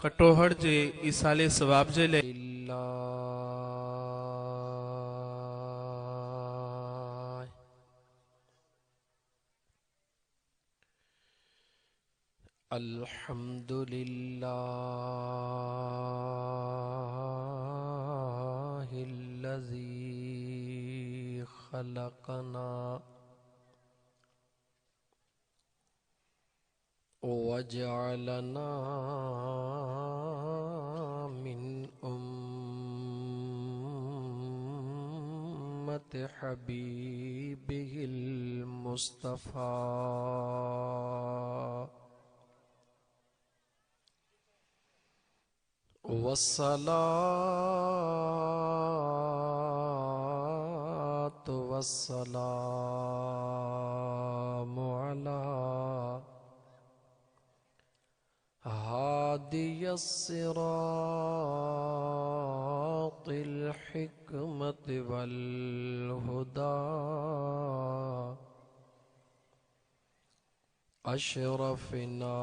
ڪٽوهڙ جي ايصال ثواب جي لئي. الحمد لله الذي خلقنا وجعلنا من أمة حبيبه المصطفى والصلاة والسلام على هادي الصراط الحكمة والهدى أشرفنا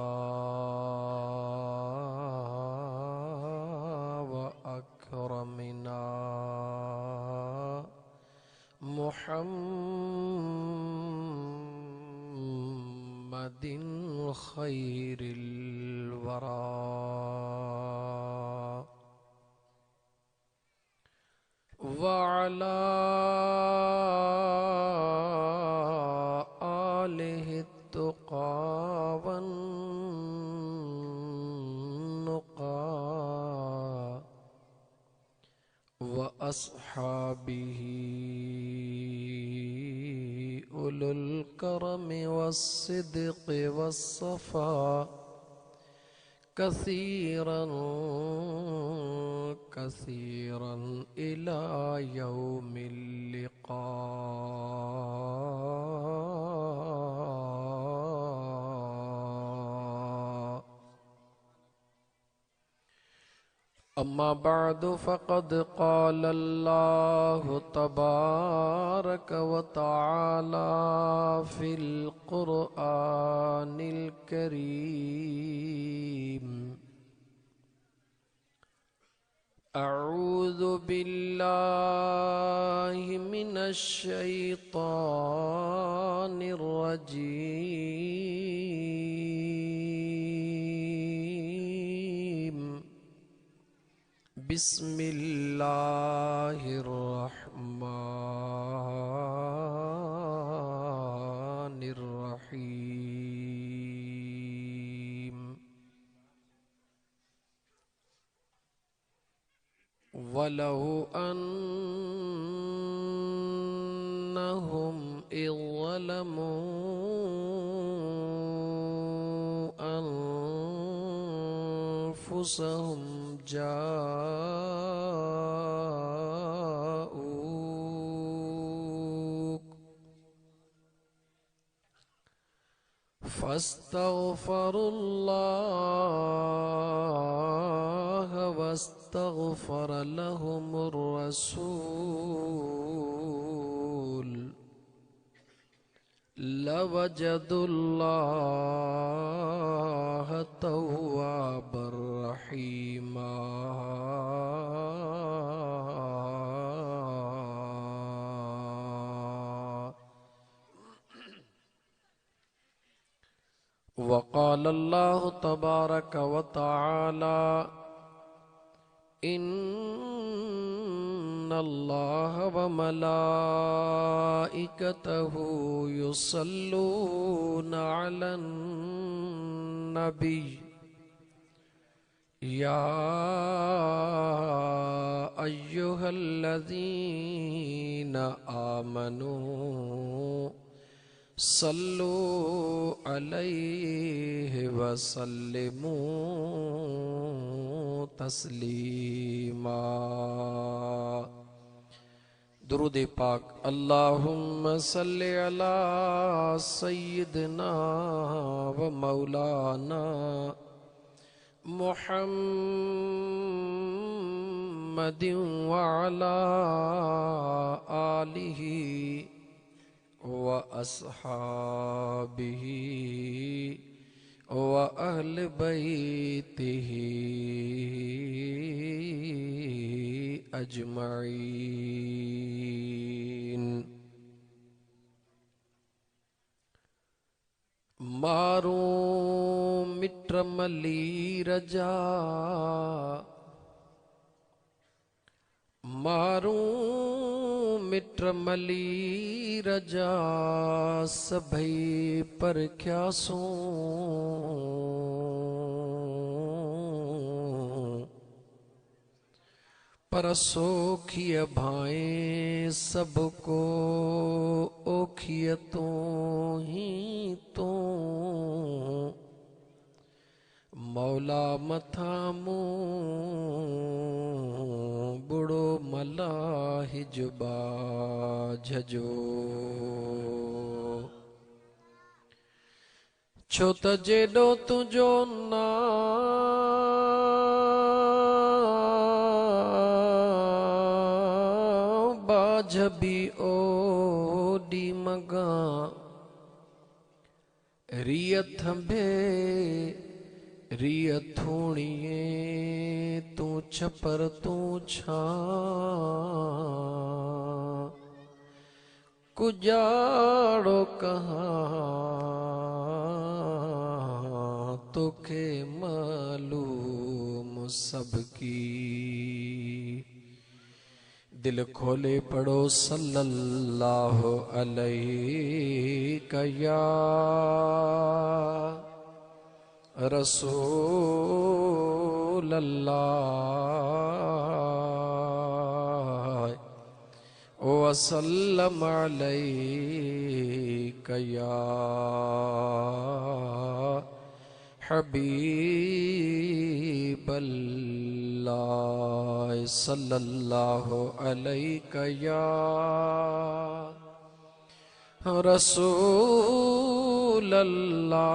وأكرمنا محمد خير الورى وعلى آله التقى والنقى وأصحابه أولو الكرم والصدق والصفا كثيرا كثيرا إلى يوم اللقاء. أما بعد فقد قال الله تبارك وتعالى في القرآن الكريم: أعوذ بالله من الشيطان الرجيم، بسم الله الرحمن الرحيم. ولو أنهم إذ ظلموا أنفسهم جاءوك فاستغفروا الله واستغفر لهم الرسول لوجدوا الله توابا رحيما. وقال الله تبارك وتعالى: إن الله وملائكته يصلون على النبي يا أيها الذين آمنوا صلوا عليه وسلموا تسليما. درود پاک. اللهم صل على سيدنا ومولانا محمد وعلى آله وأصحابه وأهل بيته अजमईन। मारूं मिट मलीर जा, मारूं मिट मलीर जा, सभई परखियासूं। पर सोखीअ भाएं सभु को ओखीअ तूं ही तूं। मौला मथां मूं बुड़ो मलाहिज बाझ जो। छो त जेॾो तुंहिंजो नां बाझ बि ओॾी मगां, रीअ थंभे रीअ थूणीए तूं छपर तूं छां, कुजाड़ो कहां तोखे मालूम सबकी। दिल खोले पढ़ो सल्लल्लाहु अलैहि या रसूल अल्लाह वसल्लम अलैका या हबीब अल्लाह सल्लल्लाहु अलैका या रसूल अल्लाह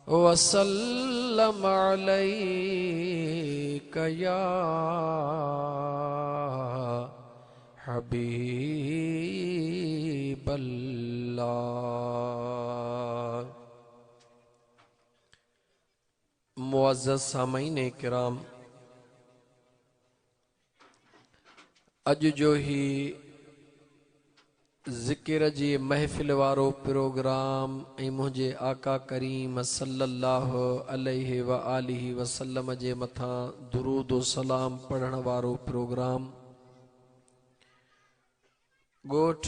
वसल्लम अलैका या हबीब अल्लाह। मुअज़्ज़ज़ सामईन किराम, अॼु जो ही ज़िक्र जी महफ़िल वारो प्रोग्राम ऐं मुंहिंजे आका करीम सल्लल्लाहु अलैहि व आलिहि वसल्लम जे मथां दुरूद सलाम पढ़ण वारो प्रोग्राम ॻोठ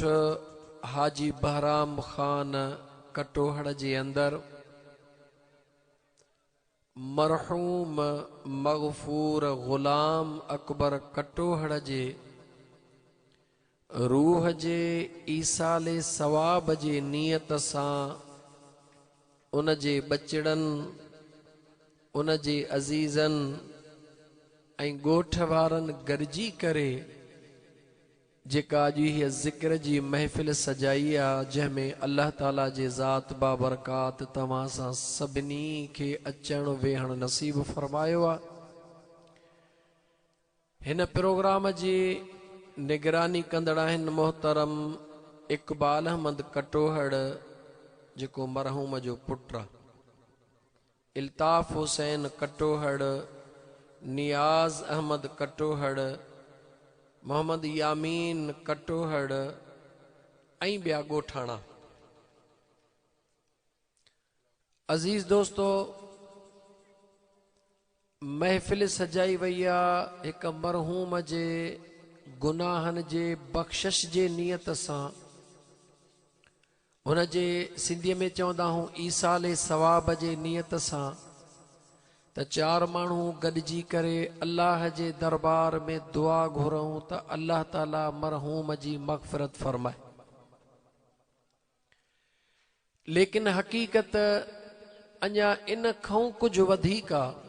हाजी बहराम ख़ान कटोहड़ जे अंदरि मरहूम मग़फ़ूर ग़ुलाम अकबर कटोहड़ जे रूह जे ईसाले सवाब जे नीयत सां उन जे बचड़नि, उन जे अज़ीज़नि ऐं ॻोठ वारनि गॾिजी करे जेका अॼु हीअ ज़िक्र जी महफ़िल सजाई आहे, जंहिंमें अलाह ताला जे ज़ात बाबरकात तव्हां सां सभिनी खे अचणु वेहणु नसीब फरमायो आहे। हिन प्रोग्राम जी निगरानी कंदड़ आहिनि मोहतरम इक़बाल अहमद कटोहड़, जेको मरहूम जो पुटु आहे, इल्ताफ़ हुसैन कटोहड़, नियाज़ अहमद कटोहड़, मोहम्मद यामीन कटोहड़ ऐं ॿिया ॻोठाणा। अज़ीज़ दोस्तो, महफ़िल सजाई वई आहे हिकु मरहूम जे गुनाहनि जे बख़्शिश जे नीयत सां, हुन जे सिंधीअ में चवंदा आहियूं ईसाले सवाब जे नीयत सां, त चार माण्हू गॾिजी करे अलाह जे दरबार में दुआ घुरूं त अलाह ताला मरहूम जी मग़फ़िरत फरमाए। लेकिन हक़ीक़त अञा इन खां कुझु वधीक आहे।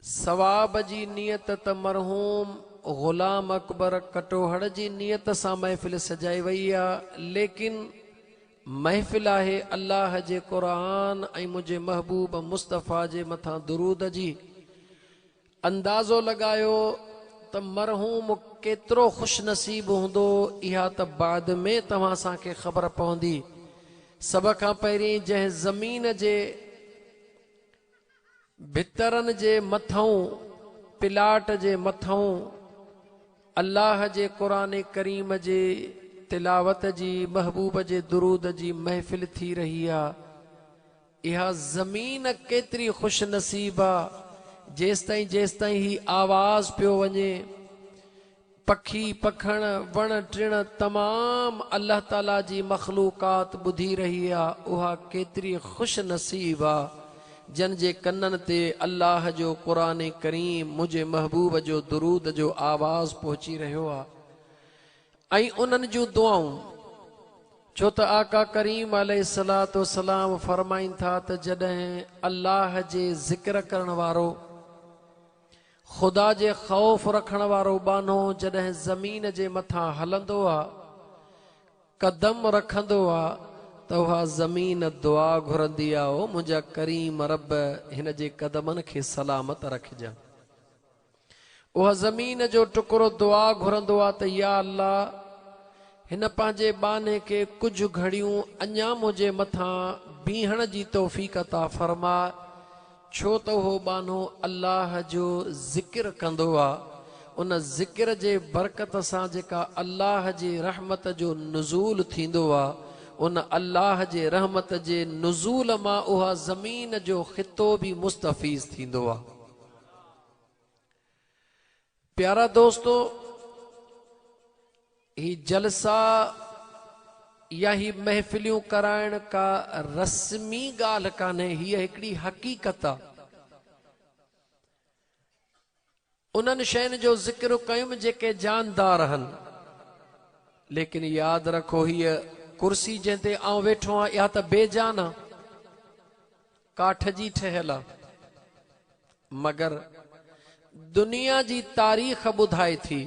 सवाब जी नीयत त मरहूम ग़ुलाम अकबर कटोहड़ जी नीयत सां महफ़िल सजाई वई आहे, लेकिन महफ़िल आहे अलाह जे क़ुरान ऐं मुंहिंजे महबूब मुस्तफ़ा जे मथां दुरूद जी। अंदाज़ो लॻायो त मरहूम केतिरो ख़ुशि नसीब हूंदो, इहा त बाद में तव्हां असांखे ख़बर पवंदी। सभ खां पहिरीं जंहिं ज़मीन जे ڀترن جي مٿئون، پلاٽ جي مٿئون الله جي قرآن ڪريم جي تلاوت جي، محبوب جي درود جي محفل ٿي رهي آ. اها زمين ڪيتري خوش نصيب آ، جيستائين جيستائين هي آواز پيو وڃي، پکي پکڻ، وڻ ٽڻ تمام الله تعاليٰ جي مخلوقات ٻڌي رهي آ، اها ڪيتري خوش نصيب آ، جن جي ڪنن تي الله جو قرآن ڪريم، منهنجي محبوب جو درود جو آواز پهچي رهيو آ ۽ انهن جون دعائون، ڇو ته آقا ڪريم عليه الصلوة والسلام فرمائين ٿا ته جڏهن الله جي ذڪر ڪرڻ وارو، خدا جي خوف رکڻ وارو ٻانهو جڏهن زمين جي مٿان هلندو آ، قدم رکندو آ ته اها زمين دعا گهرندي آ، او منهنجا ڪريم رب هن جي قدمن کي سلامت رکجان. اها زمين جو ٽڪرو دعا گهرندو آ ته يا الله هن پنهنجي ٻانهي کي ڪجهه گهڙيون اڃا منهنجي مٿان بيهڻ جي توفيق عطا فرماء، ڇو ته اهو ٻانهو الله جو ذڪر ڪندو آ، ان ذڪر جي برڪت سان جيڪا الله جي رحمت جو نزول ٿيندو آ، ان الله جي رحمت جي نزول مان اها زمين جو خطو به مستفيض ٿيندو آ. پيارا دوستو! هي جلسا يا هي محفليون ڪرائڻ ڪا رسمي ڳالهه ڪانهي، هيء هڪڙي حقيقت آ. انهن شين جو ذڪر ڪيم جيڪي جاندار هن. ليڪن ياد رکو هيء ڪرسي جنهن تي آئون ويٺو آهيان اها ته بي جان آ، ڪاٺ جي ٺهيل آ. مگر دنيا جي تاريخ ٻڌائي ٿي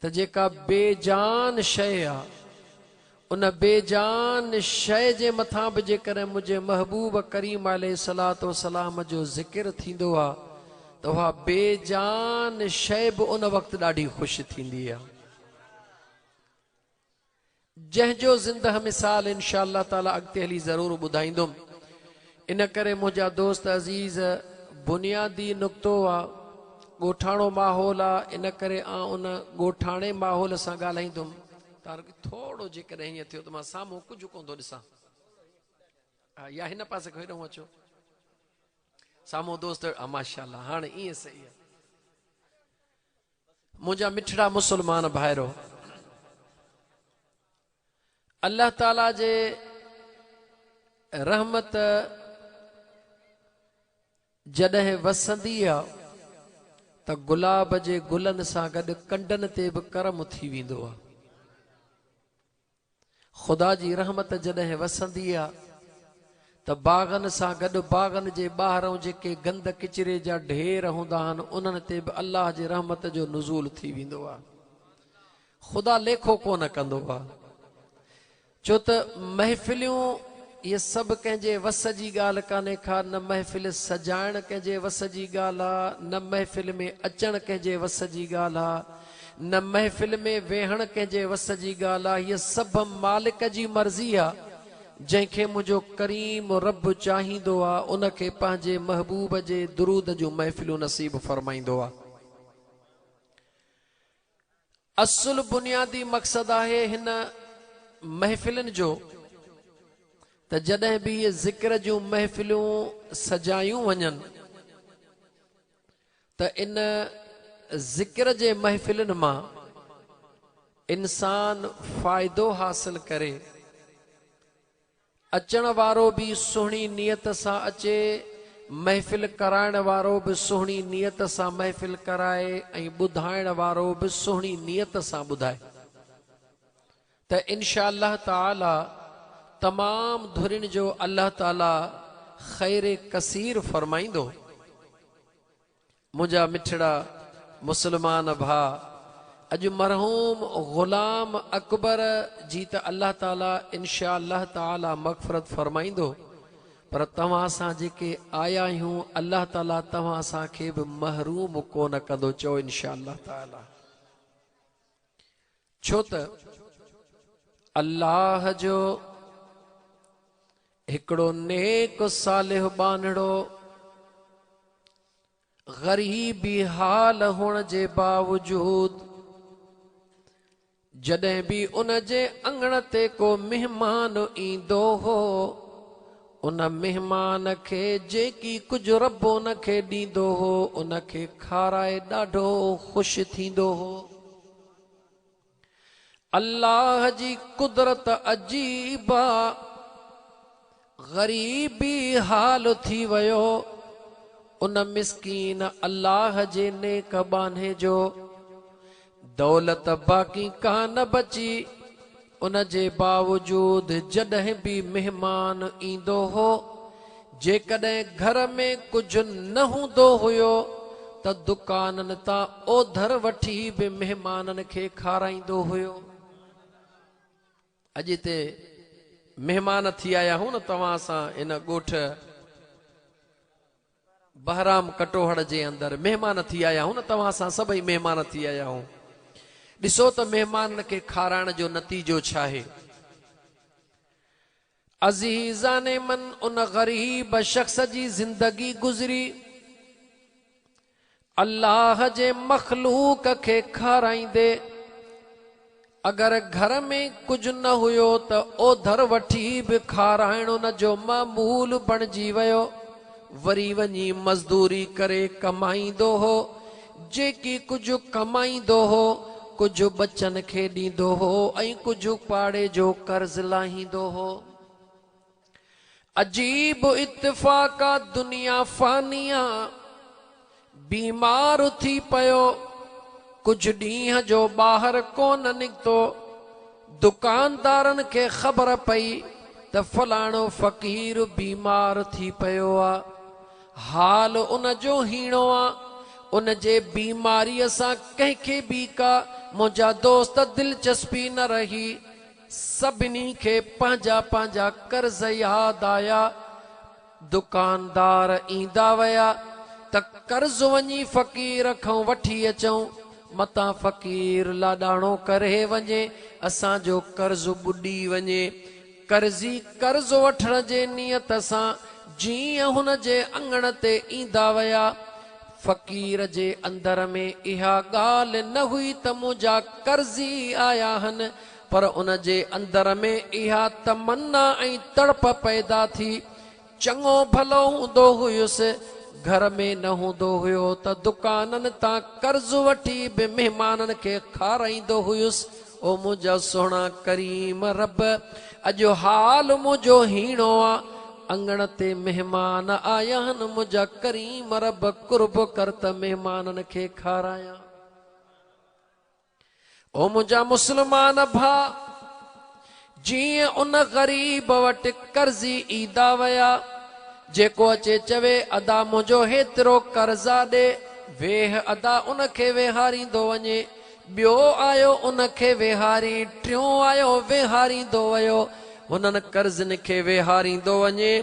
ته جيڪا بي جان شيء آ، ان بي جان شيء جي مٿان به جيڪڏهن منهنجي محبوب ڪريم عليه الصلوة والسلام جو ذڪر ٿيندو آ ته اها بي جان شيء به ان وقت ڏاڍي خوش ٿيندي آ. جنهن جو زنده مثال انشاء الله تعاليٰ اڳتي هلي ضرور ٻڌائيندم. ان ڪري منهنجا دوست عزيز بنيادي نقطو آ ڳوٺاڻو ماحول آ ان ڪري آئون ان ڳوٺاڻي ماحول سان ڳالهائيندم. تان ٿورو جيڪڏهن ائين ٿيو ته مان سامهون ڪجهه ڪونه ٿو ڏسان ها يا هن پاسي کان هيڏانهن اچو سامهون دوست ها ماشاءالله هاڻي ائين صحيح آ. منهنجا مٺڙا مسلمان ڀائرو! الله تعاليٰ جي رحمت جڏهن وسندي آ ته گلاب جي گلن سان گڏ ڪنڊن تي به ڪرم ٿي ويندو آ. خدا جي رحمت جڏهن وسندي آ ته باغن سان گڏ باغن جي ٻاهرئون جيڪي گند ڪچري جا ڍير هوندا آهن انهن تي به الله جي رحمت جو نزول ٿي ويندو آ. خدا ليکو ڪونه ڪندو آ. ڇو ته محفليون اهي سڀ ڪنهن جي وس جي ڳالهه ڪانهي کا نه محفل سجائڻ ڪنهن جي وس جي ڳالهه آ نه محفل ۾ اچڻ ڪنهن جي وس جي ڳالهه آ. نه محفل ۾ ويهڻ ڪنهن جي وس جي ڳالهه آ، هيء سڀ مالڪ جي مرضي آ، جنهن کي منهنجو ڪريم رب چاهيندو آ، ان کي پنهنجي محبوب جي درود جون محفلون نصيب فرمائيندو آ. اصل بنيادي مقصد آهي هن محفلن جو ته جڏهن به اهي ذڪر جون محفلون سجايون وڃن، ته ان ذڪر جي محفلن مان انسان فائدو حاصل ڪري، اچڻ وارو به سهڻي نيت سان اچي، محفل ڪرائڻ وارو به سهڻي نيت سان محفل ڪرائي ۽ ٻڌائڻ وارو به سهڻي نيت سان ٻڌائي ته انشاء الله تعالي تمام ڌرين جو الله تعالي خير ڪثير فرمائيندو. منهنجا مٺڙا مسلمان ڀاء، اڄ مرحوم غلام اڪبر جي ته الله تعالي انشاء الله تعالي مغفرت فرمائيندو پر توهان اسان جيڪي آيا آهيون الله تعالي توهان اسان کي به محروم ڪونه ڪندو چئو انشاء الله تعالي. ڇو ته الله جو هڪڙو نيڪ صالح ٻانهڙو غريبي حال هئڻ جي باوجود جڏهن به ان جي اڱڻ تي ڪو مهمان ايندو هو، ان مهمان کي جيڪي ڪجهه رب ان کي ڏيندو هو، ان کي کارائي ڏاڍو خوش ٿيندو هو. الله جي قدرت عجيب آ، غريبي حال ٿي ويو، ان مسڪين الله جي نيڪ ٻانهي جو دولت باقي ڪانه بچي، ان جي باوجود جڏهن به مهمان ايندو هو، جيڪڏهن گهر ۾ ڪجهه نه هوندو هيو ته دڪانن تان اوڌر وٺي به مهمانن کي کارائيندو هيو. اڄ هتي مهمان ٿي آيا آهيون نه توهان سان هن ڳوٺ بهرام ڪٽوهڙ جي اندر مهمان ٿي آيا آهيون نه توهان سان سڀئي مهمان ٿي آيا آهيون ڏسو ته مهمانن کي کارائڻ جو نتيجو ڇاهي. عزيزان من ان غريب شخص جي زندگي گذري الله جي مخلوق کي کارائيندي اگر گهر ۾ ڪجهه نه هيو ته اوڌر وٺي به کارائڻ ان جو معمول بڻجي ويو. وري وڃي مزدوري ڪري ڪمائيندو هو. جيڪي ڪجهه ڪمائيندو هو، ڪجهه ٻچن کي ڏيندو هو ۽ ڪجهه پاڙي جو قرض لاهيندو هو. عجيب اتفاق آ دنيا فاني آ، بيمار ٿي پيو، ڪجهه ڏينهن جو ٻاهر ڪونه نڪتو، دڪاندارن کي خبر پئي ته فلاڻو فقير بيمار ٿي پيو آ، حال ان جو هيڻو آ، ان جي بيماريء سان ڪنهن کي به ڪا منهنجا دوست دلچسپي نه رهي، سڀني کي پنهنجا پنهنجا قرض ياد آيا. دڪاندار ايندا ويا ته قرض وڃي فقير کان وٺي اچون، متان فقير لاڏاڻو ڪري وڃي، اسان جو قرض ٻڏي وڃي. قرضي قرض وٺڻ جي نيت سان جيئن هن جي اڱڻ تي ايندا ويا، فقير جي اندر ۾ اها ڳالهه نه هئي ته منهنجا قرضي آيا هن، پر ان جي اندر ۾ اها تمنا ۽ تڙپ پيدا ٿي، چڱو ڀلو هوندو هيس، گهر ۾ نه هوندو هيو ته دڪانن تان قرض وٺي به مهمانن کي کارائيندو هيس، او منهنجا سهڻا ڪريم رب! اڄ حال منهنجو هيڻو آ، اڱڻ تي مهمان آيا هن، منهنجا ڪريم رب قرب ڪر ته مهمانن کي کارايان. او منهنجا مسلمان ڀاء! جيئن ان غريب وٽ قرضي ايندا ويا، جيڪو اچي چوي ادا منهنجو هيترو قرض آ ڏي، ويهه ادا ان کي ويهاريندو وڃي، ٻيو آيو ان کي ويهارين، ٽيون آيو ويهاريندو ويو، هنن قرضين کي ويهاريندو وڃي،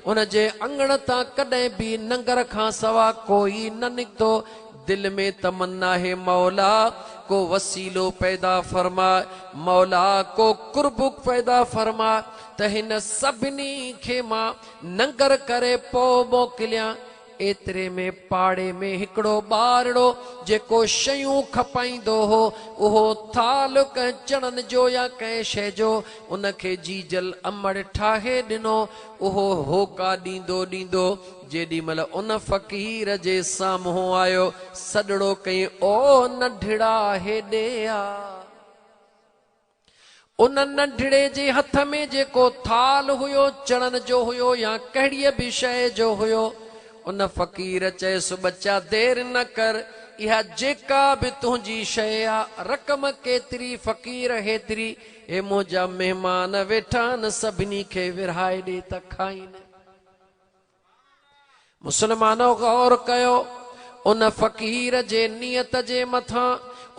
ان جي اڱڻ تان ڪڏهن به ننگر کان سوا ڪوئي نه نڪتو، دل ۾ تمنا آهي مولا ڪو وسيلو پيدا فرماء، مولا ڪو قرب پيدا فرماء ته هن سڀني کي مان ننگر ڪري پوء موڪليان. ايتري ۾ پاڙي ۾ هڪڙو ٻارڙو جيڪو شيون کپائيندو هو، اهو ٿالهه ڪنهن چڻن جو يا ڪنهن شيء جو ان کي جيجل امڙ ٺاهي ڏنو، اهو هوڪا ڏيندو ڏيندو جيڏي مهل ان فقير جي سامهون آيو، سڏڙو ڪيائين، او ننڍڙا هيڏي آ. ان ننڍڙي جي هٿ ۾ جيڪو ٿالهه هيو، چڻن جو هيو يا ڪهڙيء به شيء جو هيو. ان فقير چيس، ٻچا دير نه ڪر، اها جيڪا به تنهنجي شيء آ، رقم ڪيتري، فقير هيتري، هي منهنجا مهمان ويٺا آهن، سڀني کي ورهائي ڏي ته کائين. مسلمانو غور ڪيو ان فقير جي نيت جي مٿان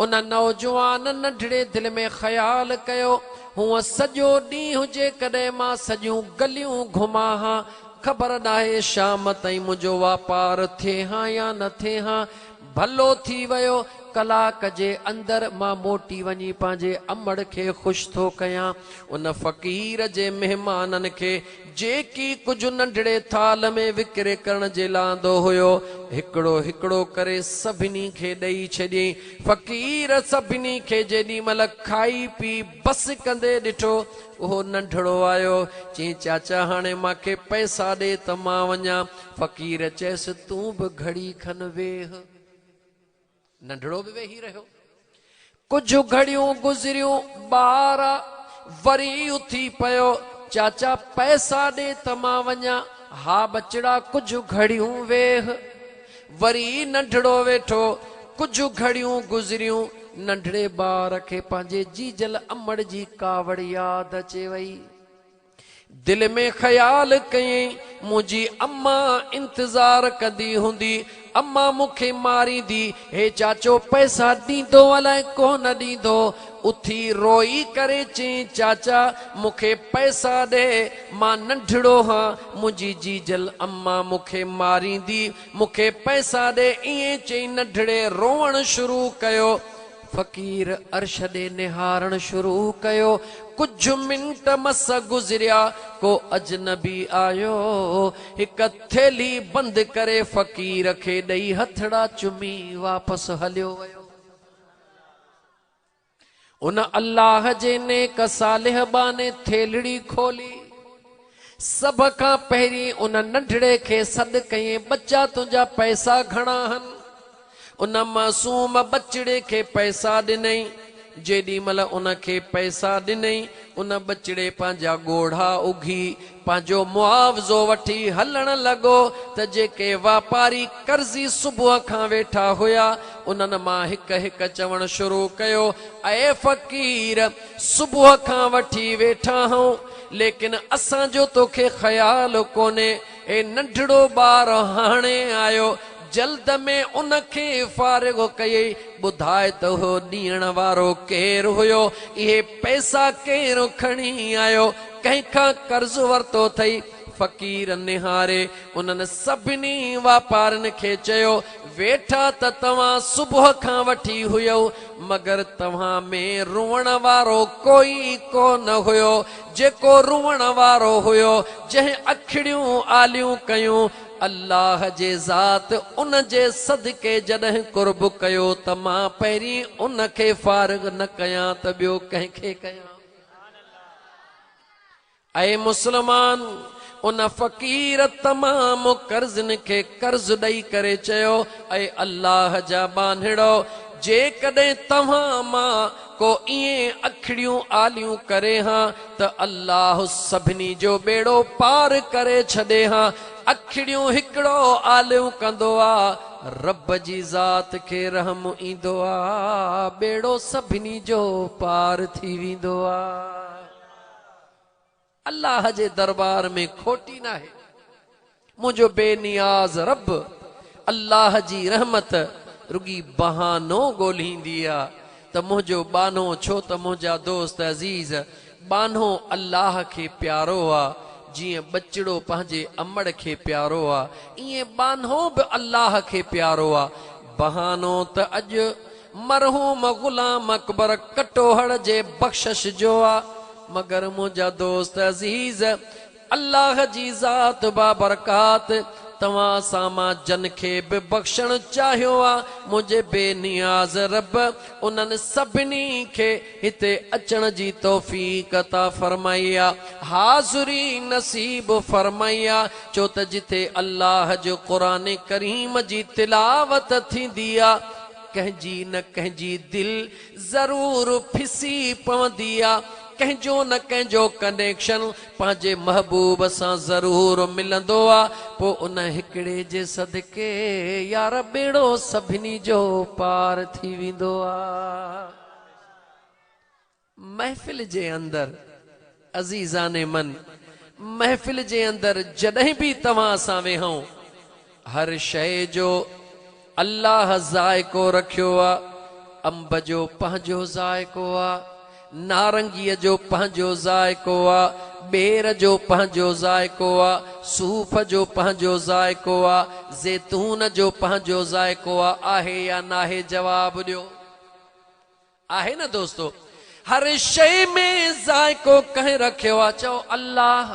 ان نوجوان ننڍڙي دل ۾ خيال ڪيو هونء سڄو ڏينهن جيڪڏهن مان سڄيون گليون گهمان ها خبر ناهي شام تائين منهنجو واپار ٿئي ها يا نه ٿئي ها ڀلو ٿي ويو ڪلاڪ جي اندر مان موٽي وڃي پنهنجي امڙ کي خوش ٿو ڪيان. ان فقير جي مهمانن کي جيڪي ڪجهه ننڍڙي ٿالهه ۾ وڪري ڪرڻ جي لاء آندو هيو، هڪڙو هڪڙو ڪري سڀني کي ڏئي ڇڏيائين. فقير سڀني کي جيڏي مهل کائي پي بس ڪندي ڏٺو، اهو ننڍڙو آيو، چيائين، چاچا هاڻي مان کي پئسا ڏي ته مان وڃان. فقير چيس، تون به گهڙي کن ويهه. ننڍڙو به ويهي رهيو. ڪجهه گهڙيون گذريون، ٻار وري اٿي پيو، چاچا پئسا ڏي ته مان وڃان. ها ٻچڙا ڪجهه گهڙيون ويهه. وري ننڍڙو ويٺو. ڪجهه گهڙيون گذريون، ننڍڙي ٻار کي پنهنجي جيجل امڙ جي ڪاوڙ ياد اچي وئي. دل ۾ خيال ڪيائين، منهنجي اما انتظار ڪندي هوندي، اما مون کي ماريندي، هي چاچو پئسا ڏيندو الائي ڪونه ڏيندو. اٿي روئي ڪري چيائين، چاچا مون کي پئسا ڏي، مان ننڍڙو هان، منهنجي جيجل اما مون کي ماريندي، مون کي پئسا ڏي. ائين چئي ننڍڙي روئڻ شروع ڪيو. فقير عرش ڏي نهارڻ شروع ڪيو. ڪجهه منٽ مس گذريا، ڪو اجنبي آيو. هڪ ٿيلهي بند ڪري فقير کي ڏئي هٿڙا چمي واپس هليو ويو. ان الله جي نيڪ صالح ٻانهي ٿيلهڙي کولي. سڀ کان پهرين ان ننڍڙي کي سڏ ڪيائين، ٻچا تنهنجا پئسا گهڻا هن؟ ان معصوم ٻچڙي کي پئسا ڏنائين. جيڏي مهل ان کي پئسا ڏنائين، ان ٻچڙي پنهنجا ڳوڙها اگهي، پنهنجو معاوضو وٺي هلڻ لڳو ته جيڪي واپاري قرضي صبح کان ويٺا هيا، انهن مان هڪ هڪ چوڻ شروع ڪيو، اي فقير! صبح کان وٺي ويٺا آهون، ليڪن اسان جو توکي خيال ڪونهي. هي ننڍڙو ٻار هاڻي آيو، جلد ۾ ان کي فارغ ڪيئي. ٻڌاء ته اهو ڏيڻ وارو ڪير هيو؟ اهي پئسا ڪير کڻي آيو؟ ڪنهن کان قرض ورتو اٿئي؟ فقير نهاري انهن سڀني واپارين کي چيو، ويٺا ته توهان صبح کان وٺي هيؤ، مگر توهان ۾ روئڻ وارو ڪوئي ڪو نه هيو. جيڪو روئڻ وارو هيو، جنهن اکڙيون آليون ڪيون، الله جي ذات ان جي صدقي جڏهن قرب ڪيو ته مان پهرين ان کي فارغ نه ڪيان ته ٻيو ڪنهن کي ڪيان؟ اي مسلمان! ان فقير تمام قرضين کي قرض ڏئي ڪري چيو، اي الله جا ٻانهڙؤ! جيڪڏهن توهان مان ڪو ائين اکڙيون آليون ڪري هان ته الله سڀني جو ٻيڙو پار ڪري ڇڏي هان. اکڙيون هڪڙو آليون ڪندو آ، رب جي ذات کي رحم ايندو آ، ٻيڙو سڀني جو پار ٿي ويندو آ. الله جي دربار ۾ کوٽي ناهي. منهنجو بي نياز رب الله جي رحمت رڳي بهانو ڳولهيندي آ ته منهنجو ٻانهو ڇو ته منهنجا دوست عزيز ٻانهو الله کي پيارو آ جيئن ٻچڙو پنهنجي امڙ کي پيارو آ ائين ٻانهو به الله کي پيارو آ بهانو ته اڄ مرحوم غلام اڪبر ڪٽوهڙ جي بخشش جو آ مگر منهنجا دوست عزيز الله جي ذات بابرڪات توهان سان مان جن کي به بخشڻ چاهيو آ منهنجي بي نياز رب انهن سڀني کي هتي اچڻ جي توفيق عطا فرمائي آ حاضري نصيب فرمائي آ ڇو ته جتي الله جو قرآن ڪريم جي تلاوت ٿيندي آ ڪنهن جي نه ڪنهن جي دل ضرور ڦسي پوندي آ، ڪنهن جو نه ڪنهن جو ڪنيڪشن پنهنجي محبوب سان ضرور ملندو آ، پوء ان هڪڙي جي صدقي يار ٻيڙو سڀني جو پار ٿي ويندو آ. محفل جي اندر عزيزان من محفل جي اندر جڏهن به توهان سان ويهون هر شيء جو الله ذائقو رکيو آ انب جو پنهنجو ذائقو آ نارنگيء جو پنهنجو ذائقو آ ॿेर जो पंहिंजो ज़ाइक़ो आहे, सूफ़ जो पंहिंजो ज़ाइक़ो आहे, ज़ैतून जो पंहिंजो ज़ाइक़ो आहे। आहे या नाहे? जवाबु ॾियो। आहे न दोस्तो? हर शइ में ज़ाइक़ो कंहिं रखियो आहे? चओ अल्लाह।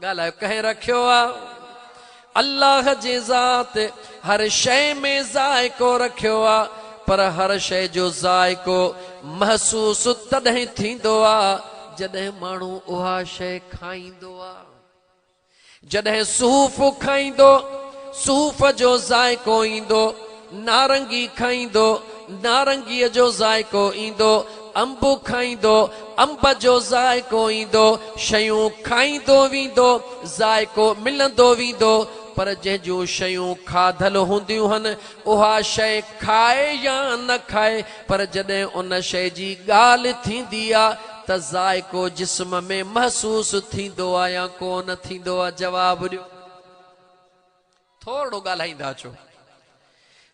ॻाल्हायो, कंहिं रखियो आहे? अल्लाह जी ज़ात हर शइ में ज़ाइक़ो रखियो आहे, पर हर शइ जो ज़ाइक़ो महसूसु तॾहिं थींदो आहे जॾहिं माण्हू उहा शइ खाईंदो आहे। जॾहिं सूफ़ खाईंदो, सूफ़ जो ज़ाइक़ो ईंदो, नारंगी खाईंदो, नारंगीअ जो ज़ाइक़ो ईंदो, अंब खाईंदो, अंब जो ज़ाइक़ो ईंदो, शयूं खाईंदो वेंदो, ज़ाइक़ो मिलंदो वेंदो। पर जंहिंजूं शयूं खाधल हूंदियूं आहिनि, उहा शइ खाए या न खाए, पर जॾहिं उन शइ जी ॻाल्हि थींदी आहे त ज़ाइक़ो जिस्म में महसूसु थींदो आहे या कोन थींदो आहे? जवाबु ॾियो। थोरो ॻाल्हाईंदा अचो।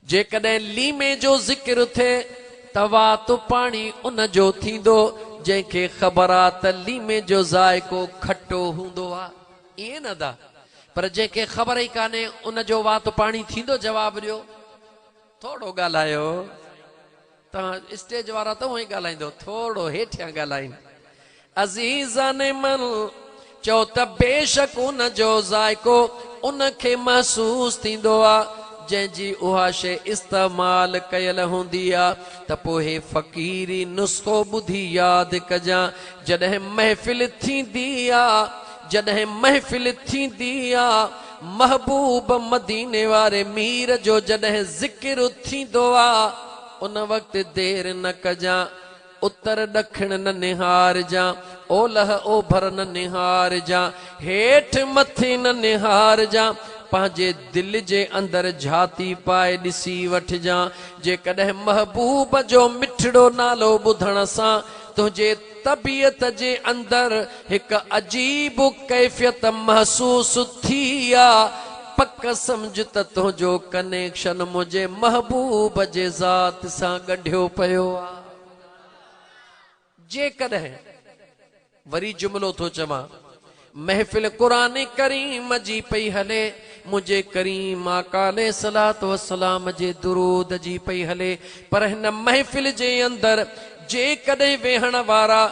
जेकॾहिं लीमे जो ज़िक्र थिए त वात पाणी उन जो थींदो जंहिंखे ख़बर आहे त लीमे जो ज़ाइक़ो खटो हूंदो आहे। ईअं न दा, पर जंहिंखे ख़बर ई कान्हे उन जो वात पाणी थींदो? जवाबु ॾियो। थोरो ॻाल्हायो। तव्हां स्टेज वारा त उहो ई ॻाल्हाईंदो, थोरो हेठियां ॻाल्हाइनि। अज़ीज़ान मन, चओ त बेशक उन जो ज़ाइक़ो उनखे महसूसु थींदो आहे जंहिंजी उहा शइ इस्तेमालु कयल हूंदी आहे। त पोइ फ़क़ीरी नुस्ख़ो ॿुधी यादि कजां, जॾहिं महफ़िल थींदी आहे, जॾहिं महफ़िल थींदी आहे, महबूब मदीने वारे मीर जो जॾहिं ज़िक्र थींदो आहे, उन वक़्तु देरि न कजां, उत्तर ॾखिण न निहारजां, ओलह ओभर न निहारजां, हेठि मथे न निहारजां, पंहिंजे दिलि जे अंदरि झाती पाए ॾिसी वठिजां। जेकॾहिं महबूब जो मिठड़ो नालो ॿुधण सां तुंहिंजे तबीयत जे अंदरि हिकु अजीब कैफ़ियत महसूसु थी आहे, पक सम्झ त तुंहिंजो कनेक्शन मुंहिंजे महबूब जे ज़ात सां ॻंढियो पियो आहे। जेकॾहिं वरी जुमिलो थो चवां, महफ़िल क़ुरान करीम जी पई हले, मुंहिंजे करीम आका अलैहि सलात वसलाम जे दुरूद जी पई हले, पर हिन महफ़िल जे अंदरि जेकॾहिं वेहण वारा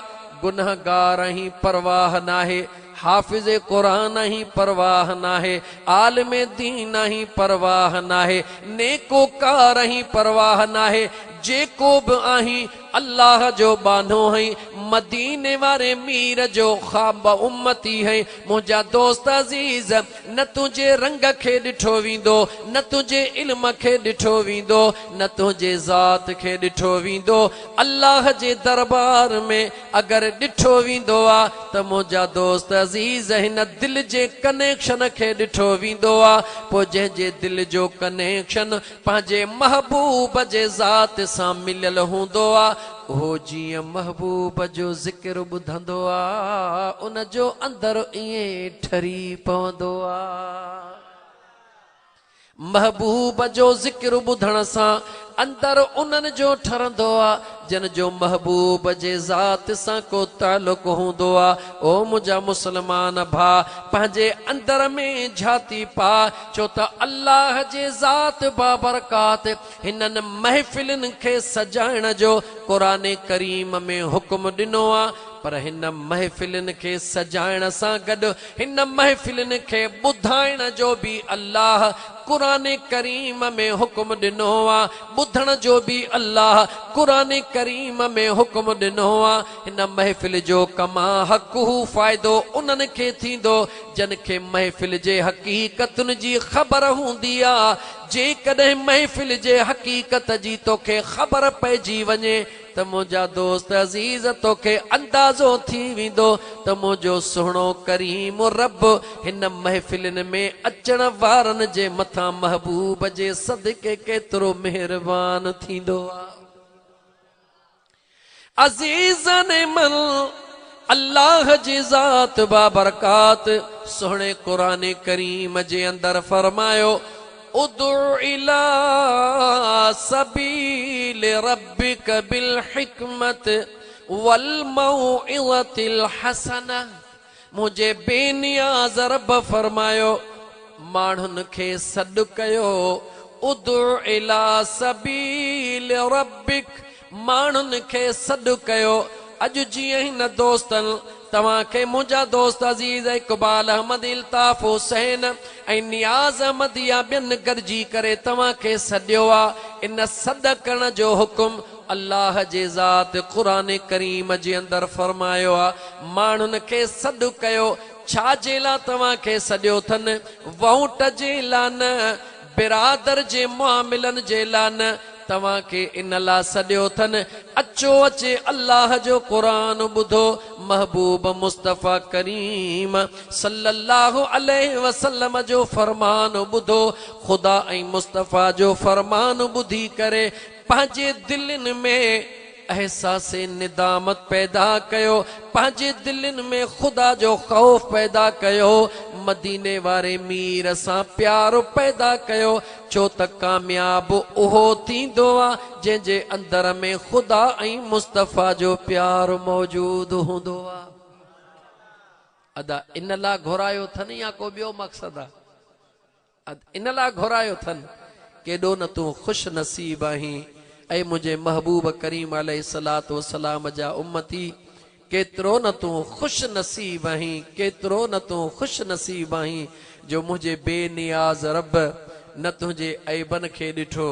गुनहगार आहीं परवाह नाहे, हाफ़िज़ क़ुरान आहीं परवाह नाहे, आलिम दीन आहीं परवाह नाहे, नेकोकार आहीं परवाह नाहे, जेको बि आहीं अल्लाह जो बानो आहीं, मदीने वारे मीर जो ख़्वाब उम्मती आहीं। मुंहिंजा दोस्त अज़ीज़, न तुंहिंजे रंग खे ॾिठो वेंदो, न तुंहिंजे इल्म खे ॾिठो वेंदो, न तुंहिंजे ज़ात खे ॾिठो वेंदो। अल्लाह जे दरबार में अगरि ॾिठो वेंदो आहे त मुंहिंजा दोस्त अज़ीज़ हिन दिलि जे कनेक्शन खे ॾिठो वेंदो आहे। पोइ जंहिंजे दिलि जो कनेक्शन पंहिंजे महबूब जे ज़ात सां मिलियल हूंदो आहे, उहो जीअं महबूब जो ज़िक्र ॿुधंदो आहे, उन जो अंदरि ईअं ठरी पवंदो आहे। महबूब जो ज़िक्र ॿुधण सां अंदरि उन्हनि जो ठरंदो आहे जिन जो महबूब जे ज़ात सां को तालुक हूंदो आहे। ओ मुंहिंजा मुसलमान भाउ, पंहिंजे अंदर में झाती पा, छो त अल्लाह जे ज़ात बाबरकात हिननि महफ़िलुनि खे सजाइण जो क़ुरान करीम में हुकुम ॾिनो आहे। पर हिन महफ़िलुनि खे सजाइण सां गॾु हिन महफ़िलुनि खे ॿुधाइण जो बि अल्लाह क़ुरान करीम में हुकुम ॾिनो आहे। ॿुधण जो बि अल्लाह क़ुरान करीम में हुकुम ॾिनो आहे। हिन महफ़िल जो कमा हक़ फ़ाइदो उन्हनि खे थींदो जन खे महफ़िल जे हक़ीक़तुनि जी ख़बर हूंदी आहे। जेकॾहिं महफ़िल जे हक़ीक़त जी तोखे ख़बर पइजी वञे त मुंहिंजा दोस्त अज़ीज़ तोखे अंदाज़ो थी वेंदो त मुंहिंजो सुहिणो करीम रब हिन महफ़िलुनि में अचण वारनि जे मथां महबूब जे सदके केतिरो महिरबान थींदो आहे। अज़ीज़न मन, अल्लाह जी ज़ात बाबरकात सुहिणे क़ुरान करीम जे अंदरि फरमायो, उदु इला सबील रब्बिक बिल हिकमत वल मौइज़तिल हसना। منهنجي بي نياز رب فرمايو، ماڻهن کي سڏ ڪيو، ادع الي سبيل ربک، ماڻهن کي سڏ ڪيو. اڄ جيئن هن دوستن توهان کي منهنجا دوست عزيز اقبال احمد، الطاف حسين ۽ نياز احمد يا ٻين گڏجي ڪري توهان کي سڏيو آ، ان سڏ ڪرڻ جو حڪم الله جي ذات قرآن ڪريم جي اندر فرمايو آ، ماڻهن کي سڏ ڪيو، ڇا جي لا توهان کي سڏيو ٿن؟ ووٽ جي لا نه، برادر جي معاملن جي لا نه، توهان کي ان لا سڏيو ٿن، اچو اچي الله جو قرآن ٻڌو، محبوب مصطفيٰ ڪريم صلّي اللّٰه عليه وسلّم جو فرمان ٻڌو، خدا ۽ مصطفيٰ جو فرمان ٻڌي ڪري پنهنجي دلين ۾ احساس ندامت پيدا ڪيو، پنهنجي دلين ۾ خدا جو خوف پيدا ڪيو، مديني واري مير سان پيار پيدا ڪيو، ڇو ته ڪامياب اهو ٿيندو آ جنهن جي اندر ۾ خدا ۽ مصطفيٰ جو پيار موجود هوندو آ. ادا ان لا گهرايو ٿن يا ڪو ٻيو مقصد آ؟ ان لاء گهرايو ٿن، ڪيڏو نه تون خوش نصيب آهين، اي منهنجي محبوب ڪريم عليه الصلوة والسلام جا امتي، ڪيترو نه تون خوش نصيب آهين، ڪيترو نه تون خوش نصيب آهين جو منهنجي بي نياز رب نه تنهنجي عيبن کي ڏٺو،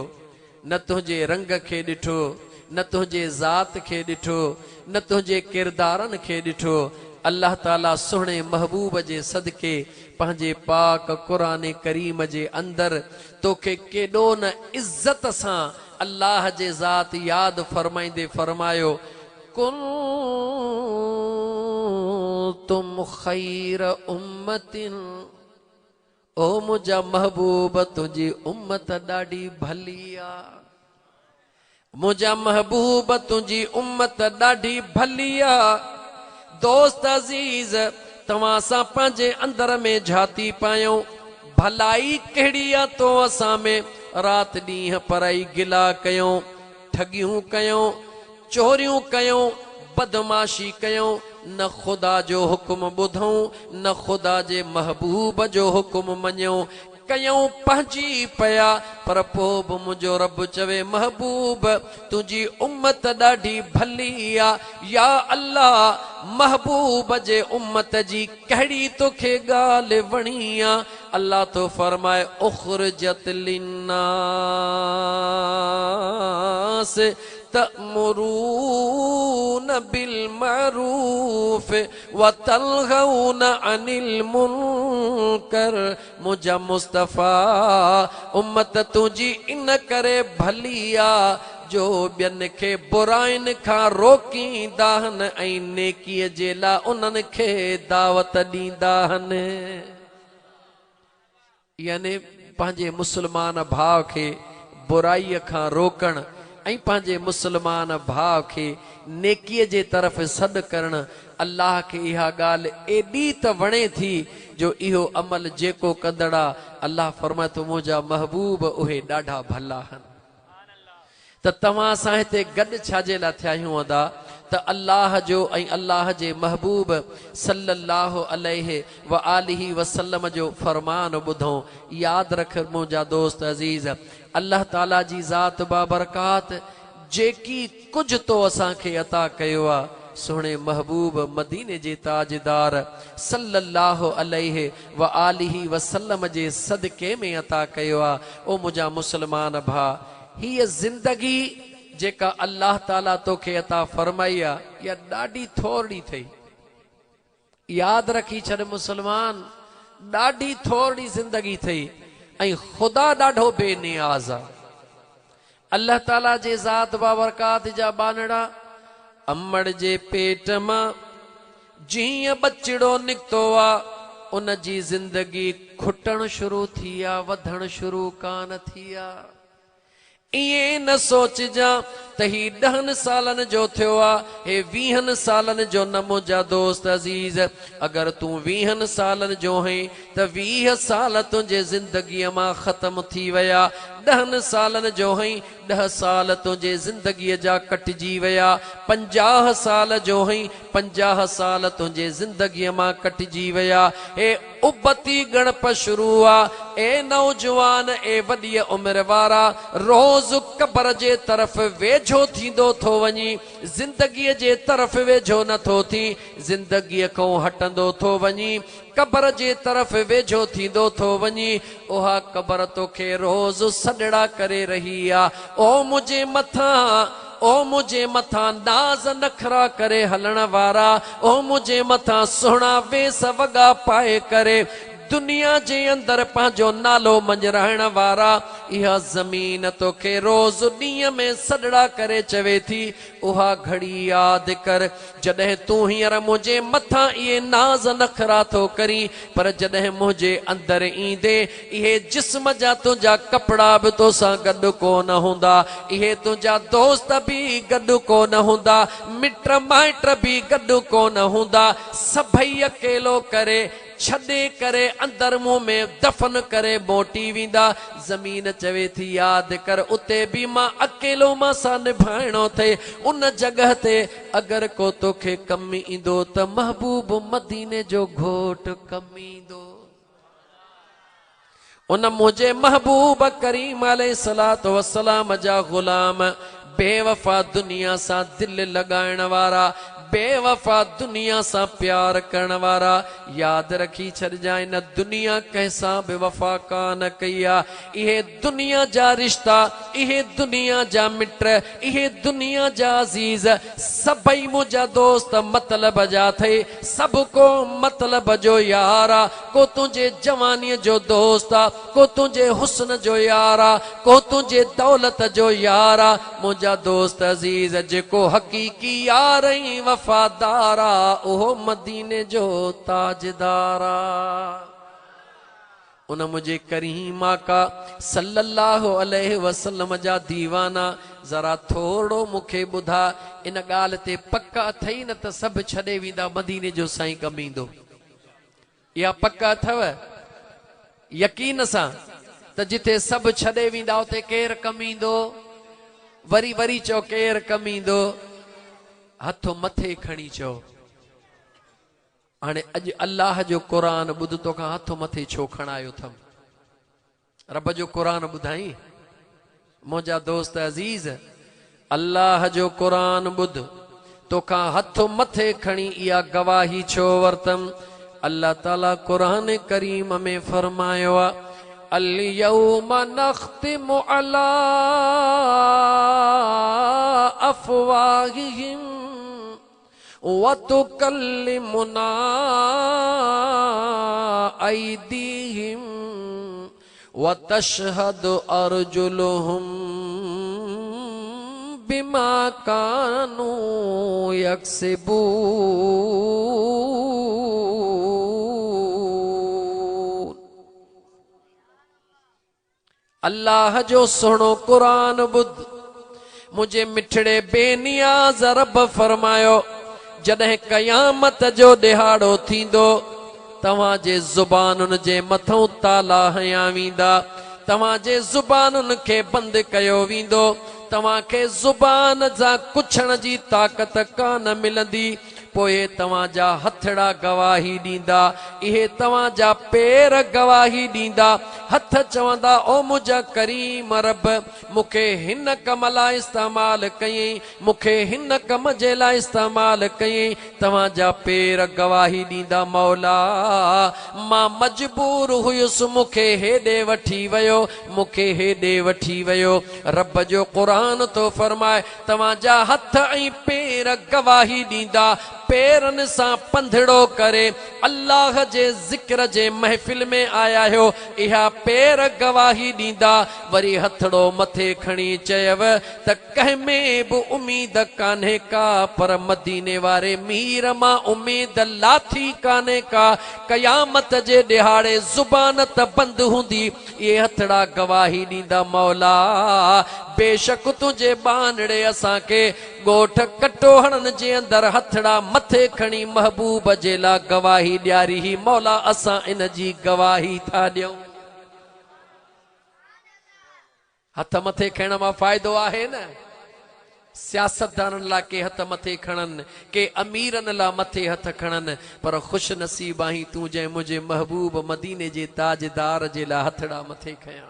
نه تنهنجي رنگ کي ڏٺو، نه تنهنجي ذات کي ڏٺو، نه تنهنجي ڪردارن کي ڏٺو. الله تعاليٰ سهڻي محبوب جي صدقي پنهنجي پاڪ قرآن ڪريم جي اندر توکي ڪيڏو نه عزت سان الله جي ذات ياد فرمائيندي فرمايو، ڪنتم خير امة. او منهنجا محبوب تنهنجي امت ڏاڍي ڀلي آ. منهنجا محبوب تنهنجي امت ڏاڍي ڀلي آ. دوست عزيز توهان اسان پنهنجي اندر ۾ جهاتي پايون ڀلائي ڪهڙي آ تو اسان ۾ رات ڏينهن پرائي گلا ڪيون ٺڳيون ڪيون چوريون ڪيون، بدمعاشي ڪيون، نه خدا جو حڪم ٻڌون، نه خدا جي محبوب جو حڪم مڃيون، ڪيون پنهنجي پيا، پر پوء به منهنجو رب چوي محبوب تنهنجي امت ڏاڍي ڀلي آ، يا الله محبوب جي امت جي ڪهڙي توکي ڳالهه وڻي آ، الله ٿو فرمائي اخرجت للناس. تأمرون بالمعروف وتنهون عن المنڪر منهنجا مصطفيٰ امت تنهنجي ان ڪري ڀلي آ جو ٻين کي براين کان روڪيندا هن ۽ نيڪي جي لا انهن کي دعوت ڏيندا هن. يعني پنهنجي مسلمان ڀاء کي برائيء کان روڪڻ ۽ پنهنجي مسلمان ڀاء کي نيڪيء جي طرف سڏ ڪرڻ الله کي اها ڳالهه ايڏي ته وڻي ٿي جو اهو عمل جيڪو ڪندڙ آ الله فرمائي ٿو منهنجا محبوب اهي ڏاڍا ڀلا هن. ته توهان اسان هتي گڏ ڇا جي لاء ٿيا آهيون ادا؟ ته الله جو ۽ الله جي محبوب صلّي اللّٰه عليه واٰله وسلّم جو فرمان ٻڌون. ياد رک منهنجا دوست عزيز! الله تعاليٰ جي ذات بابرڪات جيڪي ڪجهه تو اسان کي عطا ڪيو آ، سهڻي محبوب مديني جي تاجدار صلّي اللّٰه عليه واٰله وسلّم جي صدقي ۾ عطا ڪيو آ. او منهنجا مسلمان ڀاء! هيء زندگي جيڪا الله تعاليٰ توکي عطا فرمائي آ، اها ڏاڍي ٿورڙي ٿئي. ياد رکي ڇڏ مسلمان، ڏاڍي ٿورڙي زندگي ٿئي ۽ خدا ڏاڍو بي نياز آ. الله تعاليٰ جي ذات بابرڪات جا ٻانهڙا امڙ جي پيٽ مان جيئن ٻچڙو نڪتو آ، ان جي زندگي کٽڻ شروع ٿي آ، وڌڻ شروع ڪانه ٿي آ. ائين نه سوچجان ته هي ڏهن سالن جو ٿيو آ، هي ويهن سالن جو نه منهنجا دوست عزيز، اگر تون ويهن سالن جو هئين ته 20 سال تنهنجي زندگيء مان ختم ٿي ويا، ڏهن سالن جو هئين 10 سال تنهنجي زندگيء جا ڪٽجي ويا، 50 سال جو هئين 50 سال تنهنجي زندگيء مان ڪٽجي ويا، هي ابتي ڳڻپ شروع آ، اي نوجوان، اي وڏيء عمر وارا، روز قبر جي طرف ويجهو ٿيندو ٿو وڃين، زندگيء جي طرف ويجهو نه ٿو ٿين، زندگيء کان هٽندو ٿو وڃين، قبر جي طرف ويجهو ٿيندو ٿو وڃين، اها قبر توکي روز سڏڙا ڪري رهي آ، او منهنجي مٿان، او منهنجي مٿان ناز نخرا ڪري هلڻ وارا، او منهنجي مٿان سهڻا ويس وڳا پائي ڪري دنيا جي اندر پنهنجو نالو مڃرائڻ وارا، اها زمين توکي روز ڏينهن ۾ سڏڙا ڪري چوي ٿي، اها گهڙي ياد ڪر، جڏهن تون هينئر منهنجي مٿان اهي ناز نخرا ٿو ڪرين، پر جڏهن منهنجي اندر ايندين، اهي جسم جا تنهنجا ڪپڙا به توسان گڏ ڪو نه هوندا، اهي تنهنجا دوست به گڏ ڪو نه هوندا، مٽ مائٽ به گڏ ڪو نه هوندا، سڀئي اڪيلو ڪري، ڇڏي ڪري اندر مون ۾ دفن ڪري موٽي ويندا. زمين چوي ٿي ياد ڪر اتي به مان اڪيلو مان سان نڀائڻو اٿئي، ان جڳهه تي اگر ڪو توکي ڪم ايندو ته محبوب مديني جو گهوٽ ڪم ايندو. ان منهنجي محبوب ڪريم عليه الصلوة والسلام جا غلام بي وفا دنيا سان دل لڳائڻ وارا، بي وفا دنيا سان پيار ڪرڻ وارا، ياد رکي ڇڏجانء نه دنيا ڪنهن سان به وفا ڪا نه ڪئي آ، اهي دنيا جا رشتا، اهي دنيا جا مٽ، اهي دنيا جا عزيز، سڀئي منهنجا دوست مطلب جا اٿئي، سڀ ڪو مطلب جو يار آ، ڪو تنهنجي جوانيء جو دوست آ، ڪو تنهنجي حسن جو يار آ، ڪو تنهنجي دولت جو يار آ، منهنجا دوست عزيز جيڪو حقيقي يار ۽ وفادار آ، اهو مديني جو تاجدار آ. ان منهنجي ڪريم آقا صلّي اللّٰه عليه وسلّم جا ديوانا ذرا ٿورڙو مون کي ٻڌاء ان ڳالهه تي پڪ اٿئي نه ته سڀ ڇڏي ويندا مديني جو سائين ڪم ايندو. اها پڪ اٿئو يقين سان ته جتي سڀ ڇڏي ويندا اتي ڪير ڪم ايندو؟ وري وري چئو ڪير ڪم ايندو؟ هٿ مٿي کڻي چئو. هاڻي اڄ الله جو قرآن ٻڌ توکان هٿ مٿي ڇو کڻايو اٿم؟ رب جو قرآن ٻڌائين؟ منهنجا دوست عزيز! الله جو قرآن ٻڌ، توکان هٿ مٿي کڻي اها گواهي ڇو ورتم؟ الله تعاليٰ قرآن ڪريم ۾ فرمايو آ، اليوم نختم علي افواههم وتڪلمنا ايديهم وتشهد ارجلهم بما ڪانوا يڪسبون. الله جو سهڻو قرآن ٻڌ، منهنجي مٺڙي بي نياز رب فرمايو، جڏهن قيامت جو ڏهاڙو ٿيندو، توهان جي زبانن جي مٿئون تالا هنيا ويندا، توهان جي زبانن کي بند ڪيو ويندو، توهان کي زبان سان ڪڇڻ جي طاقت ڪانه ملندي، پوء توهان جا هٿڙا گواهي ڏيندا، اهي توهان جا پير گواهي ڏيندا، هٿ چوندا، او منهنجا ڪريم رب! مون کي هن ڪم لاء استعمال ڪيئين، مون کي هن ڪم جي لاء استعمال ڪيئين، توهان جا پير گواهي ڏيندا، مولا! مان مجبور هيس، مون کي هيڏي وٺي ويو، مون کي هيڏي وٺي ويو. رب جو قرآن ٿو فرمائي، توهان جا هٿ ۽ پير گواهي ڏيندا، پيرن سان پنڌڙو ڪري الله جي ذڪر جي محفل ۾ آيا آهيو، اها پير گواهي ڏيندا. وري هٿڙو مٿي کڻي چيو ته ڪنهن ۾ به اميد ڪانهي ڪا، پر مديني واري مير مان اميد لاٿي ڪانهي ڪا. قيامت جي ڏهاڙي زبان ته بند هوندي، اهي هٿڙا گواهي ڏيندا، مولا! بيشڪ تنهنجي ٻانهڙي اسان کي ڳوٺ ڪٽوهڙن جي اندر هٿڙا مٿي کڻي محبوب جي لا گواهي ڏياري هي مولا اسان ان جي گواهي ٿا ڏيون. هٿ مٿي کڻڻ مان فائدو آهي نه؟ سياستدانن لا ڪي هٿ مٿي کڻن، ڪي اميرن لا مٿي هٿ کڻن، پر خوش نصيب آهين تون جنهن منهنجي محبوب مديني جي تاجدار جي لا هٿڙا مٿي کنيا.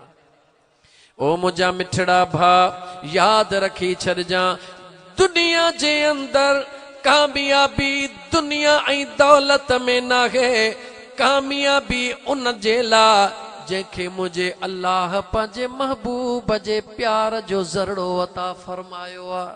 او منهنجا مٺڙا ڀاء ياد رکي ڇڏجان دنيا جي اندر ڪاميابي دنيا ۽ دولت ۾ ناهي ڪاميابي ان جي لا جنهن کي منهنجي الله پنهنجي محبوب جي پيار جو ذرڙو عطا فرمايو آ.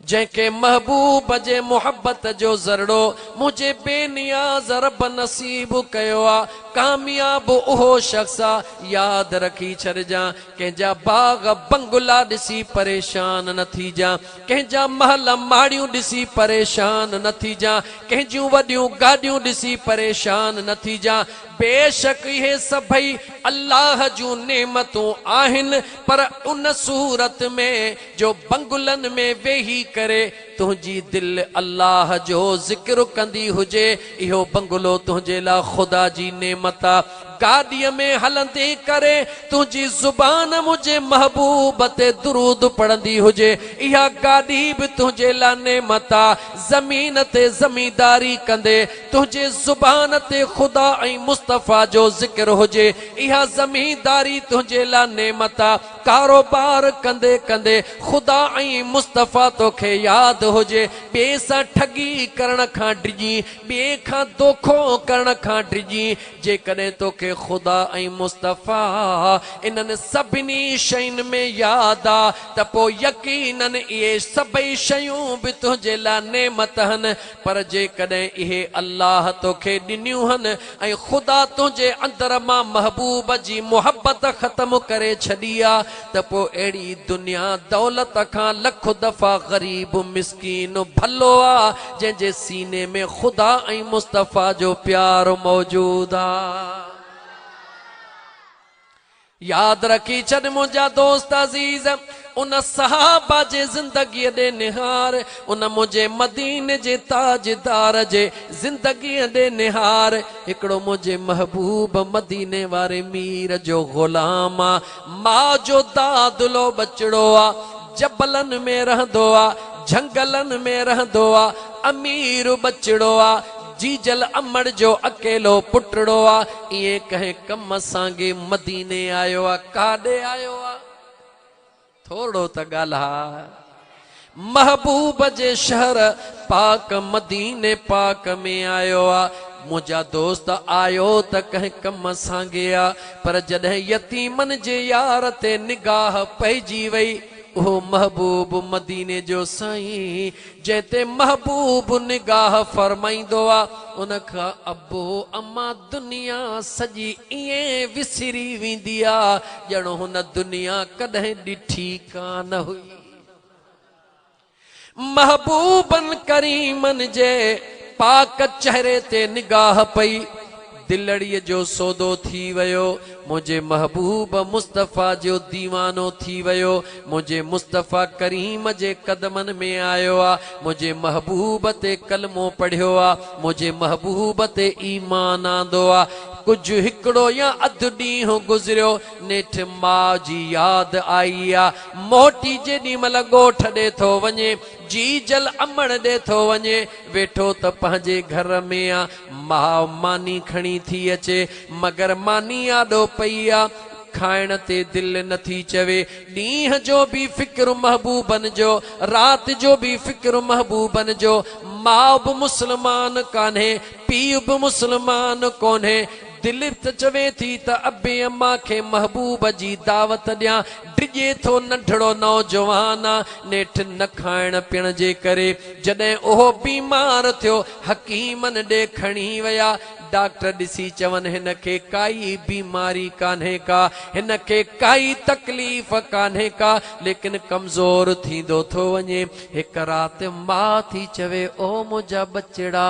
جنهن کي محبوب جي محبت جو ذرڙو منهنجي بي نياز رب نصيب ڪيو آ، ڪامياب اهو شخص آ، ياد رکي ڇڏجان، ڪنهن جا باغ بنگلا ڏسي پريشان نه ٿيجان، ڪنهن جا محل ماڙيون ڏسي پريشان نه ٿيجان، ڪنهن جون وڏيون گاڏيون ڏسي پريشان نه ٿيجان، بيشڪ اهي سڀئي الله جون نعمتون آهن، پر ان صورت ۾ جو بنگلن ۾ ويهي ڪري تنهنجي دل الله جو ذڪر ڪندي هجي، اهو بنگلو تنهنجي لا خدا جي نعمت آ. گاڏيء ۾ هلندي ڪري تنهنجي زبان منهنجي محبوب تي درود پڙهندي هجي، اها گاڏي به تنهنجي لا نعمت آ. زمين تي زمينداري ڪندي تنهنجي زبان تي خدا ۽ مصطفيٰ جو ذڪر هجي، اها زمينداري تنهنجي لا نعمت آ. ڪاروبار ڪندي ڪندي خدا ۽ مصطفيٰ توکي ياد هجي، ٻئي سان ٺڳي ڪرڻ کان ڊڄين، ٻئي کان دوکو ڪرڻ کان ڊڄين، جيڪڏهن توکي خدا ۽ مصطفيٰ انهن سڀني شين ۾ ياد آ ته پوء يقيناً اهي سڀئي شيون به تنهنجي لاء نعمت هن، پر جيڪڏهن اهي الله توکي ڏنيون هن ۽ خدا تنهنجي اندر مان محبوب جي محبت ختم ڪري ڇڏي آ ته پوء اهڙي دنيا دولت کان لک دفعا غريب مسڪين ڀلو آ جنهن جي سيني ۾ خدا ۽ مصطفيٰ جو پيار موجود آ. ياد رکي ڇڏ منهنجا دوست عزيز! ان صحابه جي زندگيء ڏي نهار، ان منهنجي مديني جي تاجدار جي زندگيء ڏي نهار. هڪڙو منهنجي محبوب مديني واري مير جو غلام آ، ماء جو دادلو ٻچڙو آ، جبلن ۾ رهندو آ، جهنگلن ۾ رهندو آ، امير ٻچڙو آ، جيجل امڙ جو اڪيلو پٽڙو آ، ائين ڪنهن ڪم سانگي مديني آيو آ، ڪاڏي آيو آ؟ ٿورڙو ته ڳالهاء. محبوب جي شهر پاڪ مديني پاڪ ۾ آيو آ. منهنجا دوست آيو ته ڪنهن ڪم سانگي آ، پر جڏهن يتيمن جي يار تي نگاهه پئجي وئي، اهو محبوب مديني جو سائين جنهن تي محبوب نگاهه فرمائيندو آ، ان کان ابو اما دنيا سڄي ائين وسري ويندي آ، ڄڻ هن دنيا ڪڏهن ڏٺي ڪانه هئي. محبوبن ڪريمن جي پاڪ چهري تي نگاهه پئي، دلڙيء جو سودو ٿي ويو، منهنجي محبوب مصطفيٰ جو ديوانو ٿي ويو، منهنجي مصطفيٰ ڪريم جي قدمن ۾ آيو آ، منهنجي محبوب تي ڪلمو پڙهيو آ، منهنجي محبوب تي ايمان آندو آ. ڪجهه هڪڙو يا اڌ ڏينهن گذريو، نيٺ ماء جي ياد آئي آ، موٽي جيڏي مهل ڳوٺ ڏي ٿو وڃي، جيجل امڙ ڏي ٿو وڃي، ويٺو ته پنهنجي گهر ۾ آ، ماء ماني کڻي ٿي اچي، مگر ماني آڏو پئي آ، کائڻ تي دل نه ٿي چوي. ڏينهن جو به فڪر محبوبن جو، رات جو به فڪر محبوبن جو. ماء به مسلمان ڪانهي، پيء به مسلمان ڪونهي. दिलि त चवे थी त अबे अम्मा खे महबूब जी दावत ॾियां। डिॼे थो नंढड़ो नौजवान आहे, नेठि न खाइण पीअण जे करे। जॾहिं उहो बीमार थियो, हकीमनि ॾे खणी विया। डॉक्टर ॾिसी चवनि हिन खे काई बीमारी कान्हे का, हिन खे काई तकलीफ़ कान्हे का, लेकिन कमज़ोर थींदो थो वञे। हिकु राति माउ थी चवे, ओ मुंहिंजा बचड़ा,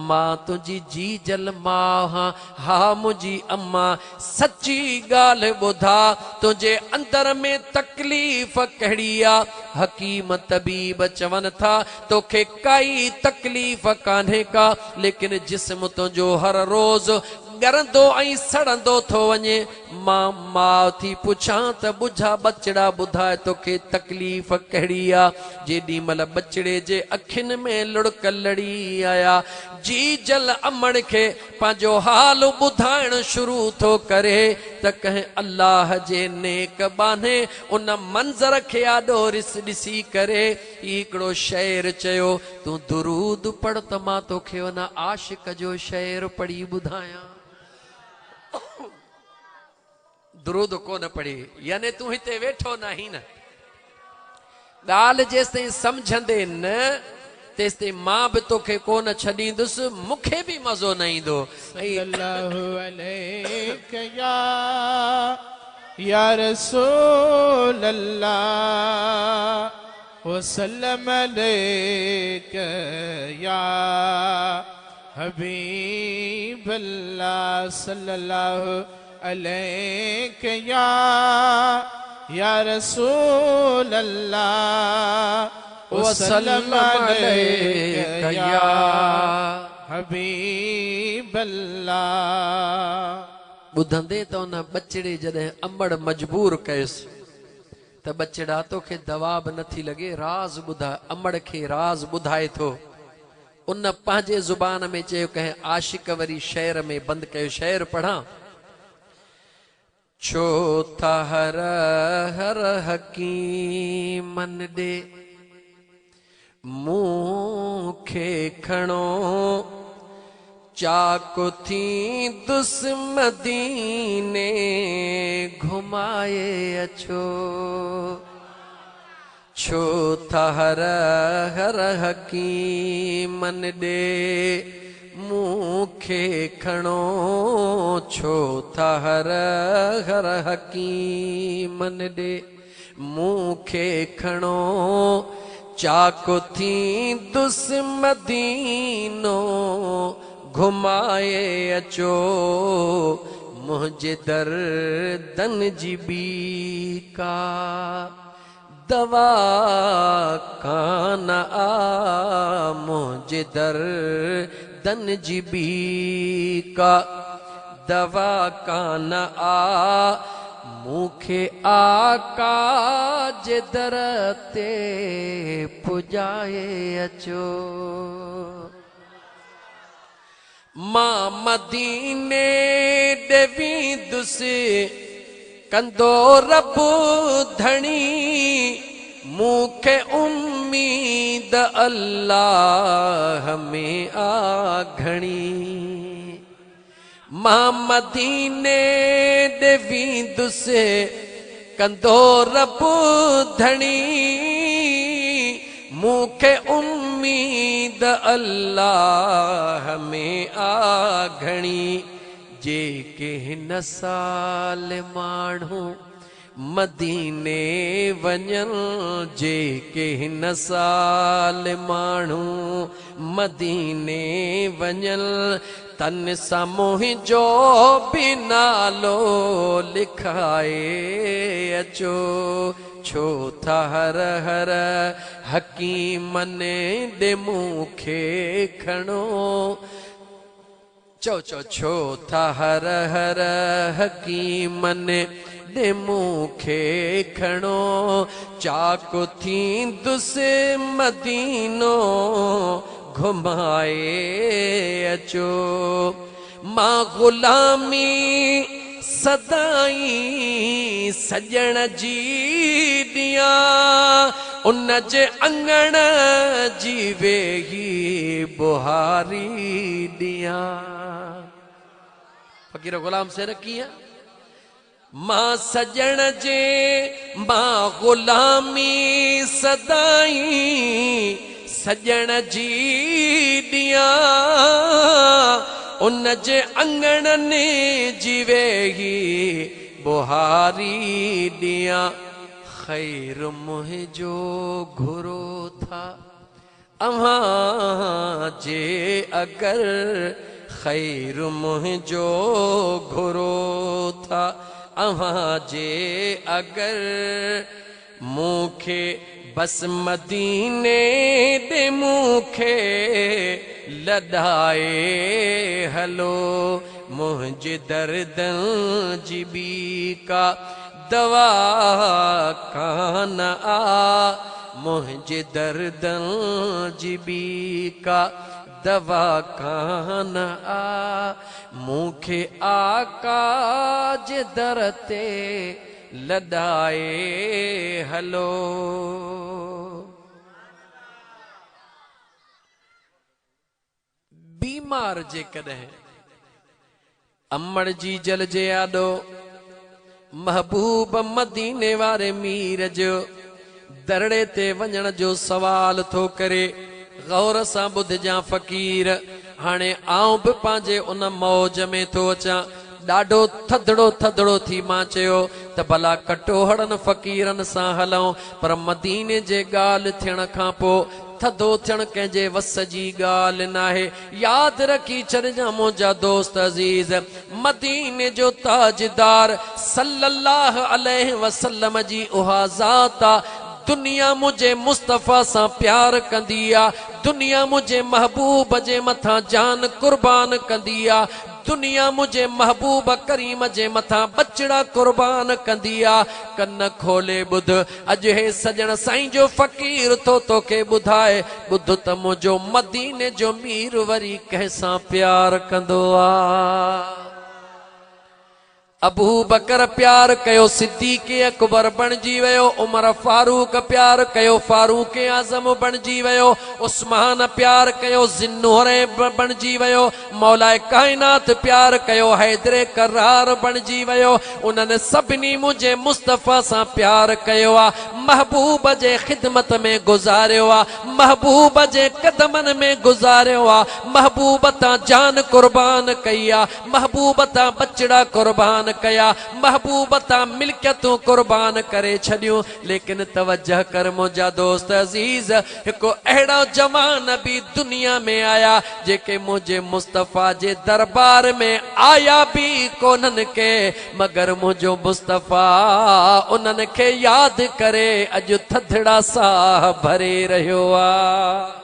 मां तुंहिंजी जीजल माउ हां, हा मुंहिंजी अम्मा, सची ॻाल्हि ॿुधा, तुंहिंजे अंदर में तकलीफ़ कहिड़ी आहे? हकीम तबीब चवनि था तोखे काई तकलीफ़ कान्हे का, लेकिन जिस्म तुंहिंजो हर रोज़ ॻरंदो ऐं सड़ंदो थो वञे। मां माउ थी पुछां त ॿुझा बचड़ा, ॿुधाए तोखे तकलीफ़ कहिड़ी आहे? जेॾी महिल बचड़े जे अखियुनि में लुड़क लड़ी आया, जीजल अमड़ खे पंहिंजो हाल ॿुधाइण शुरू थो करे त कंहिं अल्लाह जे नेक बान्हे उन मंज़र खे आॾो ॾिसी करे हिकिड़ो शेर चयो, तूं दुरूद पढ़ त मां तोखे उन आशिक जो शेर पढ़ी ॿुधायां। दुरूद कोन पढ़ी, यानी तूं हिते वेठो न आहीं न, ॻाल्हि जेसिताईं सम्झंदे न तेसिताईं मां बि तोखे कोन छॾींदुसि, मूंखे बि मज़ो न ईंदो। अल्लाहु अलैक या रसूल अल्लाह वसल्लम अलैक या हबीब अल्लाह सल्लल्लाहु अलैक या रसूल अल्लाह वसल्लम अलैक या हबीब अल्लाह। ॿुधंदे त उन बचड़े जॾहिं अमड़ मजबूर कयुसि त बचड़ा तोखे दवा बि नथी लॻे, राज़ ॿुधाए। अमड़ खे राज़ ॿुधाए थो। उन पंहिंजे ज़ुबान में चयो, कंहिं आशिक वरी शेर में बंदि कयो। शेर पढ़ां। छो था हर हर हकीमनि ॾे मूंखे खणो, चाक थींदुसि मदीने घुमाए अचो। छो था हर हर हकीमनि ॾे मूंखे खणो, छो था हर हर हकीमनि ॾे मूंखे खणो, चाक थींदुसि मदीनो घुमाए अचो। मुंहिंजे दर्दनि जी ॿी का दवा कान आ, मुंहिंजे दर्दनि जी ॿी का दवा कान आ, मूंखे आका जे दर ते पुॼाए अचो। मां मदीने ॾे वेंदुसि कंदो रब धणी, मूंखे उम्मीद अल्लाह में आ घणी। मां मदीने ॾे वेंदुसि कंदो रब धणी, मूंखे उम्मीद अल्लाह में आ घणी। जेके हिन साल माण्हू मदीने वञनि, जेके हिन साल माण्हू मदीने वञनि, तन सां मुंहिंजो बि नालो लिखाए अचो। छो था हर हर हकीमनि ॾे मूंखे खणो, चओ चओ छो था हर हर हकीमनि ॾे मूंखे खणो, चाक थींदुसि मदीनो घुमाए अचो। मां ग़ुलामी सदाई सॼण जी ॾियां, उन जे अंगण जी वेही बुहारी ॾियां। فقير غلام حسين ڪيئن؟ مان سڄڻ جي مان غلامي سدائين سڄڻ جي ڏيان ان جي اڱڻن جي ويهي ٻوهاري ڏيان خير منهنجو گهرو ٿا اوهان جي اگر خير منهنجو گهرو ٿا اوهان جي اگر مون کي بس مديني ڏي مون کي لڏائي هلو منهنجي دردن جي ٻي ڪا دوا ڪانه آ منهنجي دردن جي ٻي ڪا دوا ڪانه آ مون کي آقا جي در تي لڏائي هلو. بيمار جيڪڏهن امڙ جيجل جي آڏو محبوب مديني واري مير جو درڙي تي وڃڻ جو سوال ٿو ڪري، غور سان ٻڌجان فقير، هاڻي آئون به پنهنجي ان موج ۾ ٿو اچان. ڏاڍو ٿڌڙو ٿڌڙو ٿي مان چيو ته ڀلا ڪٽوهڙن فقيرن سان هلون، پر مديني جي ڳالهه ٿيڻ کان پوء ٿڌو ٿيڻ ڪنهن جي وس جي ڳالهه ناهي. ياد رکي ڇڏجان منهنجا دوست عزيز! مديني جو تاجدار صلّي اللّٰه عليه وسلّم جي اها ذات آ، دنيا منهنجي مصطفيٰ سان پيار ڪندي آ، دنيا منهنجي محبوب جي مٿان جان قربان ڪندي آ، دنيا منهنجي محبوب ڪريم جي مٿان ٻچڙا قربان ڪندي آ، ڪن کولي ٻڌ، اڄ هي سڄڻ سائين جو فقير ٿو توکي ٻڌائي، ٻڌ ته منهنجو مديني جو مير وري ڪنهن سان پيار ڪندو آ. ابوبڪر پيار ڪيو صديق اڪبر بڻجي ويو، عمر فاروق پيار ڪيو فاروق اعظم بڻجي ويو، عثمان پيار ڪيو ذوالنورين بڻجي ويو، مولاء ڪائنات پيار ڪيو حيدر ڪرار بڻجي ويو، انهن سڀني منهنجي مصطفيٰ سان پيار ڪيو آ، محبوب جي خدمت ۾ گذاريو آ، محبوب جي قدمن ۾ گذاريو آ، محبوب تان جان قربان ڪئي آ، محبوب تان ٻچڙا قربان ڪيا، محبوب تان ملڪيتون قربان ڪري ڇڏيون، ليڪن توجه ڪر منهنجا دوست عزيز! هڪ اهڙا جوان به دنيا ۾ آيا، جيڪي منهنجي مصطفيٰ جي دربار ۾ آيا به ڪونهن ڪي، مگر منهنجو مصطفيٰ انهن کي ياد ڪري اڄ ٿڌڙا ساهه ڀري رهيو آ.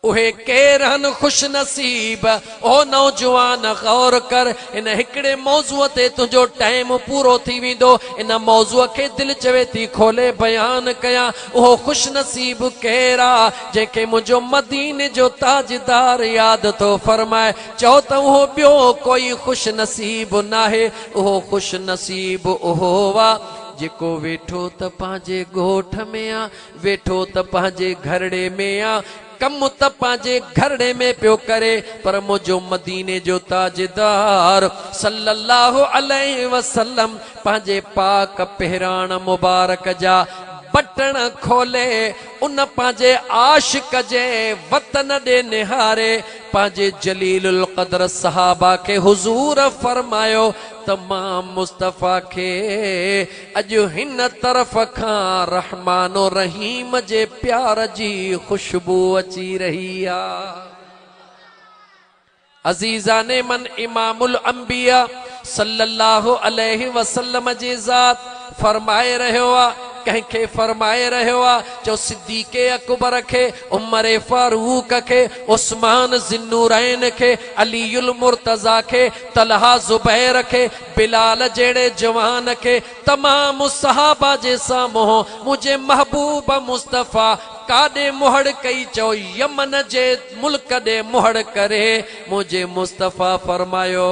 اهي ڪير هن خوش نصيب؟ او نوجوان غور ڪر، هن هڪڙي موضوع تي تنهنجو ٽائيم پورو ٿي ويندو، ان موضوع کي دل چوي ٿي کولي بيان ڪيان، اهو خوش نصيب ڪير آ، جنهن کي منهنجو مديني جو تاجدار ياد ٿو فرمائي، چئو ته اهو ٻيو ڪوئي خوش نصيب ناهي، اهو خوش نصيب اهو آ، جيڪو ويٺو ته پنهنجي ڳوٺ ۾ آ، ويٺو ته پنهنجي گهرڙي ۾ آ، ڪم ته پنهنجي گهرڙي ۾ پيو ڪري، پر منهنجو مديني جو تاجدار صلّي اللّٰه عليه وسلّم پنهنجي پاڪ پهراڻ مبارڪ جا بٽڻ کولي ان پنهنجي عاشق جي وطن ڏي نهاري پنهنجي جليل القدر صحابه کي حضور فرمايو ته مان مصطفيٰ کي اڄ هن طرف کان رحمان و رحيم جي پيار جي خوشبو اچي رهي آ. عزيزان من امام الانبياء صلي الله عليه وسلم جي ذات فرمائي رهيو آ، ڪنهن کي فرمائي رهيو آ؟ چئو صديق اڪبر کي، عمر فاروق کي، عثمان ذوالنورين کي، علي المرتضيٰ کي، طلحه زبير کي، بلال جهڙي جوان کي تمام صحابه جي سامهون منهنجي محبوب مصطفيٰ. ڪاڏي مهڙ ڪئي چئو يمن جي ملڪ ڏي مهڙ ڪري منهنجي مصطفيٰ فرمايو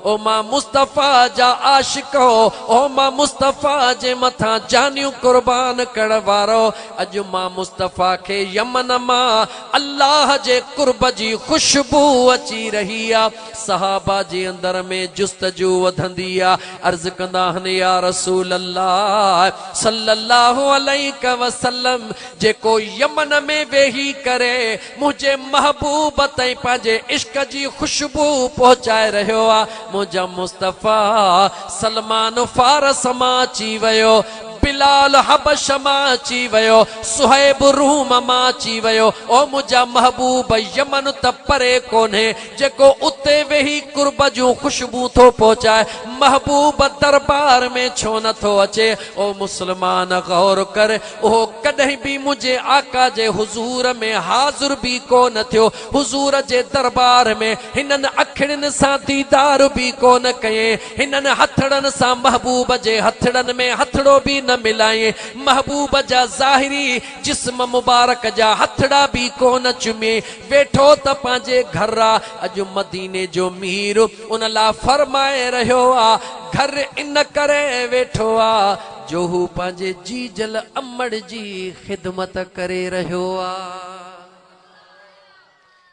او مان مصطفيٰ جا عاشقو او مان مصطفيٰ جي مٿان جانيون قربان ڪرڻ وارو اڄ مان مصطفيٰ کي يمن مان الله جي قرب جي خوشبو اچي رهي آ صحابه جي اندر ۾ جستجو وڌندي آ عرض ڪندا آهن يا رسول الله صلي الله عليڪ وسلم جيڪو يمن ۾ ويهي ڪري منهنجي محبوب تائين پنهنجي عشق جي خوشبو پهچائي رهيو آ منهنجا مصطفيٰ سلمان فارس مان اچي ويو بلال حبش مان اچي ويو، صهيب روم مان اچي ويو، او منهنجا محبوب يمن ته پري ڪونهي، جيڪو اتي ويهي قرب جون خوشبون ٿو پهچائي، محبوب دربار ۾ ڇو نه ٿو اچي؟ او مسلمان غور ڪر، اهو ڪڏهن به منهنجي آقا جي حضور ۾ حاضر به ڪو نه ٿيو، حضور جي دربار ۾ هنن اکڙين سان ديدار به ڪو نه ڪيائين، هنن هٿڙن سان محبوب جي هٿڙن ۾ هٿڙو به نه ملايائين، محبوب جا ظاهري جسم مبارڪ جا هٿڙا به ڪونه چميائين، ويٺو ته پنهنجي گهر آ، اڄ مديني جو مير ان لا فرمائي رهيو آ، گهر ان ڪري ويٺو آ جو هو پنهنجي جيجل امڙ جي خدمت ڪري رهيو آ.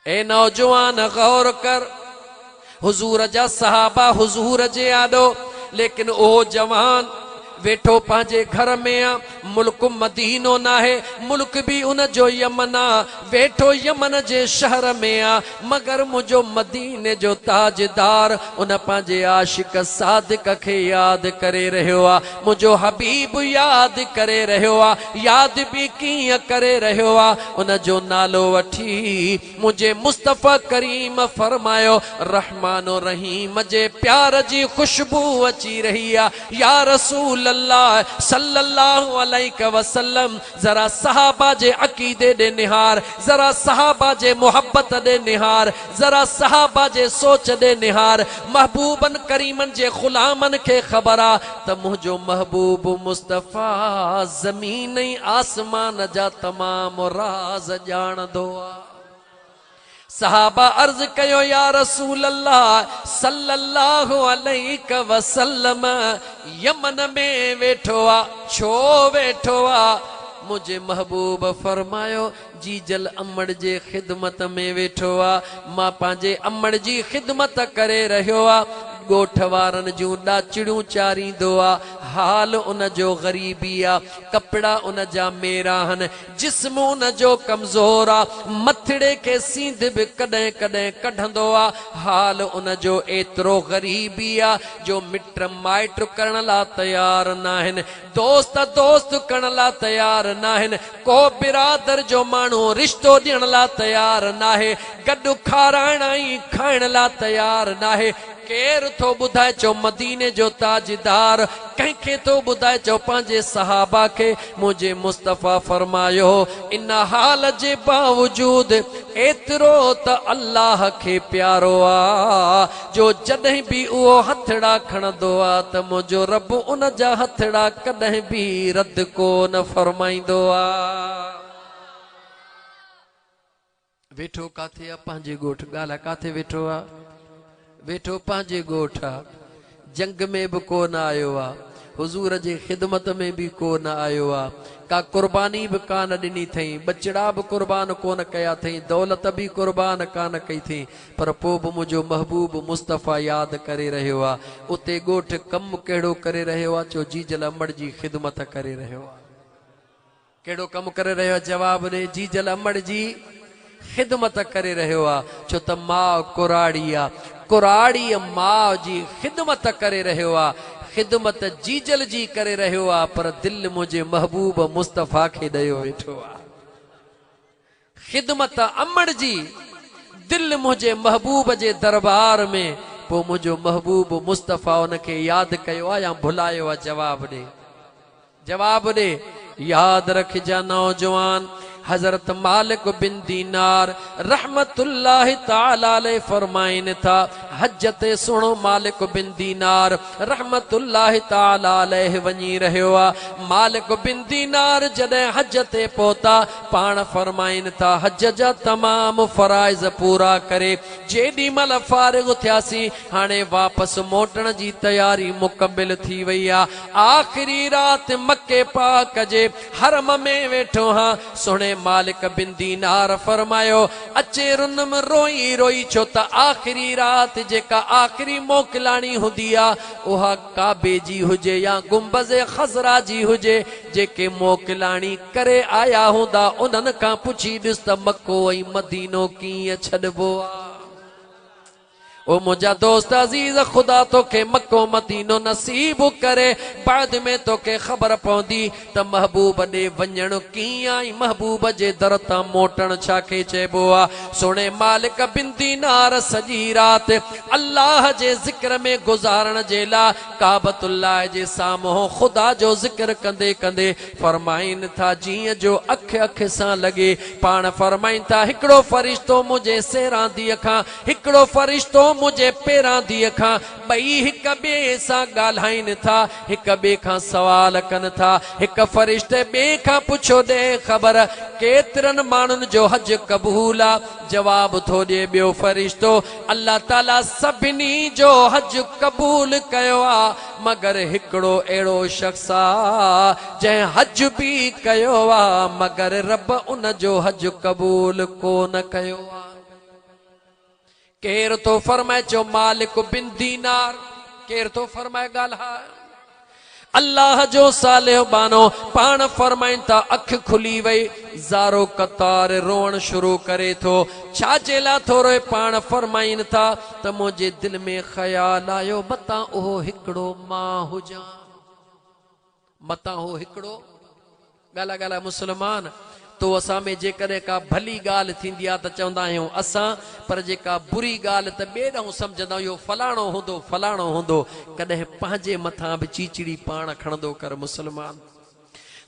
اي نوجوان غور ڪر، حضور جا صحابه حضور جي آڏو، ليڪن اهو جوان ويٺو پنهنجي گهر ۾ آ، ملڪ مدينو ناهي، ملڪ به ان جو يمن آ، ويٺو يمن جي شهر ۾ آ، مگر منهنجو مديني جو تاجدار ان پنهنجي عاشق صادق کي ياد ڪري رهيو آ، منهنجو حبيب ياد ڪري رهيو آ، ياد به ڪيئن ڪري رهيو آ، ان جو نالو وٺي منهنجي مصطفيٰ ڪريم فرمايو، رحمان و رحيم جي پيار جي خوشبو اچي رهي آ، يا رسول الله صلّي الله عليه وسلّم ذرا صحابه جي عقيدي ڏي نهار، ذرا صحابه جي محبت ڏي نهار، ذرا صحابه جي سوچ ڏي نهار، محبوبن ڪريمن جي غلامن کي خبر آ ته منهنجو محبوب مصطفيٰ زمين ۽ آسمان جا تمام راز ڄاڻندو آ. صحابه عرض ڪيو يا رسول الله صلي الله عليه وسلم يمن ۾ ويٺو آ ڇو ويٺو آ؟ منهنجي محبوب فرمايو جيجل امڙ جي خدمت ۾ ويٺو آ، مان پنهنجي امڙ جي خدمت ڪري رهيو آ، ڳوٺ وارن جون ڏاچڙيون چاريندو آ، حال ان جو غريبي آ، ڪپڙا ان جا ميرا هن، جسم ان جو ڪمزور آ، مٿڙي کي سينڌ به ڪڏهن ڪڏهن ڪڍندو آ، حال ان جو ايترو غريبي آ جو مٽ مائٽ ڪرڻ لا تيار ناهن، دوست دوست ڪرڻ لا تيار ناهن، ڪو برادر جو ماڻهو رشتو ڏيڻ لا تيار ناهي، گڏ کارائڻ ۽ کائڻ لا تيار ناهي، ڪير ٿو ٻڌائي چئو مديني جو تاجدار، ڪنهن کي ٿو ٻڌائي چئو پنهنجي صحابه کي، منهنجي مصطفيٰ فرمايو، ان حال جي باوجود ايترو ته الله کي پيارو آ جو جڏهن به اهو هٿڙا کڻندو آ ته منهنجو رب ان جا هٿڙا ڪڏهن به رد ڪو نه فرمائيندو آ. ويٺو ڪاٿي آ پنهنجي ڳوٺ ڳالهه ڪاٿي ويٺو آ ويٺو پنهنجي ڳوٺ آ جنگ ۾ به ڪو نه آيو آ حضور جي خدمت ۾ به ڪو نه آيو آ ڪا قرباني به ڪا نه ڏني ٿئين ٻچڙا به قربان ڪو نه ڪيا ٿئين دولت به قربان ڪا نه ڪئي ٿئين پر پوء به منهنجو محبوب مصطفيٰ ياد ڪري رهيو آ اتي ڳوٺ ڪم ڪهڙو ڪري رهيو آ چو جيجل امڙ جي خدمت ڪري رهيو آ. ڪهڙو ڪم ڪري رهيو آهي؟ جواب ڏي، جيجل امڙ جي خدمت ڪري رهيو آ، ڇو ته ماء ڪراڙي آ. ڪراڙيء ماء جي خدمت ڪري رهيو آ. خدمت جيجل جي ڪري رهيو آ، پر دل منهنجي محبوب مصطفيٰ کي ڏيو ويٺو آ. خدمت امڙ جي، دل منهنجي محبوب جي دربار ۾، پوء منهنجو محبوب مصطفيٰ ان کي ياد ڪيو آ يا ڀلايو آ؟ جواب ڏي. جواب ڏي، ياد رکجان نوجوان! حضرت مالڪ بن دينار رحمة الله تعالٰي عليه فرمائن ٿا، حج تي سهڻو مالڪ بن دينار رحمة الله تعالٰي عليه وڃي رهيو آ. مالڪ بن دينار جڏهن حج تي پهتا، پاڻ فرمائن ٿا، حج جا تمام فرائض پورا ڪري جيڏي مهل فارغ ٿياسين، هاڻي واپس موٽڻ جي تياري مڪمل ٿي وئي آ. آخري رات مڪي پاڪ جي حرم ۾ ويٺو هان، سهڻي مالڪ بن دينار فرمايو، اچي رنم روئي روئي ڇو ته آخري رات جيڪا آخري موڪلاڻي هوندي آ، اها ڪعبي جي هجي يا گنبذ خضرا جي هجي، جيڪي موڪلاڻي ڪري آيا هوندا انهن کان پڇي ڏس ته مڪو ۽ مدينو ڪيئن ڇڏبو آ. او منهنجا دوست عزيز خدا توکي مڪو مدينو نصيب ڪري بعد ۾ توکي خبر پوندي ته محبوب ڏي وڃڻ ڪيئن آ ۽ محبوب جي در تان موٽڻ ڇا کي چئبو آ سهڻي مالڪ بن دينار سڄي رات الله جي ذڪر ۾ گذارڻ جي لا ڪعبة الله جي سامهون خدا جو ذڪر ڪندي ڪندي فرمائين ٿا جيئن جو اک اک سان لڳي پاڻ فرمائين ٿا هڪڙو فرشتو منهنجي سيرانديء کان هڪڙو فرشتو منهنجي پيرانديء کان، ٻئي هڪ ٻئي سان ڳالهائين ٿا، هڪ ٻئي کان سوال ڪن ٿا. هڪ فرشتي ٻئي کان پڇيو ڏي خبر، ڪيترن ماڻهن جو حج قبول آ؟ جواب ٿو ڏئي ٻيو فرشتو، الله تعاليٰ سڀني جو حج قبول ڪيو آ، مگر هڪڙو اهڙو شخص آ، جنهن حج به ڪيو آ، مگر رب ان جو حج قبول ڪو نه ڪيو آ. ڪير ٿو فرمائي چيو مالڪ بن دينار ڪير ٿو فرمائي ڳالهاء الله جو صالح ٻانهو پاڻ فرمائن ٿا اک کلي وئي زارو قطار روئڻ شروع ڪري ٿو ڇا جي لاء ٿو روئي پاڻ فرمائن ٿا ته منهنجي دل ۾ خيال آيو متان اهو هڪڙو مان هجان متان هو هڪڙو ڳالهاء ڳالهاء مسلمان تو اسان ۾ جيڪڏهن ڪا ڀلي ڳالهه ٿيندي آ ته چوندا آهيون اسان پر جي ڪا بري ڳالهه ته ٻئي ڏانهن سمجهندا آهيون اهو فلاڻو هوندو فلاڻو هوندو ڪڏهن پنهنجي مٿان به چيچڙي پاڻ کڻندو ڪر مسلمان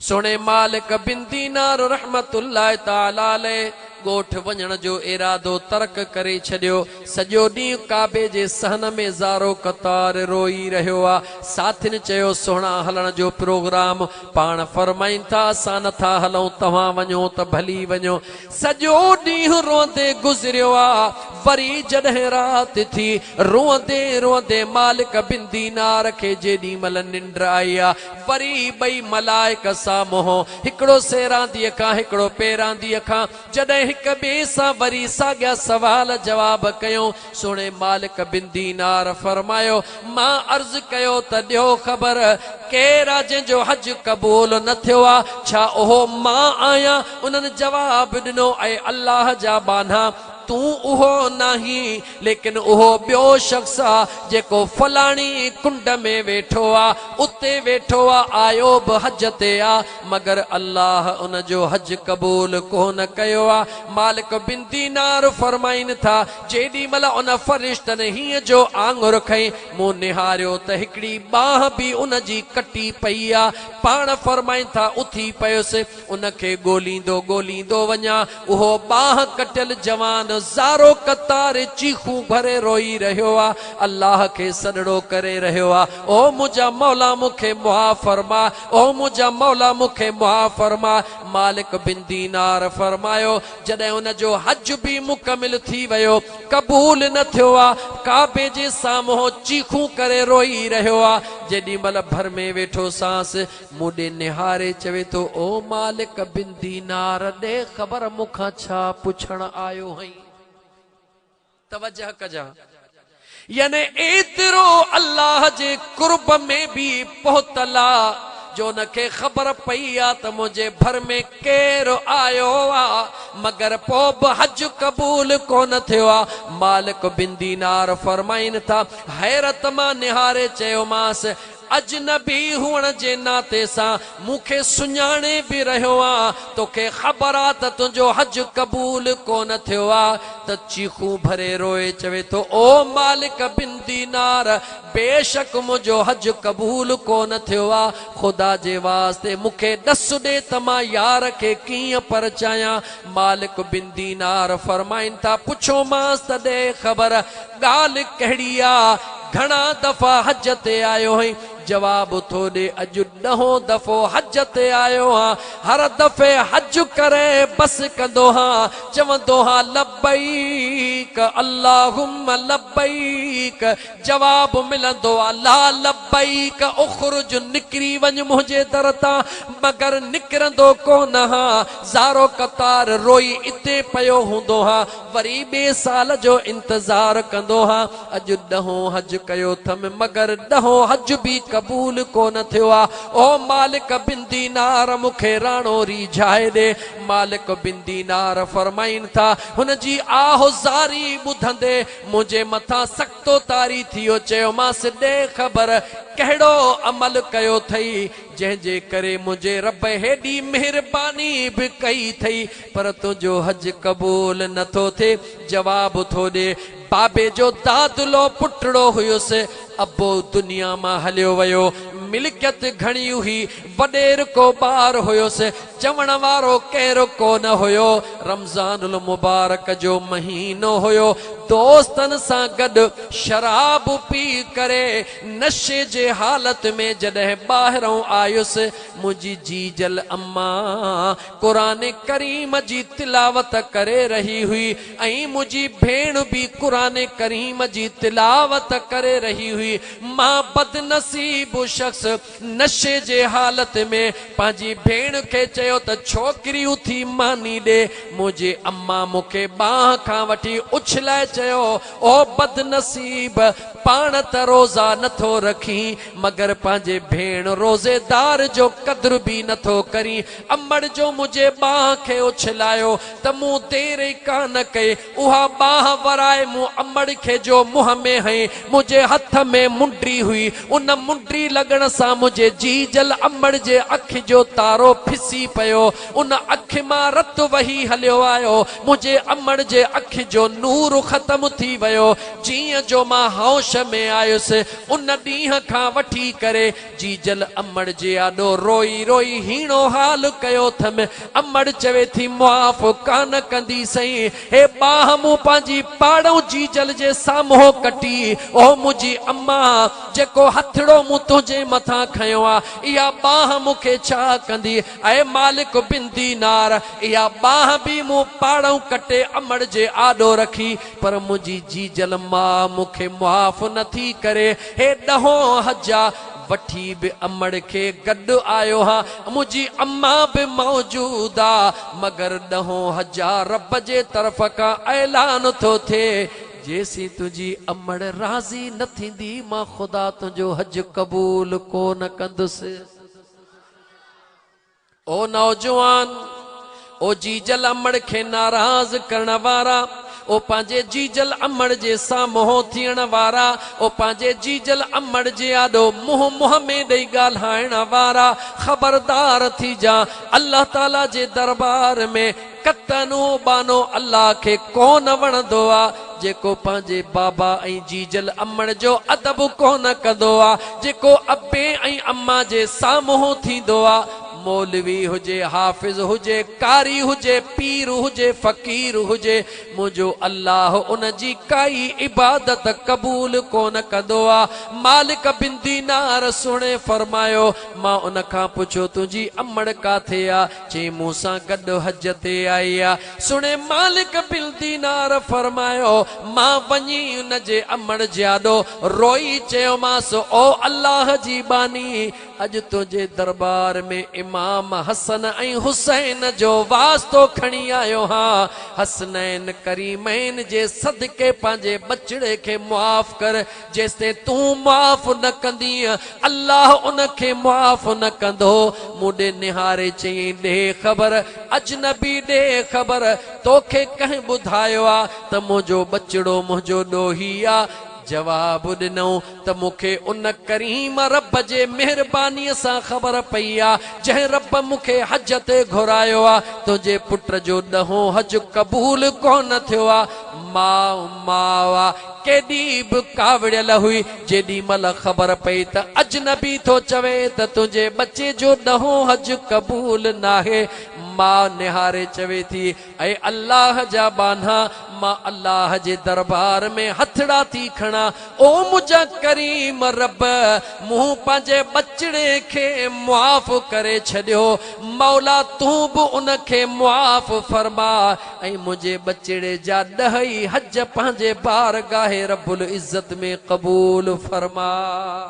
سهڻي مالڪ بن دينار رحمة الله تعالٰي عليه ڳوٺ وڃڻ جو ارادو ترڪ ڪري ڇڏيو. سڄو ڏينهن ڪعبي جي صحن ۾ زارو قطار روئي رهيو آ. ساٿين چيو سهڻا هلڻ جو پروگرام. پاڻ فرمائين ٿا اسان نه ٿا هلون توهان وڃو ته ڀلي وڃو. سڄو ڏينهن روئندي گذريو آ. وري جڏهن رات ٿي، روئندي روئندي مالڪ بن دينار کي جيڏي مهل ننڊ آئي آ، وري ٻئي ملائڪ سامهون، هڪڙو سيرانديء کان هڪڙو پيرانديء کان، جڏهن هڪ ٻئي سان وري ساڳيا سوال جواب ڪيون، سهڻي مالڪ بن دينار فرمايو، مان عرض ڪيو ته ڏيو خبر، ڪير آ جنهن جو حج قبول نه ٿيو آ، ڇا اهو مان آهيان؟ انهن جواب ڏنو، اي الله جا ٻانها! تون اهو ناهين، ليڪن اهو ٻيو شخص آ، جيڪو فلاڻي ڪنڊ ۾ ويٺو آ، اتي ويٺو آ، آيو به حج تي آ، مگر الله ان جو حج قبول ڪونه ڪيو آ. مالڪ بن دينار فرمائين ٿا، جيڏي مھل ان فرشتن هينئن جو آڱر کنئي، مون نهاريو ته هڪڙي ٻانهن به ان جي ڪٽي پئي آ. پاڻ فرمائين ٿا، اٿي پيس، ان کي ڳوليندو ڳوليندو وڃان، اهو ٻانهن ڪٽيل جوان زارو قطار چيخون ڀري روئي رهيو آ، الله کي سڏڙو ڪري رهيو آ، او منهنجا مولا مون کي معاف فرما، او منهنجا مولا مون کي معاف فرما. مالڪ بن دينار فرمايو، جڏهن ان جو حج به مڪمل ٿي ويو، قبول نه ٿيو آ، ڪعبي جي سامهون چيخون ڪري روئي رهيو آ، جيڏي مهل ڀر ۾ ويٺو سانس، مون ڏي نهاري چوي ٿو، او مالڪ بن دينار ڏي خبر مون کان ڇا پڇڻ آيو هئين؟ توجه ڪجان. يعني ايترو الله جي قرب ۾ به پهتل آ جو ان کي خبر پئي آ ته منهنجي ڀر ۾ ڪير آيو آ، مگر پو به حج قبول ڪونه ٿيو آ. مالڪ بن دينار فرمائين ٿا، حيرت مان نهاري چيومانس، اجنبي هئڻ جي ناتي سان مون کي سڃاڻي به رهيو آن، توکي خبر آ ته تنهنجو حج قبول ڪونه ٿيو آ، ته چيخون ڀري روئي چوي ٿو، او مالڪ بن دينار! بيشڪ منهنجو حج قبول ڪونه ٿيو آ، خدا جي واسطي مون کي ڏس ڏي ته مان يار کي ڪيئن پرچايان؟ مالڪ بن دينار فرمائن ٿا، پڇيومانس ته ڏي خبر، ڳالهه ڪهڙي آ، گهڻا دفعا حج تي آيو هئين؟ جواب ٿو ڏي، اڄ ڏهون دفعو حج تي آيو هان، هر دفعي حج ڪري بس ڪندو هان، چوندو هان لبيڪ اللهم لبيڪ، جواب ملندو آ لا لبيڪ اخرج نڪري وڃ منهنجي در تان، مگر نڪرندو ڪونه هان، زارو قطار روئي اتي پيو هوندو هان، وري ٻئي سال جو انتظار ڪندو هان، اڄ ڏهون حج ڪيو ٿم مگر ڏهون حج به قبول ڪونه ٿيو آ، او مالڪ بن دينار مون کي راڻو ريجهائي ڏي، مالڪ بن دينار فرمائين ٿا، هن جي آه زاري ٻڌندي منهنجي مٿان سڪتو طاري ٿيو، چيومانس ڏي خبر ڪهڙو عمل ڪيو ٿئي، جنهن جي ڪري منهنجي رب هيڏي مهرباني به ڪئي ٿئي، پر تنهنجو حج قبول نه ٿو ٿئي. جواب ٿو ڏي، بابي جو دادلو پٽڙو هيس، ابو دنيا مان هليو ويو، ملڪيت گهڻي هئي، وڏيرڪو ٻار هيس، چوڻ وارو ڪير ڪو نه هيو. رمضان المبارڪ جو مهينو هيو. دوستن سان گڏ شراب پي ڪري نشي جي حالت ۾ جڏهن ٻاهرئون آيس، منهنجي جيجل اما قرآن ڪريم جي تلاوت ڪري رهي هئي ۽ منهنجي ڀيڻ به قرآن ڪريم جي تلاوت ڪري رهي هئي. مان بدنصيب شخص نشي جي حالت ۾ پنهنجي ڀيڻ کي چيو ته ڇوڪري اٿي ماني ڏي. منهنجي اما مون کي ٻانهن کان وٺي اڇلائي چيو، او بدنصيب! پاڻ ته روزا نه ٿو رکين، مگر پنهنجي ڀيڻ روزيدار جو قدر به نه ٿو ڪرين. امڙ جو منهنجي ٻانهن کي اڇلايو ته مون دير ئي ڪانه ڪئي، اها ٻانهن ورائي مون امڙ کي جو منهن ۾ هنئي. منهنجي هٿ ۾ منڊي هئي. ان منڊي لڳڻ سان منهنجي جيجل امڙ جي اک جو تارو ڦسي پيو. ان اک مان رت وهي هليو آيو. منهنجي امڙ جي اک جو نور ختم ٿي ويو. جيئن جو مان هوش ۾ آيس، ان ڏينهن کان وٺي ڪري جيجل امڙ جي آڏو روئي روئي هيڻو حال ڪيو ٿم. امڙ چوي ٿي معاف ڪانه ڪنديسئين. هي ٻانهن مون پنهنجي پاڙئون جيجل جي سامهون ڪٽي. او منهنجي اما! جيڪو هٿڙو مون تنهنجي مٿان کنيو آ، اها ٻانهن مون کي ڇا ڪندي؟ اي مالڪ بن دينار! اها ٻانهن به مون پاڙئون ڪٽي امڙ جي آڏو رکي، پر منهنجي جيجل ماء مون کي معاف نه ٿي ڪري. هي ڏهون حج آ، وٺي به امڙ کي گڏ آيو هان، منهنجي اما به موجود آ، مگر ڏهون حج آ، رب جي طرف کان اعلان ٿو ٿئي، جيسين تنهنجي امڙ راضي نه ٿيندي، مان خدا تنهنجو حج قبول ڪو نه ڪندس. او نوجوان! او جيجل امڙ کي ناراض ڪرڻ وارا! او پنهنجي جيجل امڙ جي سامهون ٿيڻ وارا! او پنهنجي جيجل امڙ جي آڏو منهن منهن ۾ ڏئي ڳالهائڻ وارا! خبردار ٿي جان! الله تعاليٰ جي دربار ۾ قطعاً اهو ٻانهو الله کي ڪونه وڻندو آ، جيڪو پنهنجي بابا ۽ جيجل امڙ جو ادب ڪونه ڪندو آ، جيڪو ابي ۽ اما جي سامهون ٿيندو آ. مولوي هجي، حافظ هجي، قاري هجي، پير هجي، فقير هجي، منهنجو الله ان جي ڪائي عبادت قبول ڪونه ڪندو آ. مالڪ بن دينار سهڻي فرمايو، مان ان کان پڇيو تنهنجي امڙ ڪاٿي آ؟ چيائين مون سان گڏ حج تي آئي آ. سهڻي مالڪ بن دينار فرمايو، مان وڃي ان جي امڙ جي آڏو روئي چيومانس، او الله جي ٻانهي! اڄ تنهنجي درٻار ۾ امام حسن ۽ حسين جو واسطو کڻي آيو هان، حسنين ڪريمين جي صدقي پنهنجي ٻچڙي کي معاف ڪر، جيستائين تون معاف نه ڪندينء، الله ان کي معاف نه ڪندو. مون ڏي نهاري چيائين، ڏي خبر، اجنبي ڏي خبر، توکي ڪنهن ٻڌايو آ ته منهنجو ٻچڙو منهنجو ڏوهي آ؟ جواب ڏنئون ته مون کي ان ڪريم رب جي مهربانيء سان خبر پئي آ، جنهن رب مون کي حج تي گهرايو آ، تنهنجي پٽ جو ڏهون حج قبول ڪونه ٿيو آ. ماء ماء آ، ڪيڏي به ڪاوڙيل هئي، جيڏي مهل خبر پئي ته اجنبي ٿو چوي ته تنهنجي ٻچي جو ڏهون حج قبول ناهي. ماء نهاري چوي ٿي، اي الله جا ٻانها! مان الله جي دربار ۾ هٿڙا ٿي کڻان، او منهنجا ڪريم رب! مون پنهنجي ٻچڙي کي معاف ڪري ڇڏيو، مولا تون به ان کي معاف فرماء ۽ منهنجي ٻچڙي جا ڏهه ئي حج پنهنجي بارگاهه رب العزت ۾ قبول فرماء.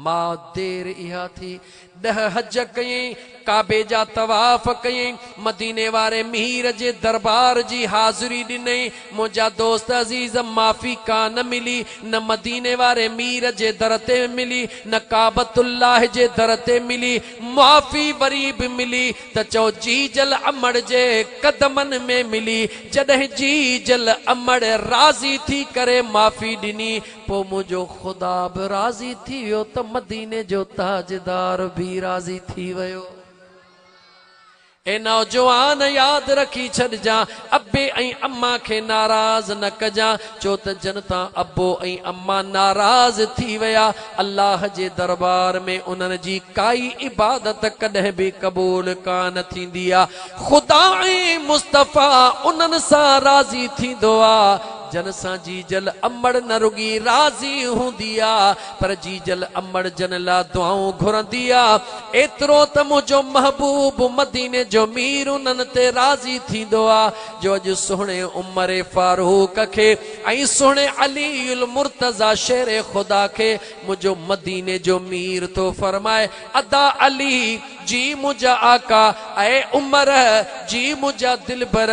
ماء دير اها ٿي، ڏهه حج ڪيائين، ڪعبي جا طواف ڪيائين، مديني واري مير جي دربار جي حاضري ڏنائين، منهنجا دوست عزيز معافي ڪا نه ملي، نه مديني واري مير جي در تي ملي، نه ڪعبة الله جي در تي ملي، معافي وري به ملي ته چئو جيجل امڙ جي قدمن ۾ ملي، جڏهن جيجل امڙ راضي ٿي ڪري معافي ڏني، پوء منهنجو خدا به راضي ٿي ويو ته مديني جو تاجدار به راضي ٿي ويو. اي نوجوان ياد رکي ڇڏجان، ابي ۽ اما کي ناراض نه ڪجان، ڇو ته جن تان ابو ۽ اما ناراض ٿي ويا، الله جي دربار ۾ انهن جي ڪائي عبادت ڪڏهن به قبول ڪانه ٿيندي آ. خدا ۽ مصطفيٰ انهن سان راضي ٿيندو آ، جن سان جيجل امڙ نه رڳي راضي هوندي آ، پر جيجل امڙ جن لا دعائون گهرندي آ، ايترو ته منهنجو محبوب مديني جو مير انهن تي راضي ٿيندو آ، جو اڄ سهڻي عمر فاروق کي ۽ سهڻي علي المرتضيٰ شير خدا کي منهنجو مديني جو مير ٿو فرمائي، ادا علي! جي منهنجا آقا، اي عمر! جي منهنجا دلبر!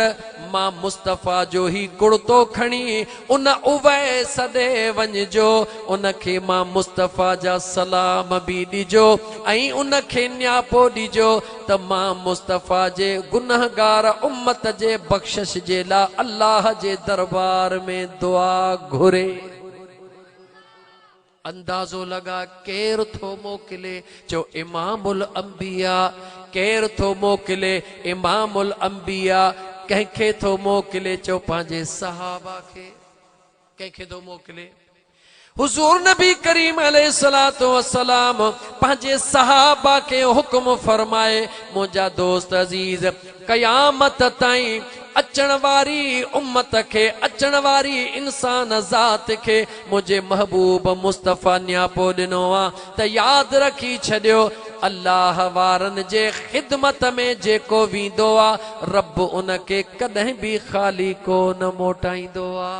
مان مصطفيٰ جو هي ڪڙتو کڻي ان اويس ڏي وڃجو، ان کي مان مصطفيٰ جا سلام به ڏجو ۽ ان کي نياپو ڏجو ته مان مصطفيٰ جي گنهگار امت جي بخشش جي لاء الله جي دربار ۾ دعا گهري. اندازو لڳا ڪير ٿو موڪلي؟ چيو امام الانبياء. ڪير ٿو موڪلي؟ امام الانبياء. ڪنهن کي ٿو موڪلي؟ چيو پنهنجي صحابه کي. ڪنهن کي ٿو موڪلي؟ حضور نبي ڪريم عليه الصلوة والسلام پنهنجي صحابه کي حڪم فرمائي، منهنجا دوست عزيز! قيامت تائين اچڻ واري امت کي، اچڻ واري انسان ذات کي منهنجي محبوب مصطفيٰ نياپو ڏنو آ ته ياد رکي ڇڏيو الله وارن جي خدمت ۾ جيڪو ويندو آ رب ان کي ڪڏهن به خالي ڪو نه موٽائيندو آ.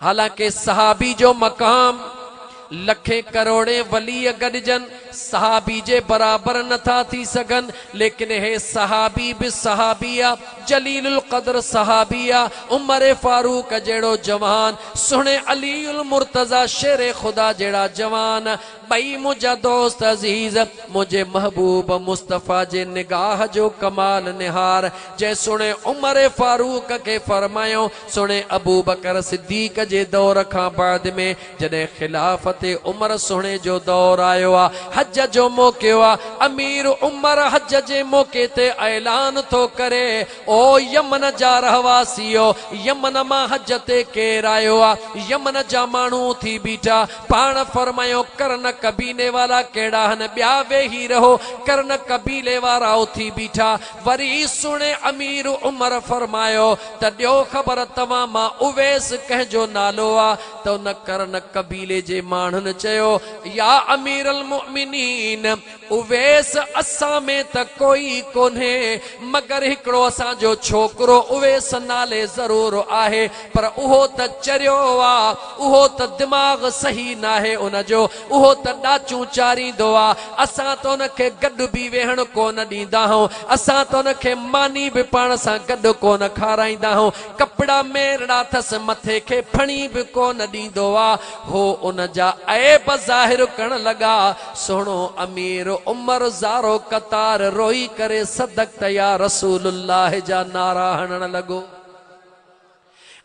حالانڪه صحابي جو مقام لکين ڪروڙين ولي گڏجن صحابي جي برابر نه ٿا ٿي سگهن ليڪن هي صحابي به صحابي آ جليل القدر صحابي آ عمر فاروق جهڙو جوان سهڻي علي المرتضيٰ شير خدا جهڙا جوان ٻئي منهنجا دوست عزيز، منهنجي محبوب مصطفيٰ جي نگاهه جو ڪمال نهار، جنهن سهڻي عمر فاروق کي فرمايو، سهڻي ابوبڪر صديق جي دور کان بعد ۾ جڏهن خلافت عمر سهڻي جو دور آيو آ، حج جو موقعو آ، امير عمر حج جي موقعي تي اعلان ٿو ڪري، او يمن جا رهواسيو! يمن مان حج تي ڪير آيو آ؟ يمن جا ماڻهو اٿي بيٺا. پاڻ فرمايو، قرن قبيلي وارا ڪهڙا هن؟ ٻيا ويهي رهو. قرن قبيلي وارا اٿي بيٺا. وري سهڻي امير عمر فرمايو ته ڏيو خبر توهان مان اويس ڪنهن جو نالو آ؟ ته ان قرن قبيلي جي ماڻهن چيو، يا امير المؤمنين! اويس اسان ۾ ته ڪوئي ڪونهي، مگر هڪڙو اسان جو ڇوڪرو اويس نالي ضرور آهي، پر اهو ته چريو آ، اهو ته دماغ صحيح ناهي ان جو، اهو ته ڏاچون چاريندو آ، اسان ته ان کي گڏ به ويهڻ ڪونه ڏيندا آهون، اسان ته ان کي ماني به پاڻ سان گڏ ڪونه کارائيندا آهون، ڪپڙا ميرڙا اٿس، مٿي کي ڦڻي به ڪونه ڏيندو آ. هو ان جا عيب ظاهر ڪرڻ لڳا. سهڻو امير عمر زارو قطار روئي ڪري صدقت يا رسول الله جا نعرا هڻڻ لڳو.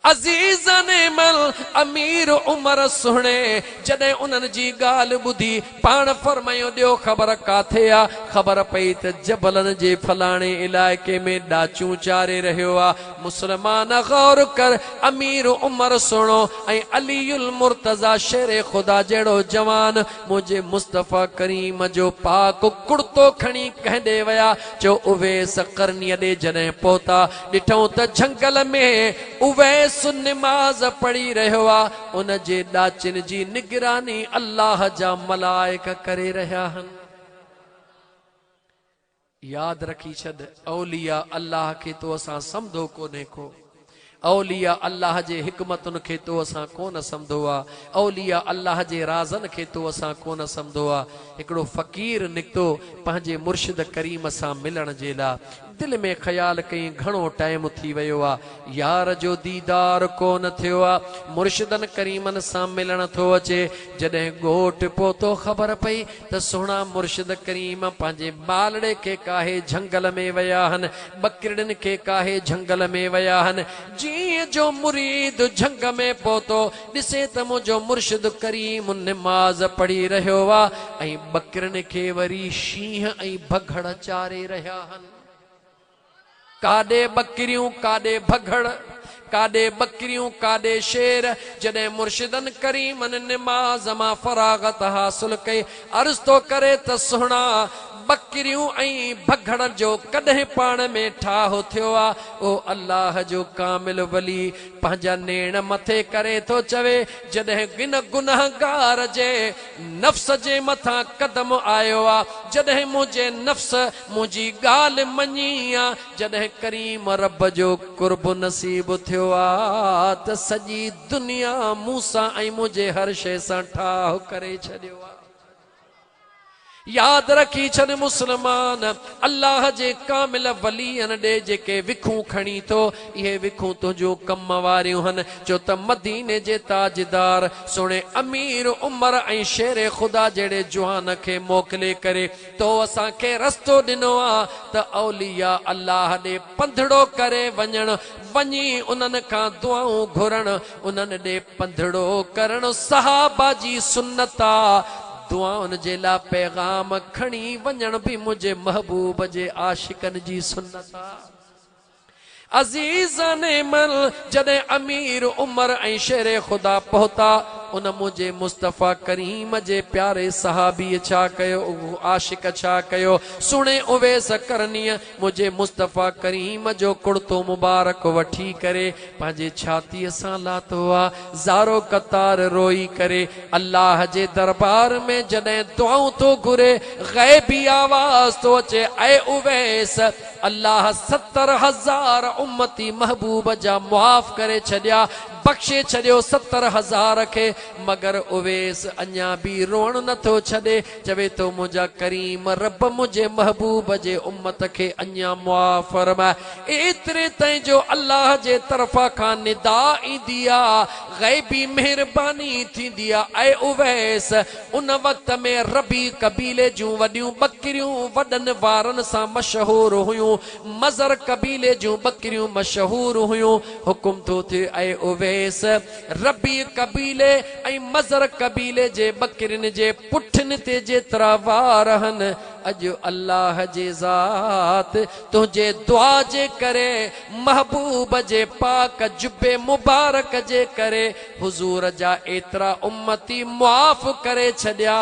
अज़ीज़न मल अमीर उमर सुहिणे जॾहिं उन्हनि जी ॻाल्हि ॿुधी पाण फरमायो ॾियो ख़बर काथे आहे। ख़बर पई त जबलनि जे फलाणे इलाइक़े में ॾाचूं चारे रहियो आहे। मुसलमान गौर कर, अमीर उमर सुहिणो ऐं अली मुर्तज़ा शेर ख़ुदा जहिड़ो जवान मुंहिंजे मुस्तफ़ा करीम जो पाक कुर्तो खणी कंहिं ॾे विया। चयो उवैस करनीअ ॾे जॾहिं पहुता ॾिठऊं त जंगल में उवैस नमाज़ पढ़ी रहियो आहे, उन जे ॾाचिन जी निगरानी अल्लाह जा मलाइक करे रहिया आहिनि। यादि रखी छॾ, औलिया अल्लाह खे तो असां सम्झो कोन्हे को, औलिया अल्लाह जे हिकमतुनि खे तो असां कोन सम्झो आहे, औलिया अल्लाह जे राज़नि खे तो असां कोन सम्झो आहे। हिकिड़ो फ़क़ीर निकितो पंहिंजे मुर्शिद करीम सां मिलण जे लाइ, दिलि में ख़्याल कई घणो टाइम थी वियो आहे, यार जो दीदार कोन थियो आहे, मुर्शिदनि करीमनि सां मिलण थो अचे। जॾहिं ॻोठ पहुतो ख़बर पई त सुहिणा मुर्शिद करीम पंहिंजे मालड़े खे काहे जंगल में विया आहिनि, बकरियुनि खे काहे जंगल में विया आहिनि। जीअं जो मुरीद झंग में पहुतो ॾिसे त मुंहिंजो मुर्शिद करीम नमाज़ पढ़ी रहियो आहे ऐं बकरियुनि खे वरी शींहं ऐं बघड़ चारे रहिया आहिनि। काॾे बकरियूं काॾे बघड़, काॾे बकरियूं काॾे शेर। जॾहिं मुर्शिदनि करीमनि नमाज़ मां फरागत हासिल कई, अर्ज़ थो करे त सुहिणा बकरियूं ऐं बघड़ जो कॾहिं पाण में ठाह थियो आहे। ओ अल्लाह जो कामिल वली पंहिंजा नेण मथे करे थो चवे, जॾहिं गिन गुनहगार जे नफ़्स जे मथां कदम आयो आहे, जॾहिं मुंहिंजे नफ़्स मुंहिंजी ॻाल्हि मञी आहे, जॾहिं करीम रब जो कुर्ब नसीब थियो आहे त सॼी दुनिया मूंसां ऐं मुंहिंजे हर शइ सां ठाह करे छॾियो आहे। यादि रखी छॾ मुसलमान, अल्लाह जे कामिल वलियनि ॾे जेके विखूं खणी थो, इहे विखूं तुंहिंजूं कम वारियूं आहिनि। छो त मदीने जे ताजदार सुहिणे अमीर उमर ऐं शेर ख़ुदा जहिड़े जवान खे मोकिले करे तो असांखे रस्तो ॾिनो आहे त औलिया अल्लाह ॾे पंधड़ो करे वञणु, वञी उन्हनि खां दुआऊं घुरणु, उन्हनि ॾे पंधड़ो करणु सहाबा जी सुन्नत आहे। दुआउनि जे लाइ पैगाम खणी वञणु बि मुंहिंजे महबूब जे आशिकनि जी सुन्नत आहे। अज़ीज़ मन जॾहिं अमीर उमर ऐं शेर ख़ुदा पहुता, उन मुंहिंजे मुस्तफ़ा करीम जे प्यारे सहाबीअ छा कयो, आशिक छा कयो, सुणे उवैस करनीअ मुंहिंजे मुस्तफ़ा करीम जो कुर्तो मुबारक वठी करे पंहिंजे छातीअ सां लाथो आहे, ज़ारो कतार रोई करे अल्लाह जे दरबार में जॾहिं दुआऊं थो घुरे, ग़ैबी आवाज़ थो अचे, ऐ उवैस अल्लाह 70,000 उम्मती महबूब जा मुआफ़ करे छॾिया, बख़्शे छॾियो 70,000 खे, मगर उवैस अञा बि रोअणु नथो छॾे, चवे थो मुंहिंजा करीम रब मुंहिंजे महबूब जे उम्मत खे अञा मुआफ़ फरमाए। एतिरे ताईं जो अल्लाह जे तरफ़ा खां निदा ईंदी आहे, ग़ैबी महिरबानी थींदी आहे, ऐ उवैस उन वक़्त में रबी कबीले जूं वॾियूं बकरियूं वॾनि वारनि सां मशहूर हुयूं, मज़र कबीले जूं बकरियूं मशहूर हुयूं। हुकुम थो थिए ऐ उवैस रबी कबीले ऐं मज़र कबीले जे बकरियुनि जे पुठनि ते जेतिरा वार आहिनि, अॼु अल्लाह जे ज़ात तुंहिंजे दुआ जे करे, महबूब जे पाक जुबे मुबारक जे करे हुज़ूर जा एतिरा उम्मती मुआफ़ करे छॾिया,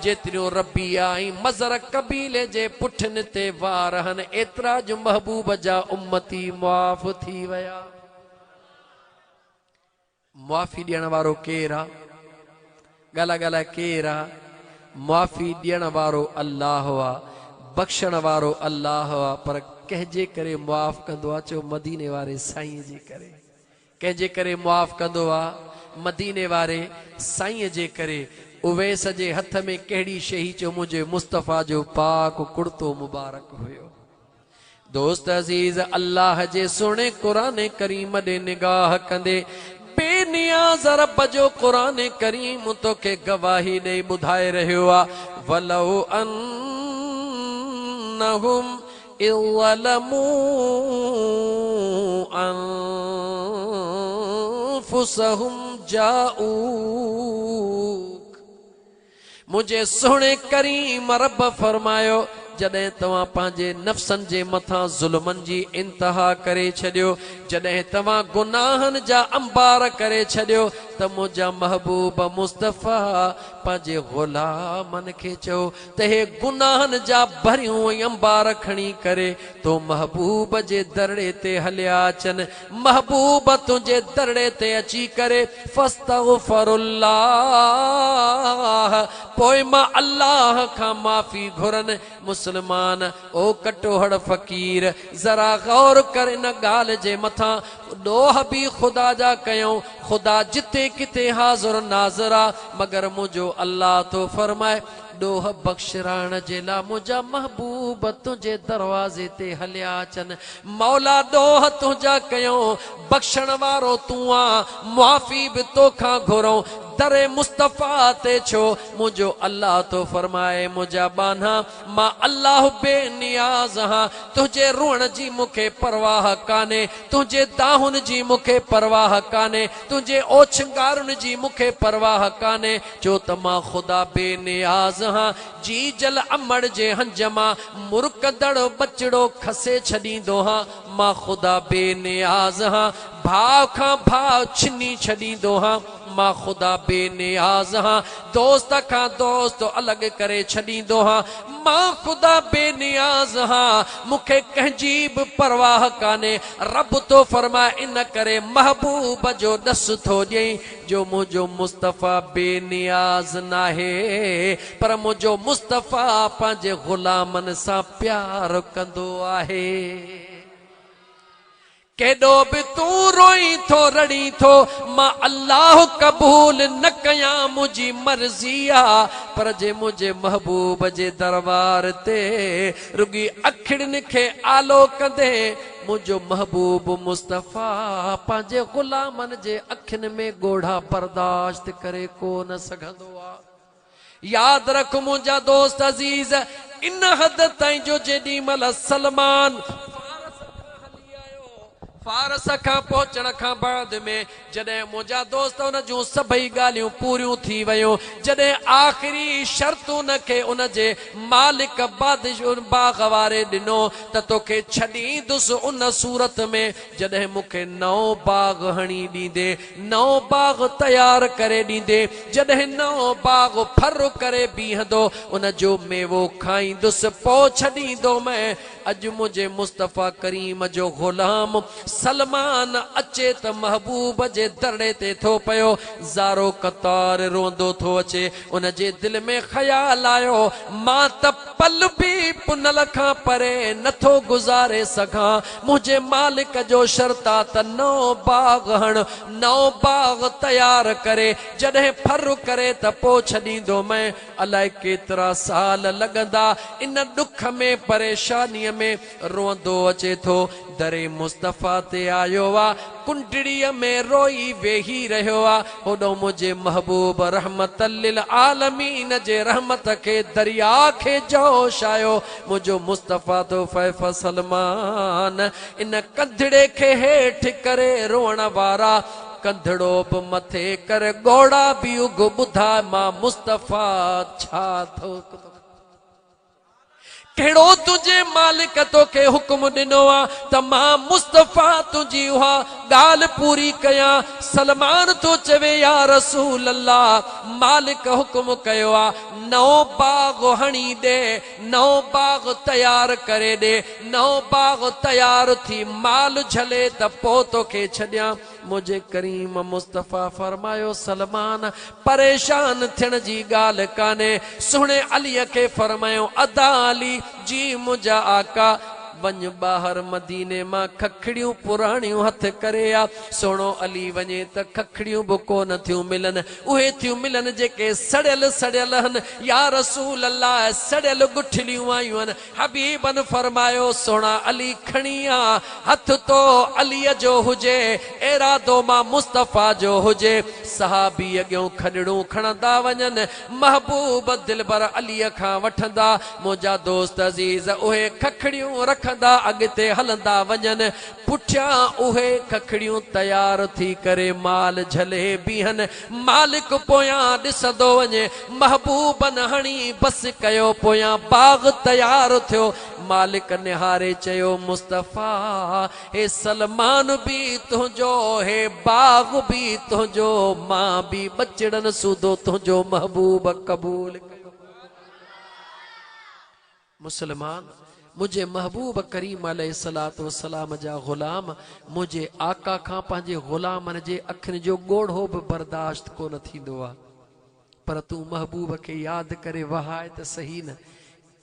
जेतिरियूं रबिया ऐं मज़र कबीले जे पुठनि ते वार आहिनि, एतिरा जो महबूब जा उम्मती मुआफ़ थी विया। मुआफ़ी ॾियण वारो केरु आहे? ॻाल्हाए ॻाल्हाए केरु आहे? मुआफ़ी ॾियण वारो अल्लाह आहे, बख़्शण वारो अल्लाह आहे, पर कंहिंजे करे मुआफ़ कंदो आहे? चयो मदीने वारे साईं जे करे। कंहिंजे करे मुआफ़ कंदो आहे? मदीने वारे साईं जे करे। उवैस जे हथ में कहिड़ी शइ? चयो मुंहिंजे मुस्तफ़ा जो पाक कुर्तो मुबारक हुयो। दोस्त अज़ीज़, अल्लाह जे सुहिणे क़ुरान करीम ॾे निगाह कंदे बेनियाज़ रब जो क़ुरान करीम तोखे गवाही ॾेई ॿुधाए रहियो आहे, वलौ अन्नहुम इज़लमू انفسهم جاءوڪ منهنجي سهڻي ڪريم رب فرمايو، جڏهن توهان پنهنجي نفسن جي مٿان ظلمن جي انتها ڪري ڇڏيو، جڏهن توهان گناهن جا انبار ڪري ڇڏيو ته منهنجا محبوب مصطفيٰ پنهنجي غلامن کي چئو ته هي گناهن جا ڀريون ۽ انبار کڻي ڪري تو محبوب جي درڙي تي هليا اچن، محبوب تنهنجي درڙي تي اچي ڪري فاستغفر الله پوء مان الله کان معافي گهرن. مسلمان، او ڪٽوهڙ فقير، ذرا غور ڪر ان ڳالهه جي مٿان، ڏوهه به خدا جا ڪيون، خدا جتي ڪٿي حاضر ناظر آ، مگر منهنجو الله ٿو فرمائي، ڏوهه بخشرائڻ جي لا منهنجا محبوب تنهنجي دروازي تي هليا اچن. مولا ڏوهه تنهنجا ڪيون، بخشڻ وارو تون آن، معافي به توکان گهرون، در مصطفيٰ تي ڇو؟ منهنجو الله ٿو فرمائي، منهنجا ٻانها، مان الله بي نياز هان، تنهنجي روئڻ جي مون کي پرواهه ڪانهي، تنهنجي دانهن جي مون کي پرواهه ڪانهي، تنهنجي اوڇنگارن جي مون کي پرواهه ڪانهي، ڇو ته مان خدا بي نياز هان، جيجل امڙ جي هنج مان مرڪندڙ ٻچڙو کسي ڇڏيندو هان، مان خدا بي نياز هان، ڀاء کان ڀاء ڇني ڇڏيندو هان، مان خدا بي نياز هان، دوست کان دوست الڳ ڪري ڇڏيندو هان، مان خدا بي نياز هان، مون کي ڪنهن جي به پرواهه ڪانهي، رب ٿو فرمائي ان ڪري محبوب جو ڏس ٿو ڏئين، جو منهنجو مصطفيٰ بي نياز ناهي، پر منهنجو مصطفيٰ پنهنجي غلامن سان پيار ڪندو آهي. ڪيڏو به تون روئين ٿو رڙين ٿو، مان الله قبول نه ڪيان منهنجي مرضي آ، پر جي منهنجي محبوب جي دربار تي رڳي اکڙين کي آلو ڪندين، منهنجو محبوب مصطفيٰ پنهنجي غلامن جي اکين ۾ ڳوڙها برداشت ڪري ڪو نه سگهندو آ. ياد رک منهنجا دوست عزيز، ان حد تائين جو جيڏي مهل سلمان فارس کان هلي آيو، فارس کان پهچڻ کان بعد ۾ جڏهن منهنجا دوست ان جون سڀئي ڳالهيون پوريون ٿي ويون، جڏهن آخري شرط ان کي ان جي مالڪ بادشاهه باغ واري ڏنو ته توکي ڇڏيندس ان صورت ۾ جڏهن مون کي نئون باغ هڻي ڏيندين، نئون باغ تيار ڪري ڏيندين، جڏهن نئون باغ ڦر ڪري بيهندو ان جو ميوو کائيندس پوء ڇڏيندومئين. اڄ منهنجي مصطفيٰ ڪريم جو غلام سلمان اچي ته محبوب جي درڙي تي ٿو پيو، زارو قطار روئندو ٿو اچي، ان جي دل ۾ خيال آيو، مان ته پل به پنهل کان پري نه ٿو گذاري سگهان، منهنجي مالڪ جو شرط آ ته نئون باغ هڻ، نئون باغ تيار ڪري، جڏهن ڦر ڪري ته پوء ڇڏيندومئين. الائي ڪيترا سال لڳندا ان ڏک ۾ پريشانيء ۾ روئندو اچي ٿو. در مصطفيٰ تي آيو آ، ڪنڊڙيء ۾ روئي ويهي رهيو آ. هوڏهون منهنجي محبوب رحمت للعالمين جي رحمت کي درياء کي جوش آيو. منهنجو مصطفيٰ ٿو فيف سلمان ان ڪنڌڙي کي هيٺ ڪري روئڻ وارا ڪنڌڙو به مٿي ڪر ڳوڙها به اگھ ٻڌاء مان مصطفيٰ ڇا ٿو ڪهڙو تنهنجي مالڪ توکي حڪم ڏنو آ ته مان مصطفيٰ تنهنجي اها ڳالهه پوري ڪيان سلمان ٿو چوي يا رسول الله مالڪ حڪم ڪيو آ نئون باغ هڻي ڏي نئون باغ تيار ڪري ڏي نئون باغ تيار ٿي مال جهلي ته پوء توکي ڇڏيان منهنجي ڪريم مصطفيٰ فرمايو، سلمان! پريشان ٿيڻ جي ڳالهه ڪانهي. سهڻي عليء کي فرمايو، ادا علي! جي منهنجا آقا! وڃ ٻاهر مديني مان ککڙيون پراڻيون هٿ ڪري آ. سهڻو علي وڃي ته ککڙيون به ڪونه ٿيون ملن. اهي ٿيون ملن جيڪي سڙيل سڙيل هن. يا رسول الله! سڙيل ڳٺليون آيون هن. حبيبن فرمايو، سهڻا علي کڻي آ، هٿ تو عليء جو هجي، ارادو مان مصطفيٰ جو هجي. صحابي اڳيون کڏڙون کڻندا وڃن، محبوب دلبر عليء کان وٺندا. منهنجا دوست عزيز اهي ککڙيون رکندا. رکندا اڳتي هلندا وڃن، پٺيان اهي ککڙيون تيار ٿي ڪري مال جهلي بيهن، مالڪ پويان ڏسندو وڃي، محبوبن هڻي بس ڪيو، پويان باغ تيار ٿيو، مالڪ نهاري چيو، مصطفيٰ! هي سلمان به تنهنجو، هي باغ به تنهنجو، مان به ٻچڙن سوڌو تنهنجو محبوب قبول ڪيو. مسلمان! منهنجي محبوب ڪريم عليه الصلوة والسلام جا غلام منهنجي آقا کان پنهنجي غلامن جي اکين جو ڳوڙهو به برداشت ڪونه ٿيندو آ. پر تون محبوب کي ياد ڪري وهاء ته سهي نه.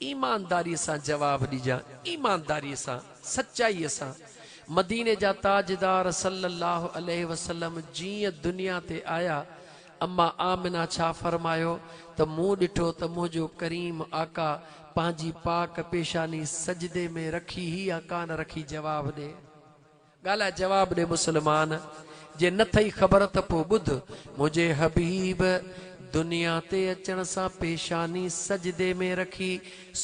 ايمانداريء سان جواب ڏجان، ايمانداريء سان، سچائيء سان. مديني جا تاجدار صلّي اللّٰه عليه وسلّم جيئن دنيا تي آيا، اما آمنه ڇا فرمايو ته مون ڏٺو ته منهنجو ڪريم آقا پنهنجي پاڪ پيشاني سجدي ۾ رکي هئي يا ڪانه رکي جواب ڏي. ڳالهاء جواب ڏي مسلمان جي نه ٿئي خبر ته پوء ٻڌ منهنجي حبيب دنيا تي اچڻ سان پيشاني سجدي ۾ رکي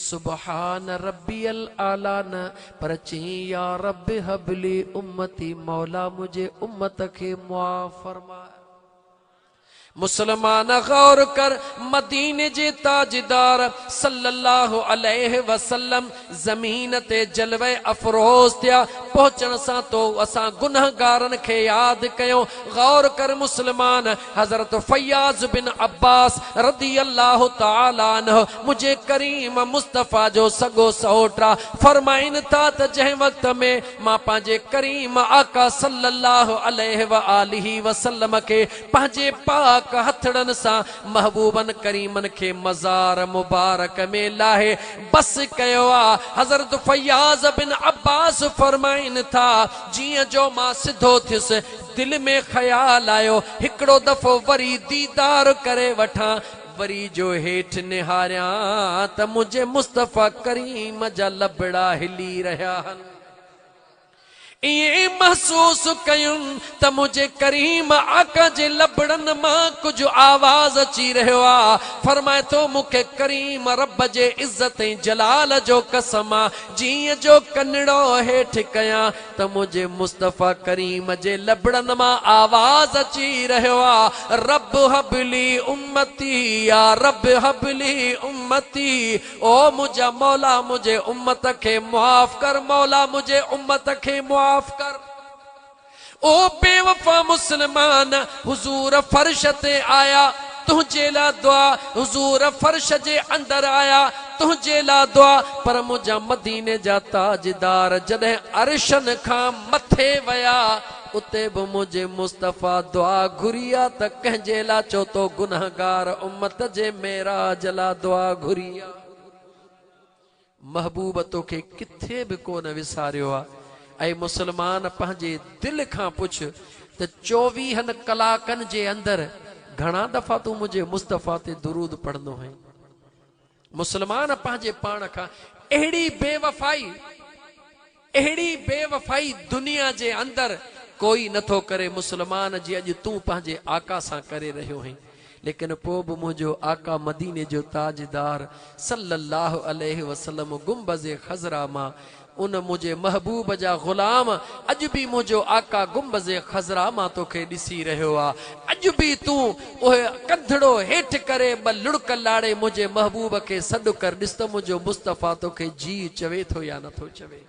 سبحان ربي الاعليٰ نه پر چيائين يا رب هب لي امتي مولا منهنجي امت کي معاف فرماء. مسلمان غور ڪر مديني جي تاجدار صلّي اللّٰه عليه وسلّم زمين تي جلوه افروز ٿيا پهچڻ سان تو اسان گنهگارن کي ياد ڪيو غور ڪر مسلمان حضرت فياض بن عباس رضي الله تعالٰي عنه منهنجي ڪريم مصطفيٰ جو سڳو سئوٽ آ فرمائن ٿا ته جنهن وقت ۾ مان پنهنجي ڪريم آقا صلّي اللّٰه عليه واٰله وسلّم کي پنهنجي پاڪ هٿڙن سان محبوبن ڪريمن کي مزار مبارڪ ۾ لاهي بس ڪيو آ. حضرت فياض بن عباس فرمائن ٿا، جيئن جو مان سڌو ٿيس، دل ۾ خيال آيو، هڪڙو دفعو وري ديدار ڪري وٺان، وري جو هيٺ نهاريان ته منهنجي مصطفيٰ ڪريم جا لبڙا هلي رهيا هن. ائين محسوس ڪيم ته منهنجي ڪريم آقا جي لبڙن مان ڪجهه آواز اچي رهيو آ. فرمائي ٿو مون کي ڪريم رب جي عزت ۽ جلال جو قسم آ، جيئن جو ڪنڙو هيٺ ڪيان ته منهنجي مصطفيٰ ڪريم جي لبڙن مان آواز اچي رهيو آ، رب هب لي امتي يا رب هب لي امتي، او منهنجا مولا منهنجي امت کي معاف ڪر، مولا منهنجي امت کي معاف ڪر. او بيوفا مسلمان! حضور فرش تي آيا، تنهنجي لا دعا، حضور فرش جي اندر آيا، تنهنجي لا دعا، پر منهنجا مديني جا تاجدار جڏهن عرشن کان مٿي ويا، اتي به منهنجي مصطفيٰ دعا گهري آ ته ڪنهن جي لا چو تو گنهگار امت جي معراج لا دعا گهري آ. محبوب توکي ڪٿي به ڪونه وساريو آ. اي مسلمان پنهنجي دل کان پڇ ته چوويهن ڪلاڪن جي اندر گهڻا دفعا تون منهنجي مصطفيٰ تي درود پڙهندو هئين؟ مسلمان پنهنجي پاڻ کان اهڙي بي وفائي اهڙي بي وفائي دنيا جي اندر ڪوئي نٿو ڪري مسلمان جي اڄ تون پنهنجي آقا سان ڪري رهيو هين ليڪن پوء به منهنجو آقا مديني جو تاجدار صلّي اللّٰه عليه وسلّم گنبذ خضرا مان ان منهنجي محبوب جا غلام اڄ به منهنجو آقا گنبذ خضرا مان توکي ڏسي رهيو آ اڄ به تون اهي ڪنڌڙو هيٺ ڪري ٻه لڙڪ لاڙي منهنجي محبوب کي سڏ ڪر ڏس ته منهنجو مصطفيٰ توکي جيء چوي ٿو يا نٿو چوي.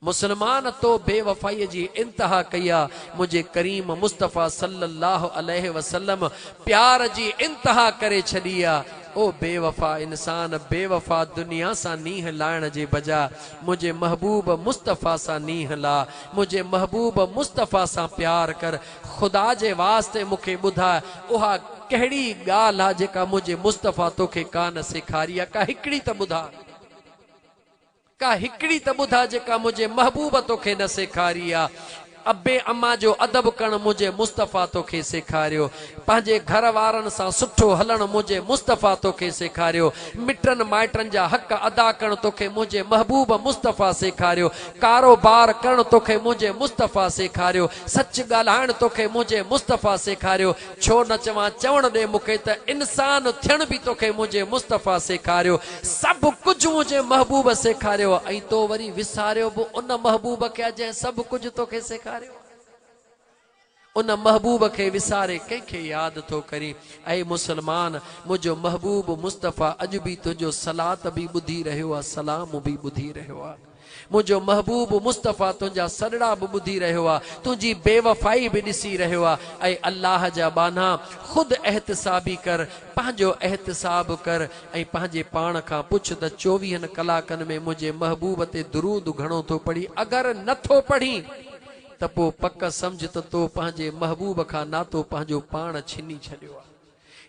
مسلمان تو بي وفائيء جي انتها ڪئي آ، منهنجي ڪريم مصطفيٰ صلّي اللّٰه عليه وسلّم پيار جي انتها ڪري ڇڏي آ، او بي وفا انسان بي وفا دنيا سان نينهن لائڻ جي بجاء منهنجي محبوب مصطفيٰ سان نينهن لا، منهنجي محبوب مصطفيٰ سان پيار ڪر، خدا جي واسطي مون کي ٻڌاء اها ڪهڙي ڳالهه آ جيڪا منهنجي مصطفيٰ توکي ڪانه سيکاري آ، ڪا هڪڙي ته ٻڌاء. ڪا هڪڙي ته ٻڌاء جيڪا منهنجي محبوب توکي نه سيکاري آ. ابي اما جو ادب ڪرڻ منهنجي مصطفيٰ توکي سيکاريو. پنهنجي گهر وارن سان سٺو هلڻ منهنجي مصطفيٰ توکي سيکاريو. مٽن مائٽن جا حق ادا ڪرڻ توکي منهنجي محبوب مصطفيٰ سيکاريو. ڪاروبار ڪرڻ توکي منهنجي مصطفيٰ سيکاريو. سچ ڳالهائڻ توکي منهنجي مصطفيٰ سيکاريو. ڇو نه چوان چوڻ ڏي مون کي ته انسان ٿيڻ به توکي منهنجي مصطفيٰ سيکاريو. سڀ ڪجهه منهنجي محبوب سيکاريو ۽ تو وري وساريو به ان محبوب کي آ جنهن سڀ ڪجهه توکي سيکاريو آ. ان محبوب کي وساري ڪنهن کي ياد ٿو ڪرين؟ اي مسلمان! منهنجو محبوب مصطفيٰ اڄ به تنهنجو صلات به ٻڌي رهيو آ، سلام به ٻڌي رهيو آ. منهنجو محبوب مصطفيٰ تنهنجا سڏڙا به ٻڌي رهيو آ، تنهنجي بيوفائي به ڏسي رهيو آ. اي الله جا ٻانها! خود احتسابي ڪر، پنهنجو احتساب ڪر ۽ پنهنجي پاڻ کان پڇ ته چوويهن ڪلاڪن ۾ منهنجي محبوب تي درود گهڻو ٿو پڙهين؟ اگر نه ٿو پڙهين ته پوء پڪ سمجهه ته تو پنهنجي محبوب کان ناتو پنهنجو پاڻ ڇني ڇڏيو آهي.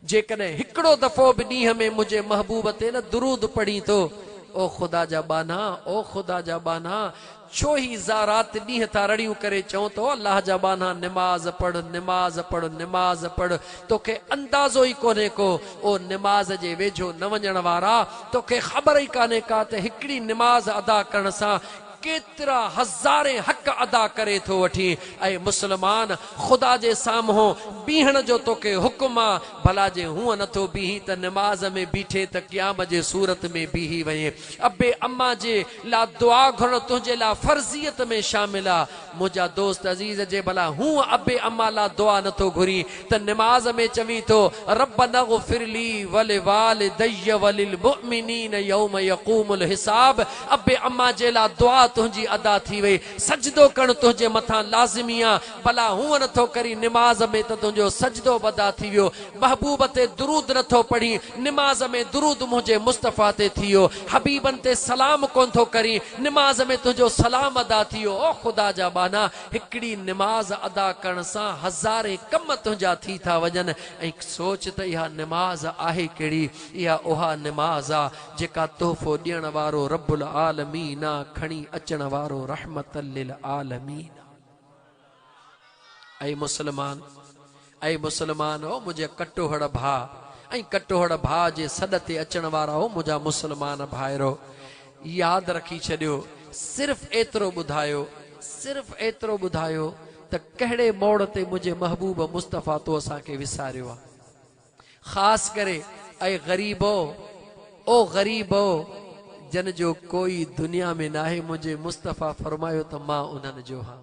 جيڪڏهن هڪڙو دفعو به ڏينهن ۾ منهنجي محبوب تي نه درود پڙهين ٿو، او خدا جا ٻانها، او خدا جا ٻانها، ڇو هي رات ڏينهن ٿا رڙيون ڪري چئون ته او الله جا ٻانها نماز پڙهه، نماز پڙهه، نماز پڙهه، توکي اندازو ئي ڪونهي ڪو، او نماز جي ويجهو نه وڃڻ وارا، توکي خبر ئي ڪانهي ڪا ته هڪڙي نماز ادا ڪرڻ سان ڪيترا هزارين حق ادا ڪري ٿو وٺين. اي مسلمان! خدا جي سامهون بيهڻ جو توکي حڪم آ، ڀلا جي هونء نٿو بيهين ته نماز ۾ بيٺي ته قيام جي صورت ۾ بيهي وئين. ابي اما جي لا دعا گهرڻ تنهنجي لا فرضيت ۾ شامل آ. منهنجا دوست عزيز جي ڀلا هونء ابي اما لا دعا نٿو گهرين ته نماز ۾ چوين ٿو، ربنا اغفر لي ولوالدي وللمؤمنين يوم يقوم الحساب ابي اما جي لا دعا تنهنجي ادا ٿي وئي، سجدو ڪرڻ تنهنجي مٿان لازمي آ، ڀلا هونء نٿو ڪرين نماز ۾ ته تنهنجو سجدو به ادا ٿي ويو، محبوب تي درود نٿو پڙهين، نماز ۾ درود منهنجي مصطفيٰ تي ٿي ويو، حبيبن تي سلام ڪونه ٿو ڪرين، نماز ۾ تنهنجو سلام ادا ٿي ويو، او خدا جا ٻانها! هڪڙي نماز ادا ڪرڻ سان هزارين ڪم تنهنجا ٿي ٿا وڃن ۽ سوچ ته اها نماز آهي ڪهڙي؟ اها اها نماز آ جيڪا تحفو ڏيڻ وارو رب العالمين آ، کڻي اچڻ وارو رحمت للعالمين آ. اي مسلمان! اي مسلمان! او منهنجا ڪٽوهڙ ڀاء ۽ ڪٽوهڙ ڀاء جي سڏ تي اچڻ وارا او منهنجا مسلمان ڀائرو! ياد رکي ڇڏيو، صرف ايترو ٻڌايو، صرف ايترو ٻڌايو ته ڪهڙي موڙ تي منهنجي محبوب مصطفيٰ تو اسان کي وساريو آ؟ خاص ڪري اي غريبؤ! او غريبؤ! جن جو ڪوئي دنيا ۾ ناهي منهنجي مصطفيٰ فرمايو ته مان انهن جو هان.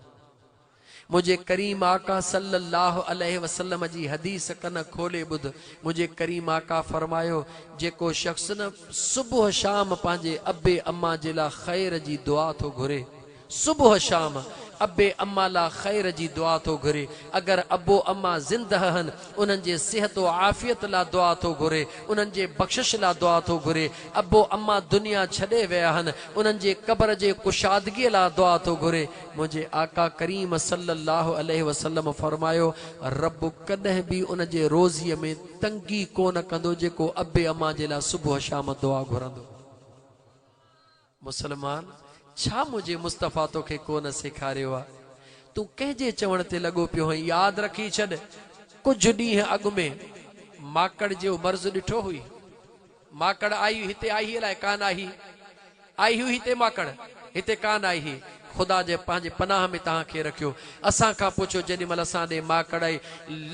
منهنجي ڪريم آقا صلّي اللّٰه عليه وسلّم جي حديث ڪن کولي ٻڌ، منهنجي ڪريم آقا فرمايو، جيڪو شخص نه صبح شام پنهنجي ابي اما جي لا خير جي دعا ٿو گهري، صبح شام ابي اما لا خير جي دعا ٿو گهري، اگر ابو اما زندهه هن انهن جي صحت و عافيت لا دعا ٿو گهري، انهن جي بخشش لا دعا ٿو گهري، ابو اما دنيا ڇڏي ويا هن انهن جي قبر جي ڪشادگي لا دعا ٿو گهري، منهنجي آقا ڪريم صلّي اللّٰه عليه وسلّم فرمايو، رب ڪڏهن به ان جي روزيء ۾ تنگي ڪو نه ڪندو جيڪو ابي امان جي لاء صبح شام دعا گهرندو. مسلمان! ڇا منهنجي مصطفيٰ توکي ڪو نه سيکاريو آ؟ تون ڪنهن جي چوڻ تي لڳو پيو هئين؟ ياد رکي ڇڏ، ڪجهه ڏينهن اڳ ۾ ماڪڙ جو مرض ڏٺو هئي؟ ماڪڙ آئي هئي هتي آئي هئي الائي ڪانه آئي هئي آئي هئي هتي ماڪڙ هتي ڪانه آئي هئي خدا جي پنهنجي پناهه ۾ توهان کي رکيو اسان کان پڇو جيڏي مهل اسان ڏي ماڪڙ آئي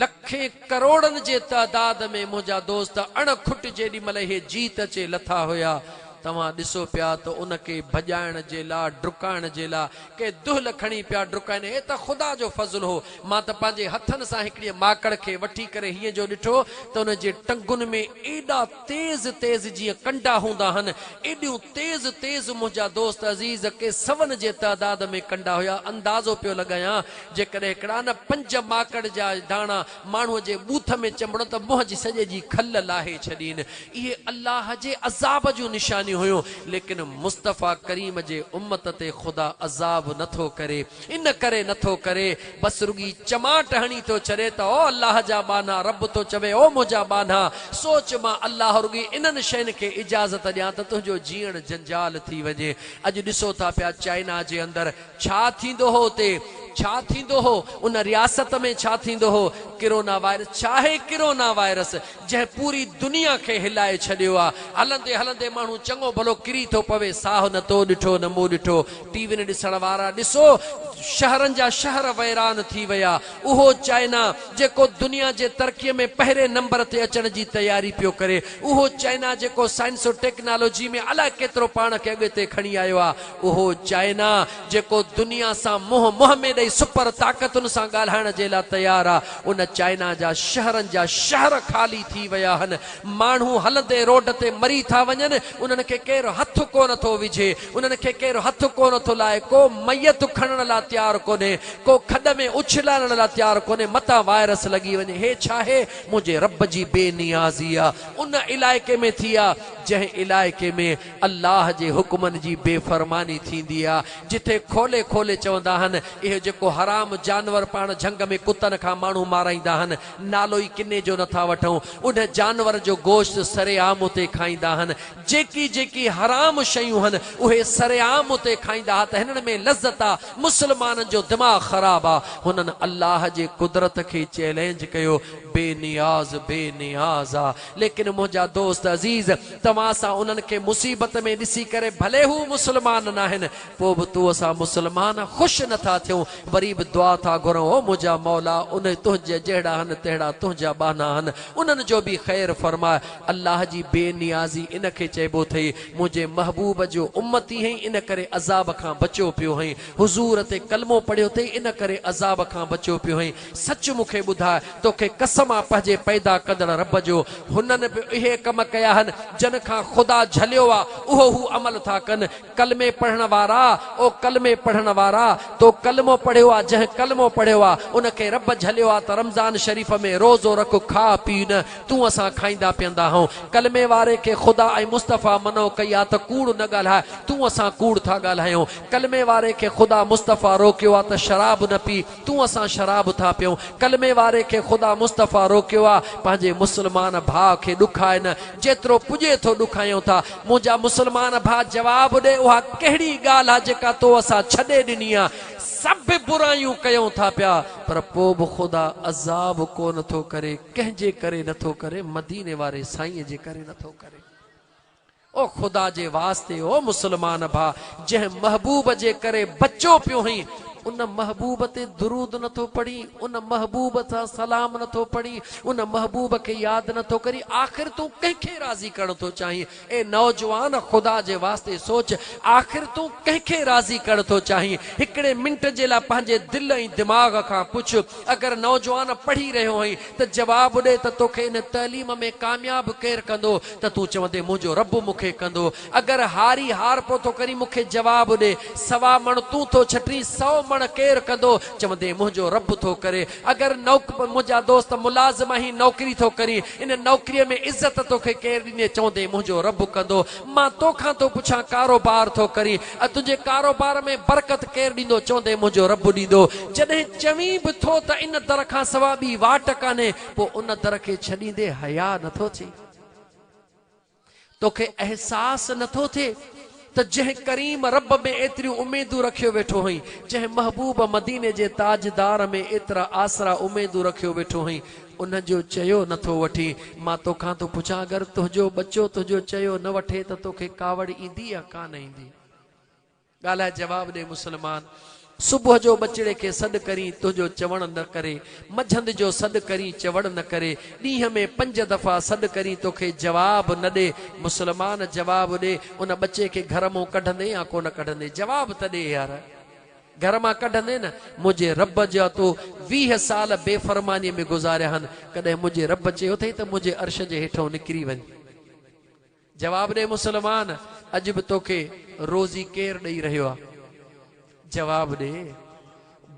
لکين ڪروڙن جي تعداد ۾ منهنجا دوست اڻ کٽ جيڏي مهل اهي جيت اچي لٿا هيا توهان ڏسو پيا ته ان کي ڀڄائڻ جي لا ڊڪائڻ جي لا ڪي دهل کڻي پيا ڊڪائين هي ته خدا جو فضل هو مان ته پنهنجي هٿن سان هڪڙيء ماڪڙ کي وٺي ڪري هيئن جو ڏٺو ته ان جي ٽنگن ۾ ايڏا تيز تيز جيئن ڪنڊا هوندا هن، ايڏيون تيز تيز منهنجا دوست عزيز ڪي سون جي تعداد ۾ ڪنڊا هيا، اندازو پيو لڳايان جيڪڏهن هڪڙا نه پنج ماڪڙ جا داڻا ماڻهوء جي ٻوٿ ۾ چنبڙن ته منهن جي سڄي جي کل لاهي ڇڏين. اهي الله جي عذاب جون نشانيون هيون، ليڪن مصطفيٰ ڪريم جي امت تي خدا عذاب نه ٿو ڪري. ان ڪري نه ٿو ڪري، بس رڳي چماٽ هڻي ٿو ڇڏي ته او الله جا ٻانها، رب ٿو چوي او منهنجا ٻانها، سوچ مان الله رڳي انهن شين کي اجازت ڏيان ته تنهنجو جيئڻ جنجال ٿي وڃي. اڄ ڏسو ٿا پيا چائنا جي اندر ڇا ٿيندو هو اتي ڇا ٿيندو هو؟ ان رياست ۾ ڇا ٿيندو هو؟ ڪرونا وائرس، ڇا آهي ڪرونا وائرس؟ جنهن پوري دنيا کي هلائي ڇڏيو آ. هلندي هلندي ماڻهو چڱو ڀلو ڪري ٿو پوي، ساهه نه تو ڏٺو نه مون ڏٺو. ٽي وين ڏسڻ وارا ڏسو، شهرن جا شهر ويران ٿي ويا. اهو چائنا جيڪو دنيا جي ترقي ۾ پهرين نمبر تي اچڻ جي تياري پيو ڪري، اهو چائنا جيڪو سائنس و ٽيڪنالوجي ۾ الائي ڪيترو پاڻ کي اڳتي کڻي آيو آ، اهو چائنا جيڪو دنيا سان منهن منهن ۾ ڏئي سپر طاقتن سان ڳالهائڻ جي لا تيار آ، ان چائنا جا شهرن جا شهر خالي ٿي ويا هن، ماڻهو هلندي روڊ تي مري ٿا وڃن، انهن کي ڪير هٿ ڪونه ٿو وجهي، انهن کي ڪير هٿ ڪونه ٿو لائي، ڪو ميت کڻڻ لا تيار ڪونهي، ڪو کڏ ۾ اڇلائڻ لا تيار ڪونهي، متان وائرس لڳي وڃي، هي ڇاهي؟ منهنجي رب جي بي نيازي آ، ان علائقي ۾ ٿي آ، جنهن علائقي ۾ الله جي حڪمن جي بي فرماني ٿيندي آ، جتي کولي کولي چوندا آهن، اهو جيڪو حرام جانور پاڻ جهنگ ۾ ڪتن کان ماڻهو مارائيندا آهن، نالو ئي ڪني جو نٿا وٺون، ان جانور جو گوشت سرعام اتي کائيندا آهن، جيڪي جيڪي حرام شيون هن، اهي سرعام اتي کائيندا ها ته هنن ۾ لذت آ، مسلمانن جو دماغ خراب آ، هنن الله جي قدرت کي چئلينج ڪيو، بي نياز بي نياز آ، ليڪن منهنجا دوست عزيز! توهان سان انهن کي مصيبت ۾ ڏسي ڪري ڀلي هو مسلمان ناهن پوء به تو اسان مسلمان خوش نه ٿا ٿيون وري به دعا ٿا گهرون او منهنجا مولا انهي تنهنجي جهڙا هن تهڙا تنهنجا ٻانها هن انهن جو به خير فرماء الله جي بي نيازي ان کي چئبو ٿئي منهنجي محبوب جو امتي هئين ان ڪري عذاب کان بچيو پيو هئين حضور تي ڪلمو پڙهيو ٿئي ان ڪري عذاب کان بچيو پيو هئين سچ مون کي ٻڌاء، توکي قسم آ پنهنجي پيدا ڪندڙ رب جو، هنن به اهي ڪم ڪيا هن، جن کان خدا جهليو آ، اهو هو عمل ٿا ڪن. ڪلمي پڙهڻ وارا، او ڪلمي پڙهڻ وارا! تو ڪلمو پڙهيو آ، جنهن ڪلمو پڙهيو آ، ان کي رب جهليو آ ته رمضان شريف ۾ روزو رک، کاء پيء نه، تون اسان کائيندا پيئندا هئون. ڪلمي واري کي خدا ۽ مصطفيٰ منع ڪئي آ ته ڪوڙ نه ڳالهاء، تون اسان ڪوڙ ٿا ڳالهايون. ڪلمي واري کي خدا مصطفيٰ روڪيو آ ته شراب نه پي، تون اسان شراب ٿا پيئون. ڪلمي واري کي خدا مصطفيٰ روڪيو آ، پنهنجي مسلمان ڀاء کي ڏکائي نه، جيترو پڄي ٿو ڏکايون ٿا. منهنجا مسلمان ڀاء جواب ڏي اها ڪهڙي ڳالهه آ جيڪا تو اسان ڇڏي ڏني آ. سڀ برايون ڪيون ٿا پيا پر پوء به خدا عذاب ڪونه ٿو ڪري، ڪنهن جي ڪري نٿو ڪري؟ مديني واري سائينء جي ڪري نٿو ڪري. او خدا جي واسطي او مسلمان ڀاء جنهن محبوب جي ڪري بچو پيو هئين ان محبوب تي درود نٿو پڙهين ان محبوب سان سلام نٿو پڙهين ان محبوب کي ياد نٿو ڪرين آخر تون ڪنهن کي راضي ڪرڻ ٿو چاهين اي نوجوان خدا جي واسطي سوچ آخر تون ڪنهن کي راضي ڪرڻ ٿو چاهين هڪڙي منٽ جي لاء پنهنجي دل ۽ دماغ کان پڇ اگر نوجوان پڙهي رهيو هئين ته جواب ڏي ته توکي ان تعليم ۾ ڪامياب ڪير ڪندو ته تون چوندين منهنجو رب مون کي ڪندو. اگر هاري هارپو ٿو ڪرين مون کي جواب ڏي. سوا مڻ تون ٿو ڇٽين سئو مڻ ڪير ڪندو؟ چوندين منهنجو رب ٿو ڪري. اگر نوڪ منهنجا دوست ملازم آهين نوڪري ٿو ڪرين ان نوڪريء ۾ عزت توکي ڪير ڏيندي؟ چوندين منهنجو رب ڪندو. مان توکان ٿو پڇان ڪاروبار ٿو ڪرين ۽ تنهنجي ڪاروبار ۾ برڪت ڪير ڏيندو؟ چوندين منهنجو رب ڏيندو. جڏهن چوين به ٿو ته ان در کان سوا ٻي واٽ ڪانهي پوء ان در کي ڇڏيندي حياء نٿو ٿئي؟ توکي احساس نٿو ٿئي ته جنهن ڪريم رب ۾ ايتريون اميدون رکيو ويٺو هئين، جنهن محبوب مديني جي تاجدار ۾ ايترا آسرا اميدون رکيو ويٺو هئين، ان جو چيو نٿو وٺين؟ مان توکان ٿو پڇان اگر تنهنجو ٻچو تنهنجو چيو نه وٺي ته توکي ڪاوڙ ايندي يا ڪانه ايندي؟ ڳالهائي جواب ڏي مسلمان! صبح جو ٻچڙي کي سڏ ڪرين تنهنجو چوڻ نه ڪري، مجهند جو سڏ ڪرين چوڻ نه ڪري، ڏينهن ۾ پنج دفعا سڏ ڪرين توکي جواب نه ڏي، مسلمان جواب ڏي ان ٻچي کي گهر مون ڪڍندين يا ڪونه ڪڍندين؟ جواب ته ڏي يار! گهر مان ڪڍندين نه؟ منهنجي رب جا تو 20 سال بي فرمانيء ۾ گذاريا هن، ڪڏهن منهنجي رب چيو اٿئي ته منهنجي عرش جي هيٺئون نڪري وڃ؟ جواب ڏي مسلمان اڄ به توکي روزي ڪير ڏئي رهيو آ؟ جواب ڏي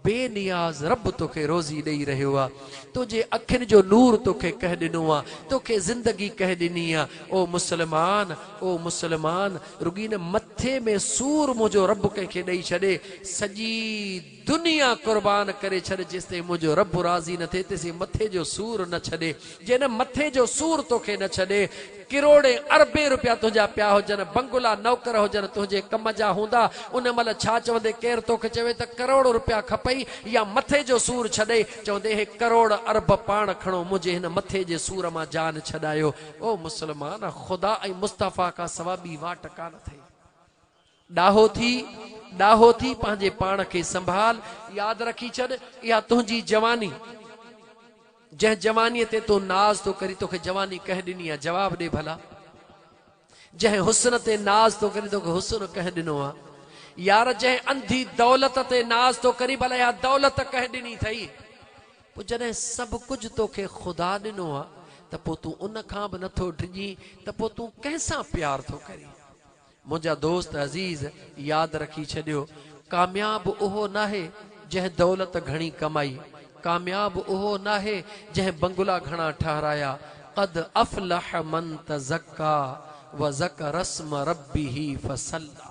بي نياز رب توکي روزي ڏئي رهيو آ. تنهنجي اکين جو نور توکي ڪنهن ڏنو آ؟ توکي زندگي ڪنهن ڏني آ؟ او مسلمان او مسلمان رڳي نه مٿي ۾ سور منهنجو رب ڪنهن کي ڏئي ڇڏي سڄي دنيا قربان ڪري ڇڏ جيستائين منهنجو رب راضي نه ٿئي تيسين مٿي جو سور نه ڇڏي جي نه مٿي جو سور توکي نه ڇڏي. ڪروڙين اربين روپيا تنهنجا پيا هجن، بنگلا نوڪر هجن تنهنجي ڪم جا هوندا، ان مهل ڇا چوندين ڪير توکي چوي ته ڪروڙ روپيا کپئي يا مٿي جو سور ڇڏئي، چوندين هي ڪروڙ ارب پاڻ کڻو منهنجي هن مٿي جي سور مان جان ڇڏايو. او مسلمان! خدا ۽ مصطفيٰ کان سوا ٻي واٽ ڪانه اٿئي. ڏاهو ٿي، ڏاهو ٿي پنهنجي پاڻ کي سنڀال، ياد رکي ڇڏ، اها تنهنجي جواني، جنهن جوانيء تي تون ناز ٿو ڪرين، توکي جواني ڪنهن ڏني آ؟ جواب ڏي ڀلا. جنهن حسن تي ناز ٿو ڪرين، توکي حسن ڪنهن ڏنو آ؟ يار جنهن انڌي دولت تي ناز ٿو ڪرين، ڀلا اها دولت ڪنهن ڏني اٿئي؟ پوء جڏهن سڀ ڪجهه توکي خدا ڏنو آ ته پوء تون ان کان به نٿو ڊڄين ته پوء تون ڪنهن سان پيار ٿو ڪرين؟ منهنجا دوست عزيز ياد رکي ڇڏيو ڪامياب اهو ناهي جنهن دولت گهڻي ڪمائي، ڪامياب اهو ناهي جنهن بنگلا گهڻا ٺهرايا، قد افلح من تزڪا وذڪر اسم ربه فصلي.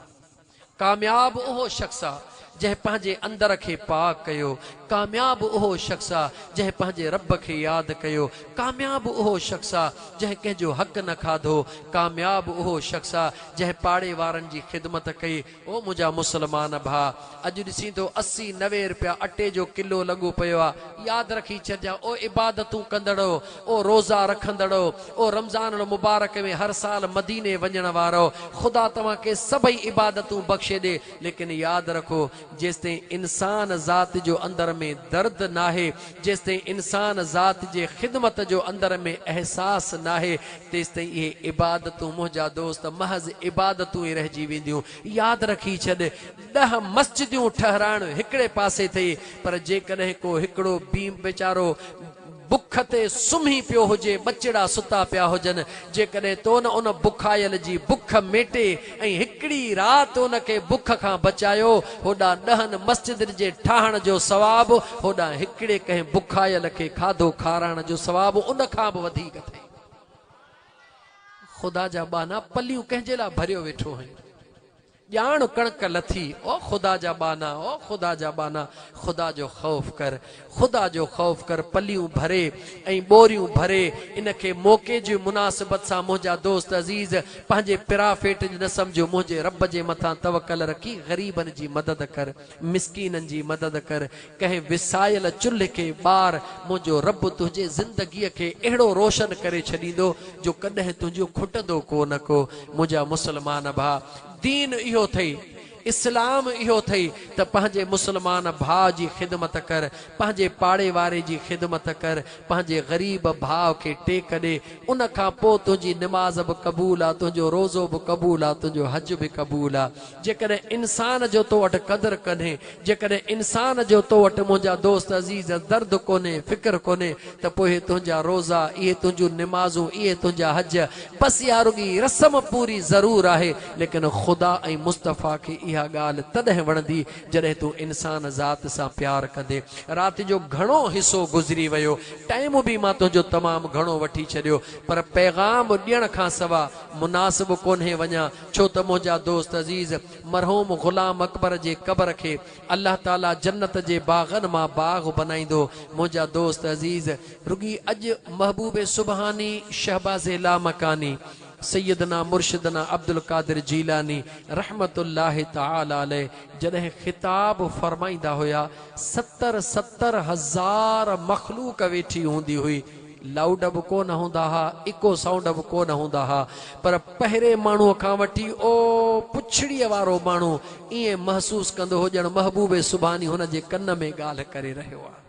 ڪامياب اهو شخص آ جنهن پنهنجي اندر کي پاڪ ڪيو، ڪامياب اهو شخص آ جنهن پنهنجي رب کي ياد ڪيو، ڪامياب اهو شخص آ جنهن ڪنهن جو حق نه کاڌو، ڪامياب اهو شخص آ جنهن پاڙي وارن جي خدمت ڪئي. او منهنجا مسلمان ڀاء! اڄ ڏسين ٿو 80 90 رپيا اٽي جو ڪلو لڳو پيو آ، ياد رکي ڇڏجان او عبادتون ڪندڙؤ، او روزا رکندڙؤ، او رمضان المبارڪ ۾ هر سال مديني وڃڻ وارؤ، خدا توهان کي سڀئي عبادتون بخشي ڏي، ليڪن ياد رکو جيستائين انسان ذات جو اندر ۾ درد ناهي، جيستائين انسان ذات جي خدمت جو اندر ۾ احساس ناهي، تيستائين اهي عبادتون منهنجا دوست محض عبادتون ئي رهجي وينديون. ياد رکي ڇڏ، ڏهه مسجديون ٺهرائڻ هڪڙي پاسي ٿئي، پر جيڪڏهن ڪو هڪڙو بيم ويچارو بک تي سمهي پيو هجي، ٻچڙا ستا پيا هجن، جيڪڏهن تو نه ان بکايل جي بک ميٽي ۽ هڪڙي رات ان کي بک کان بچايو، هوڏانهن ڏهن مسجدن جي ٺاهڻ جو ثواب، هوڏانهن هڪڙي ڪنهن بکايل کي کاڌو کارائڻ جو ثواب ان کان به وڌيڪ اٿئي. خدا جا ٻانها پليون ڪنهن جي لاء ڀريو ويٺو هئين؟ ڄاڻ ڪڻڪ لٿي، او خدا جا ٻانها، او خدا جا ٻانها، خدا جو خوف ڪر، خدا جو خوف ڪر، پليون ڀري ۽ ٻوريون ڀري، ان کي موقعي جي مناسبت سان منهنجا دوست عزيز، پنهنجي پرافيٽ نه سمجهو، منهنجي رب جي مٿان توڪل رکي غريبن جي مدد ڪر، مسڪينن جي مدد ڪر، ڪنهن وسايل چلهه کي ٻار، منهنجو رب تنهنجي زندگيء کي اهڙو روشن ڪري ڇڏيندو جو ڪڏهن تنهنجو کٽندو ڪو نه ڪو. منهنجا مسلمان ڀاء! دين اهو اٿئي، اسلام اهو اٿئي ته پنهنجي مسلمان ڀاء جي خدمت ڪر، پنهنجي پاڙي واري جي خدمت ڪر، پنهنجي غريب ڀاء کي ٽيڪ ڏي، ان کان پوء تنهنجي نماز به قبول آ، تنهنجو روزو به قبول آ، تنهنجو حج به قبول آ. جيڪڏهن انسان جو تو وٽ قدر ڪونهي، جيڪڏهن انسان جو تو وٽ منهنجا دوست عزيز درد ڪونهي، فڪر ڪونهي ته پوء اهي تنهنجا روزا، اهي تنهنجون نمازون، اهي تنهنجا حج، بس اها رڳي رسم پوري ضرور آهي، ليڪن خدا ۽ مصطفيٰ کي اها ڳالهه تڏهن وڻندي جڏهن تون انسان ذات سان پيار ڪندين. رات جو گهڻو حصو گذري ويو، ٽائيم به مان تنهنجو تمام گهڻو وٺي ڇڏيو، پر پيغام ڏيڻ کان سوا مناسب ڪونهي وڃان، ڇو ته منهنجا دوست عزيز مرحوم غلام اڪبر جي قبر کي الله تعالي جنت جي باغن مان باغ بنائيندو، منهنجا دوست عزيز رڳي اڄ محبوب سبحاني شهباز لامڪاني سيدنا مرشدنا عبدالقادر جيلاني رحمة الله تعالي عليه جڏهن خطاب فرمائيندا هيا ستر ستر هزار مخلوق ويٺي هوندي هئي لائوڊ به ڪو نه هوندا ها، ايڪو سائونڊ به ڪو نه هوندا ها، پر پهرين ماڻهوء کان وٺي او پڇڙيء وارو ماڻهو ائين محسوس ڪندو هو ڄڻ محبوب سبحاني هن جي ڪن ۾ ڳالهه ڪري رهيو آهي.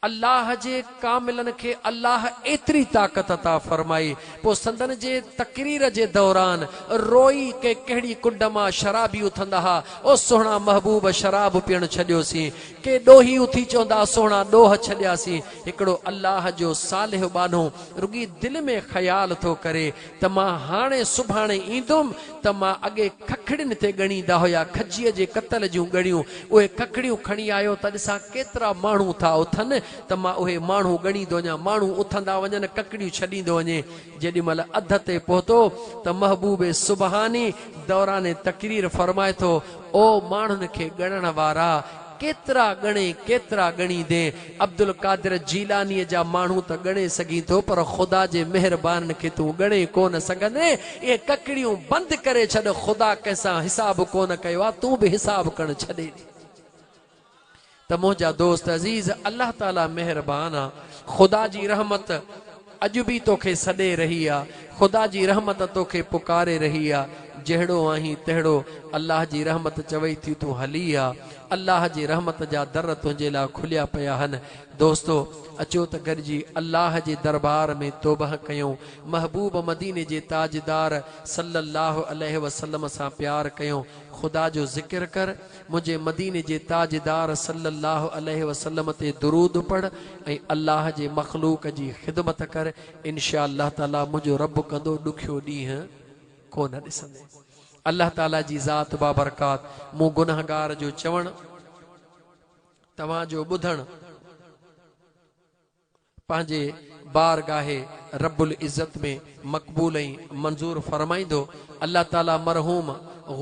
الله جي ڪاملن کي الله ايتري طاقت عطا فرمائي، پوء سندن جي تقرير جي دوران روئي ڪنهن ڪهڙي ڪنڊ مان شرابي اٿندا ها، او سهڻا محبوب شراب پيئڻ ڇڏيوسين، ڪي ڏوهي اٿي چوندا سهڻا ڏوهه ڇڏياسين، هڪڙو الله جو صالح ٻانهو رڳي دل ۾ خيال ٿو ڪري ته مان هاڻي سڀاڻي ايندم ته مان اڳي ککڙين تي ڳڻيندا هيا کجيء جي ڪتل جون ڳڻيون اهي ککڙيون کڻي آيو ته ڏسان ڪيترا ماڻهو ٿا اٿن ته مان اهي ماڻهو ڳڻيندو وڃان ماڻهو اٿندا وڃن ڪڪڙيون ڇڏيندو وڃي جيڏي مهل اڌ تي پهتو ته محبوب سبحاني دوران تقرير فرمائي ٿو او ماڻهن کي ڳڻڻ وارا! ڪيترا ڳڻي ڪيترا ڳڻيندين؟ عبدالقادر جيلانيء جا ماڻهو ته ڳڻي سگهين ٿو پر خدا جي مهربانن کي تون ڳڻي ڪونه سگهندين. اهي ڪڪڙيون بند ڪري ڇڏ، خدا ڪنهن سان حساب ڪونه ڪيو آ، تون به حساب ڪرڻ ڇڏي ڏي. ته منهنجا دوست عزيز! الله تعاليٰ مهربان آ، خدا جي رحمت اڄ به توکي سڏي رهي آ، خدا جي رحمت توکي پڪاري رهي آ، جهڙو آهين تهڙو الله جي رحمت چوي ٿي تون هلي آ، الله جي رحمت جا در تنهنجي لاء کليا پيا هن. دوستو! اچو ته گڏجي الله جي دربار ۾ توبهه ڪيون، محبوب مديني جي تاجدار صلّي اللّٰه عليه وسلّم سان پيار ڪيون، خدا جو ذڪر ڪر، منهنجي مديني جي تاجدار صلّي اللّٰه عليه وسلّم تي درود پڙھ ۽ الله جي مخلوق جي خدمت ڪر، ان شاء الله تعاليٰ منهنجو رب ڪندو ڏکيو ڏينهن ڪونه ڏسندين. الله تعاليٰ جي ذات بابرڪات مون گنهگار جو چوڻ توهان جو ٻڌڻ. پنهنجي بارگاهه رب العزت ۾ مقبول ۽ منظور فرمائيندو. الله تعالي مرحوم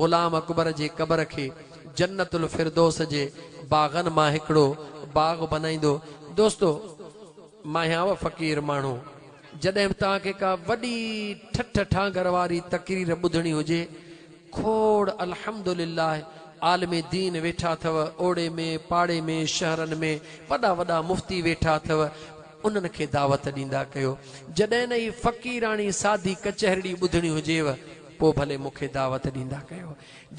غلام اڪبر جي قبر کي جنت الفردوس جي باغن مان هڪڙو باغ بنائيندو. دوستو! مان آهيان فقير ماڻهو، جڏهن به توهان کي ڪا وڏي ٺٺ ٺانگر واري تقرير ٻڌڻي هجي، کوڙ الحمدلله عالم دين ويٺا اٿو اوڙي ۾ پاڙي ۾ شهرن ۾ وڏا وڏا مفتي ويٺا اٿو انهن کي دعوت ڏيندا ڪيو جڏهن نه هي فقيراڻي سادي ڪچهرڙي ٻڌڻي هجيو پوء ڀلي مون کي دعوت ڏيندا ڪيو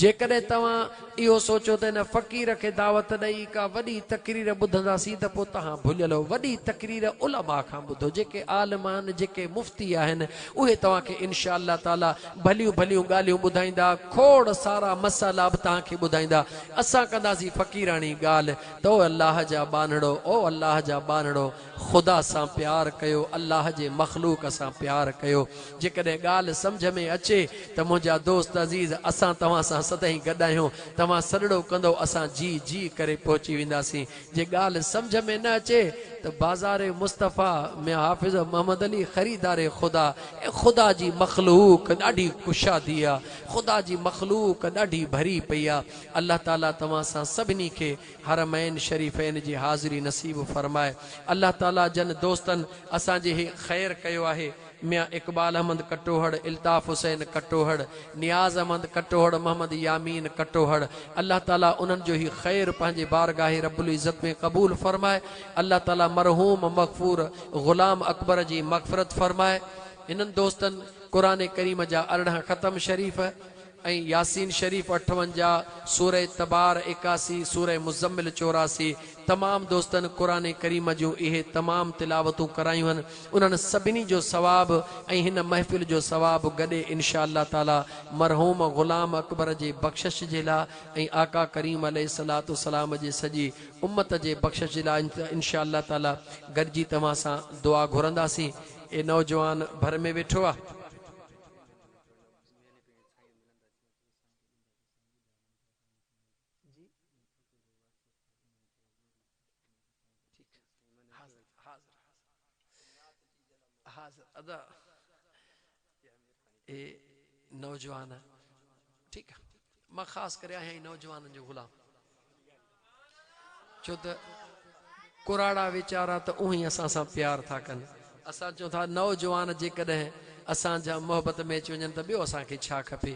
جيڪڏهن توهان اهو سوچو ته هن فقير کي دعوت ڏئي ڪا وڏي تقرير ٻڌنداسين ته پوء توهان ڀليل هو. وڏي تقرير علماء کان ٻڌو، جيڪي عالم آهن، جيڪي مفتي آهن، اهي توهان کي انشاء الله تعاليٰ ڀليون ڀليون ڳالهيون ٻڌائيندا، کوڙ سارا مسئلا به توهان کي ٻڌائيندا. اسان ڪنداسين فقيراڻي ڳالهه ته او الله جا ٻانهڙو، او الله جا ٻانهڙو! خدا سان پيار ڪيو، الله جي مخلوق سان پيار ڪيو. جيڪڏهن ڳالهه سمجهه ۾ اچي ته منهنجا دوست عزيز اسان توهان سان سدائين گڏ آهيون، توهان سڏڙو ڪندؤ اسان جي جي ڪري پهچي وينداسين. جي ڳالهه سمجهه ۾ نه اچي ته بازار مصطفيٰ ميان حافظ محمد علي خريدار خدا اي خدا جي مخلوق ڏاڍي ڪشادي آ، خدا جي مخلوق ڏاڍي ڀري پئي آ، الله تعاليٰ توهان سان سڀني کي حرمين شريفين جي حاضري نصيب فرمائي. الله تعاليٰ جن دوستن اسان جي هي خير ڪيو آهي ميان اقبال احمد ڪٽوهڙ، الطاف حسين ڪٽوهڙ، نياز احمد ڪٽوهڙ، محمد يامين ڪٽوهڙ الله تعاليٰ انهن جو هي خير پنهنجي بارگاهه رب العزت ۾ قبول فرمائي. الله تعاليٰ مرحوم مغفور غلام اڪبر جي مغفرت فرمائي. هنن دوستن قرآن ڪريم جا 18 ختم شريف، ۽ ياسين شريف 58، سوره تبار 81، سوره مزمل 84، تمام دوستن قرآن ڪريم جون اهي تمام تلاوتون ڪرايون هن انهن سڀني جو ثواب ۽ هن محفل جو ثواب گڏي انشاء الله تعالي مرحوم غلام اڪبر جي بخشش جي لا ۽ آقا ڪريم عليه الصلوة والسلام جي سڄي امت جي بخشش جي لا انشاء الله تعالي گڏجي توهان سان دعا گهرنداسين اي نوجوان ڀر ۾ ويٺو آ. نوجوان ٺيڪ آ مان خاص ڪري آهيان ئي نوجوانن جو غلام ڇو ته ڪراڙا ويچارا ته اونهي اسان سان پيار ٿا ڪن. اسان چئون ٿا نوجوان جيڪڏهن اسان جا محبت ۾ اچي وڃن ته ٻيو اسان کي ڇا کپي.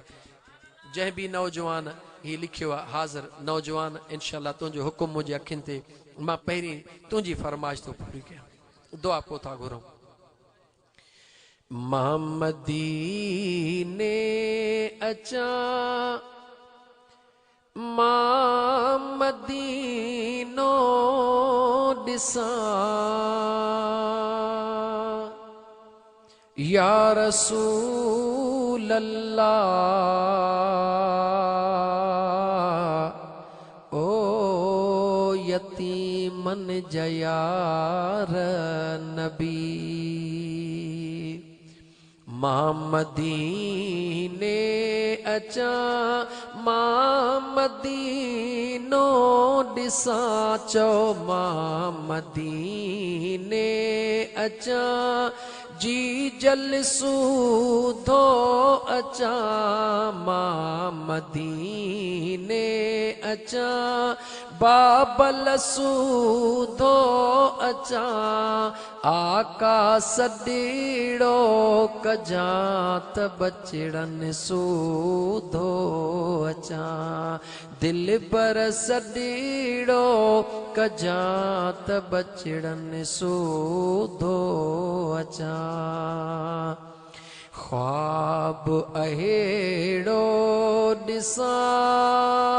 جنهن به نوجوان هي لکيو آ حاضر نوجوان انشاء الله تنهنجو حڪم منهنجي اکين تي مان پهرين تنهنجي فرمائش ٿو پوري ڪيان. دعا پوء ٿا گهرون. مان مديني اچان مان مدينو ڏسان يا رسول الله او يتيمن جا يار نبي مان مديني اچان مان مدينو ڏسان چئو مان مديني اچان جي جل سوڌو اچان مان مديني اچان. بابل سوڌو اچان، آقا سڏيڙو ڪجان ته ٻچڙن سوڌو اچان، دلبر سڏيڙو ڪجان ته ٻچڙن سوڌو اچان. خواب اهڙو ڏسان.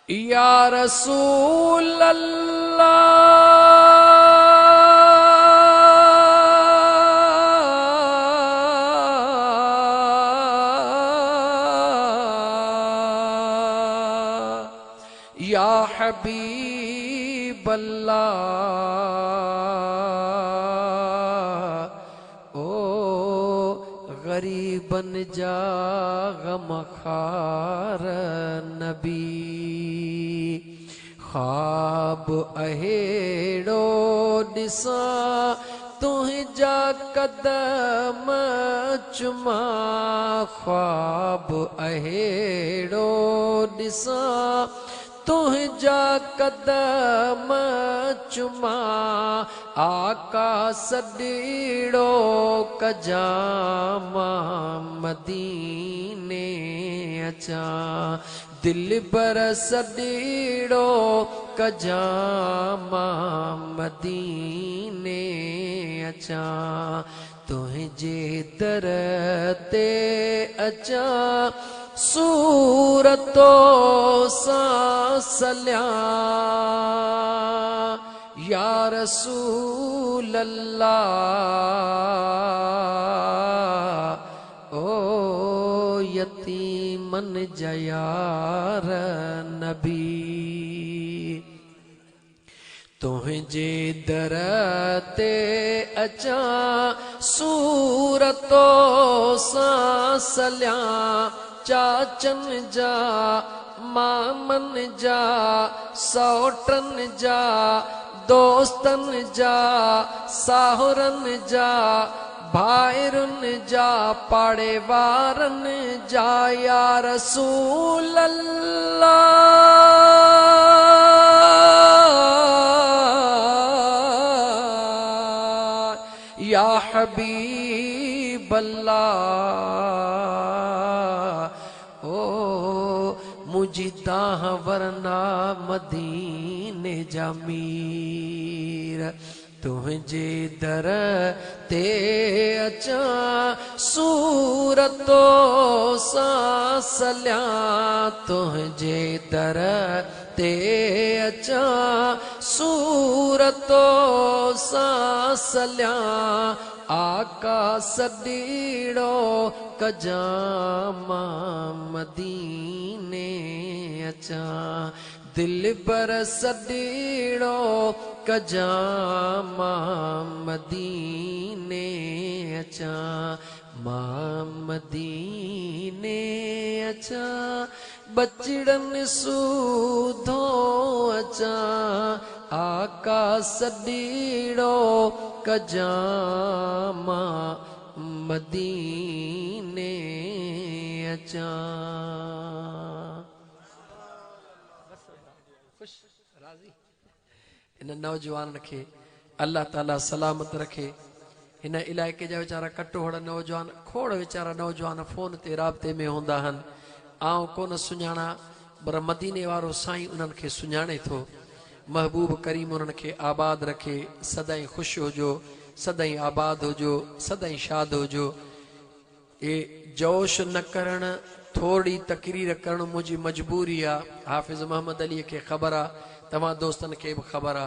يا رسول الله. يا حبيب الله او غريبن جا غمخوار نبي خواب اهڙو ڏسان تنهنجا قدم چمان خواب اهڙو ڏسان تنهنجا قدم چمان آقا سڏيڙو ڪجان مان مديني اچان دلبر سڏيڙو ڪجان مان مديني اچان تنهنجي در تي اچان سور تو سان سليان يا رسول الله او يتيمن جا يار نبي. تنهنجي در تي اچان سور تو سان سليان چاچن جا مامن جا سئوٽن جا دوستن جا ساهرن جا ڀائرن جا پاڙي وارن جا يا رسول الله يا حبيب الله او منهنجي دانهن ورنا مديني جا مير. تنهنجي در تي اچان سور تو سان سليان تنهنجي در تي اچان سور تو سان سليان آقا سڏيڙو ڪجان مان مديني اچان دلبر سڏيڙو ڪجان مان مديني اچان مان مديني اچان ٻچڙن سوڌو اچان آقا سڏيڙو ڪجان مان مديني اچان. خوش راضي هن نوجوانن کي الله تعالي سلامت رکي هن علائقي جا ويچارا ڪٽوهڙ نوجوان کوڙ ويچارا نوجوان فون تي رابطي ۾ هوندا آهن آئون ڪونه سڃاڻان پر مديني وارو سائين انهن کي سڃاڻي ٿو محبوب ڪريم انهن کي آباد رکي سدائين خوش هجو سدائين آباد هجو سدائين شاد هجو. اي جوش نه ڪرڻ، ٿورڙي تقرير ڪرڻ منهنجي مجبوري آ، حافظ محمد علي کي خبر آ، توهان دوستن کي به خبر آ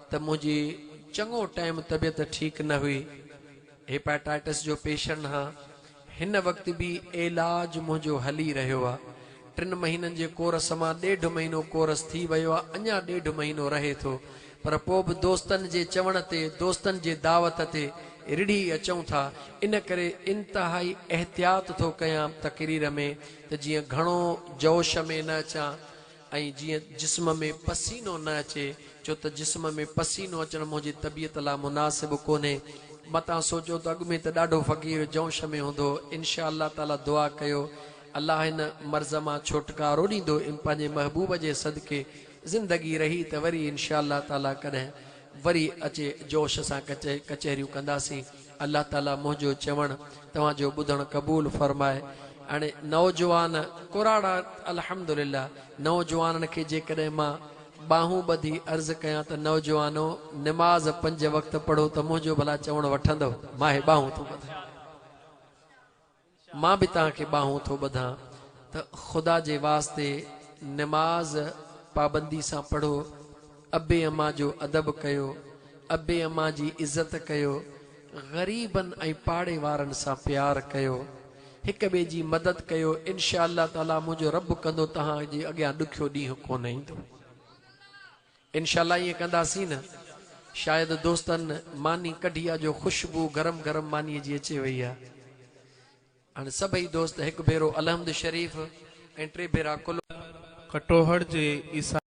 ته منهنجي چڱو ٽائيم طبيعت ٺيڪ نه هئي، هيپاٽائٽس جو پيشنٽ هان، هن وقت به علاج منهنجو هلي رهيو آ، ٽن مهينن جي ڪورس مان ڏيڍ مهينو ڪورس ٿي ويو آ، اڃا ڏيڍ مهينو رهي ٿو، پر پوء به دوستن جي چوڻ تي، دوستن جي دعوت تي رڙهي اچون ٿا، ان ڪري انتهائي احتياط ٿو ڪيان تقرير ۾ ته جيئن گهڻو جوش ۾ نه اچان ۽ جيئن جسم ۾ پسينو نه اچي، ڇو ته جسم ۾ پسينو اچڻ منهنجي طبيعت لا مناسب ڪونهي. متان سوچو ته اڳ ۾ ته ڏاڍو فقير جوش ۾ هوندو هو. انشاء الله تعاليٰ دعا ڪيو الله هن مرض مان ڇوٽڪارو ڏيندو ۽ پنهنجي محبوب جي صدقي زندگي رهي ته وري انشاء الله تعاليٰ ڪڏهن وري اچي جوش سان ڪچهريون ڪنداسين. الله تعاليٰ منهنجو چوڻ توهان جو ٻڌڻ قبول فرمائي. هاڻي نوجوان ڪراڙا الحمدلله نوجوانن کي جيڪڏهن مان ٻانهون ٻڌي عرض ڪيان ته نوجوانو نماز پنج وقت پڙهو ته منهنجو ڀلا چوڻ وٺندؤ؟ مان هي ٻانهون ٿو ٻڌان. مان به توهان کي ٻانهون ٿو ٻڌان ته خدا جي واسطي نماز پابندي سان پڙهو، ابي امان جو ادب ڪيو، ابي امان جي عزت ڪيو، غريبن ۽ پاڙي وارن سان پيار ڪيو، هڪ ٻئي جي مدد ڪيو، انشاء الله تعاليٰ منهنجو رب ڪندو توهان جي اڳيان ڏکيو ڏينهن ڪونه ايندو. انشاء الله ائين ڪنداسين نه. شايد دوستن ماني ڪڍي آ جو خوشبو گرم گرم مانيء جي اچي وئي آ. هاڻي سڀئي دوست هڪ ڀيرو الحمد شريف ۽ ٽي ڀيرا قل. ڪٽوهڙ جي عيسائي.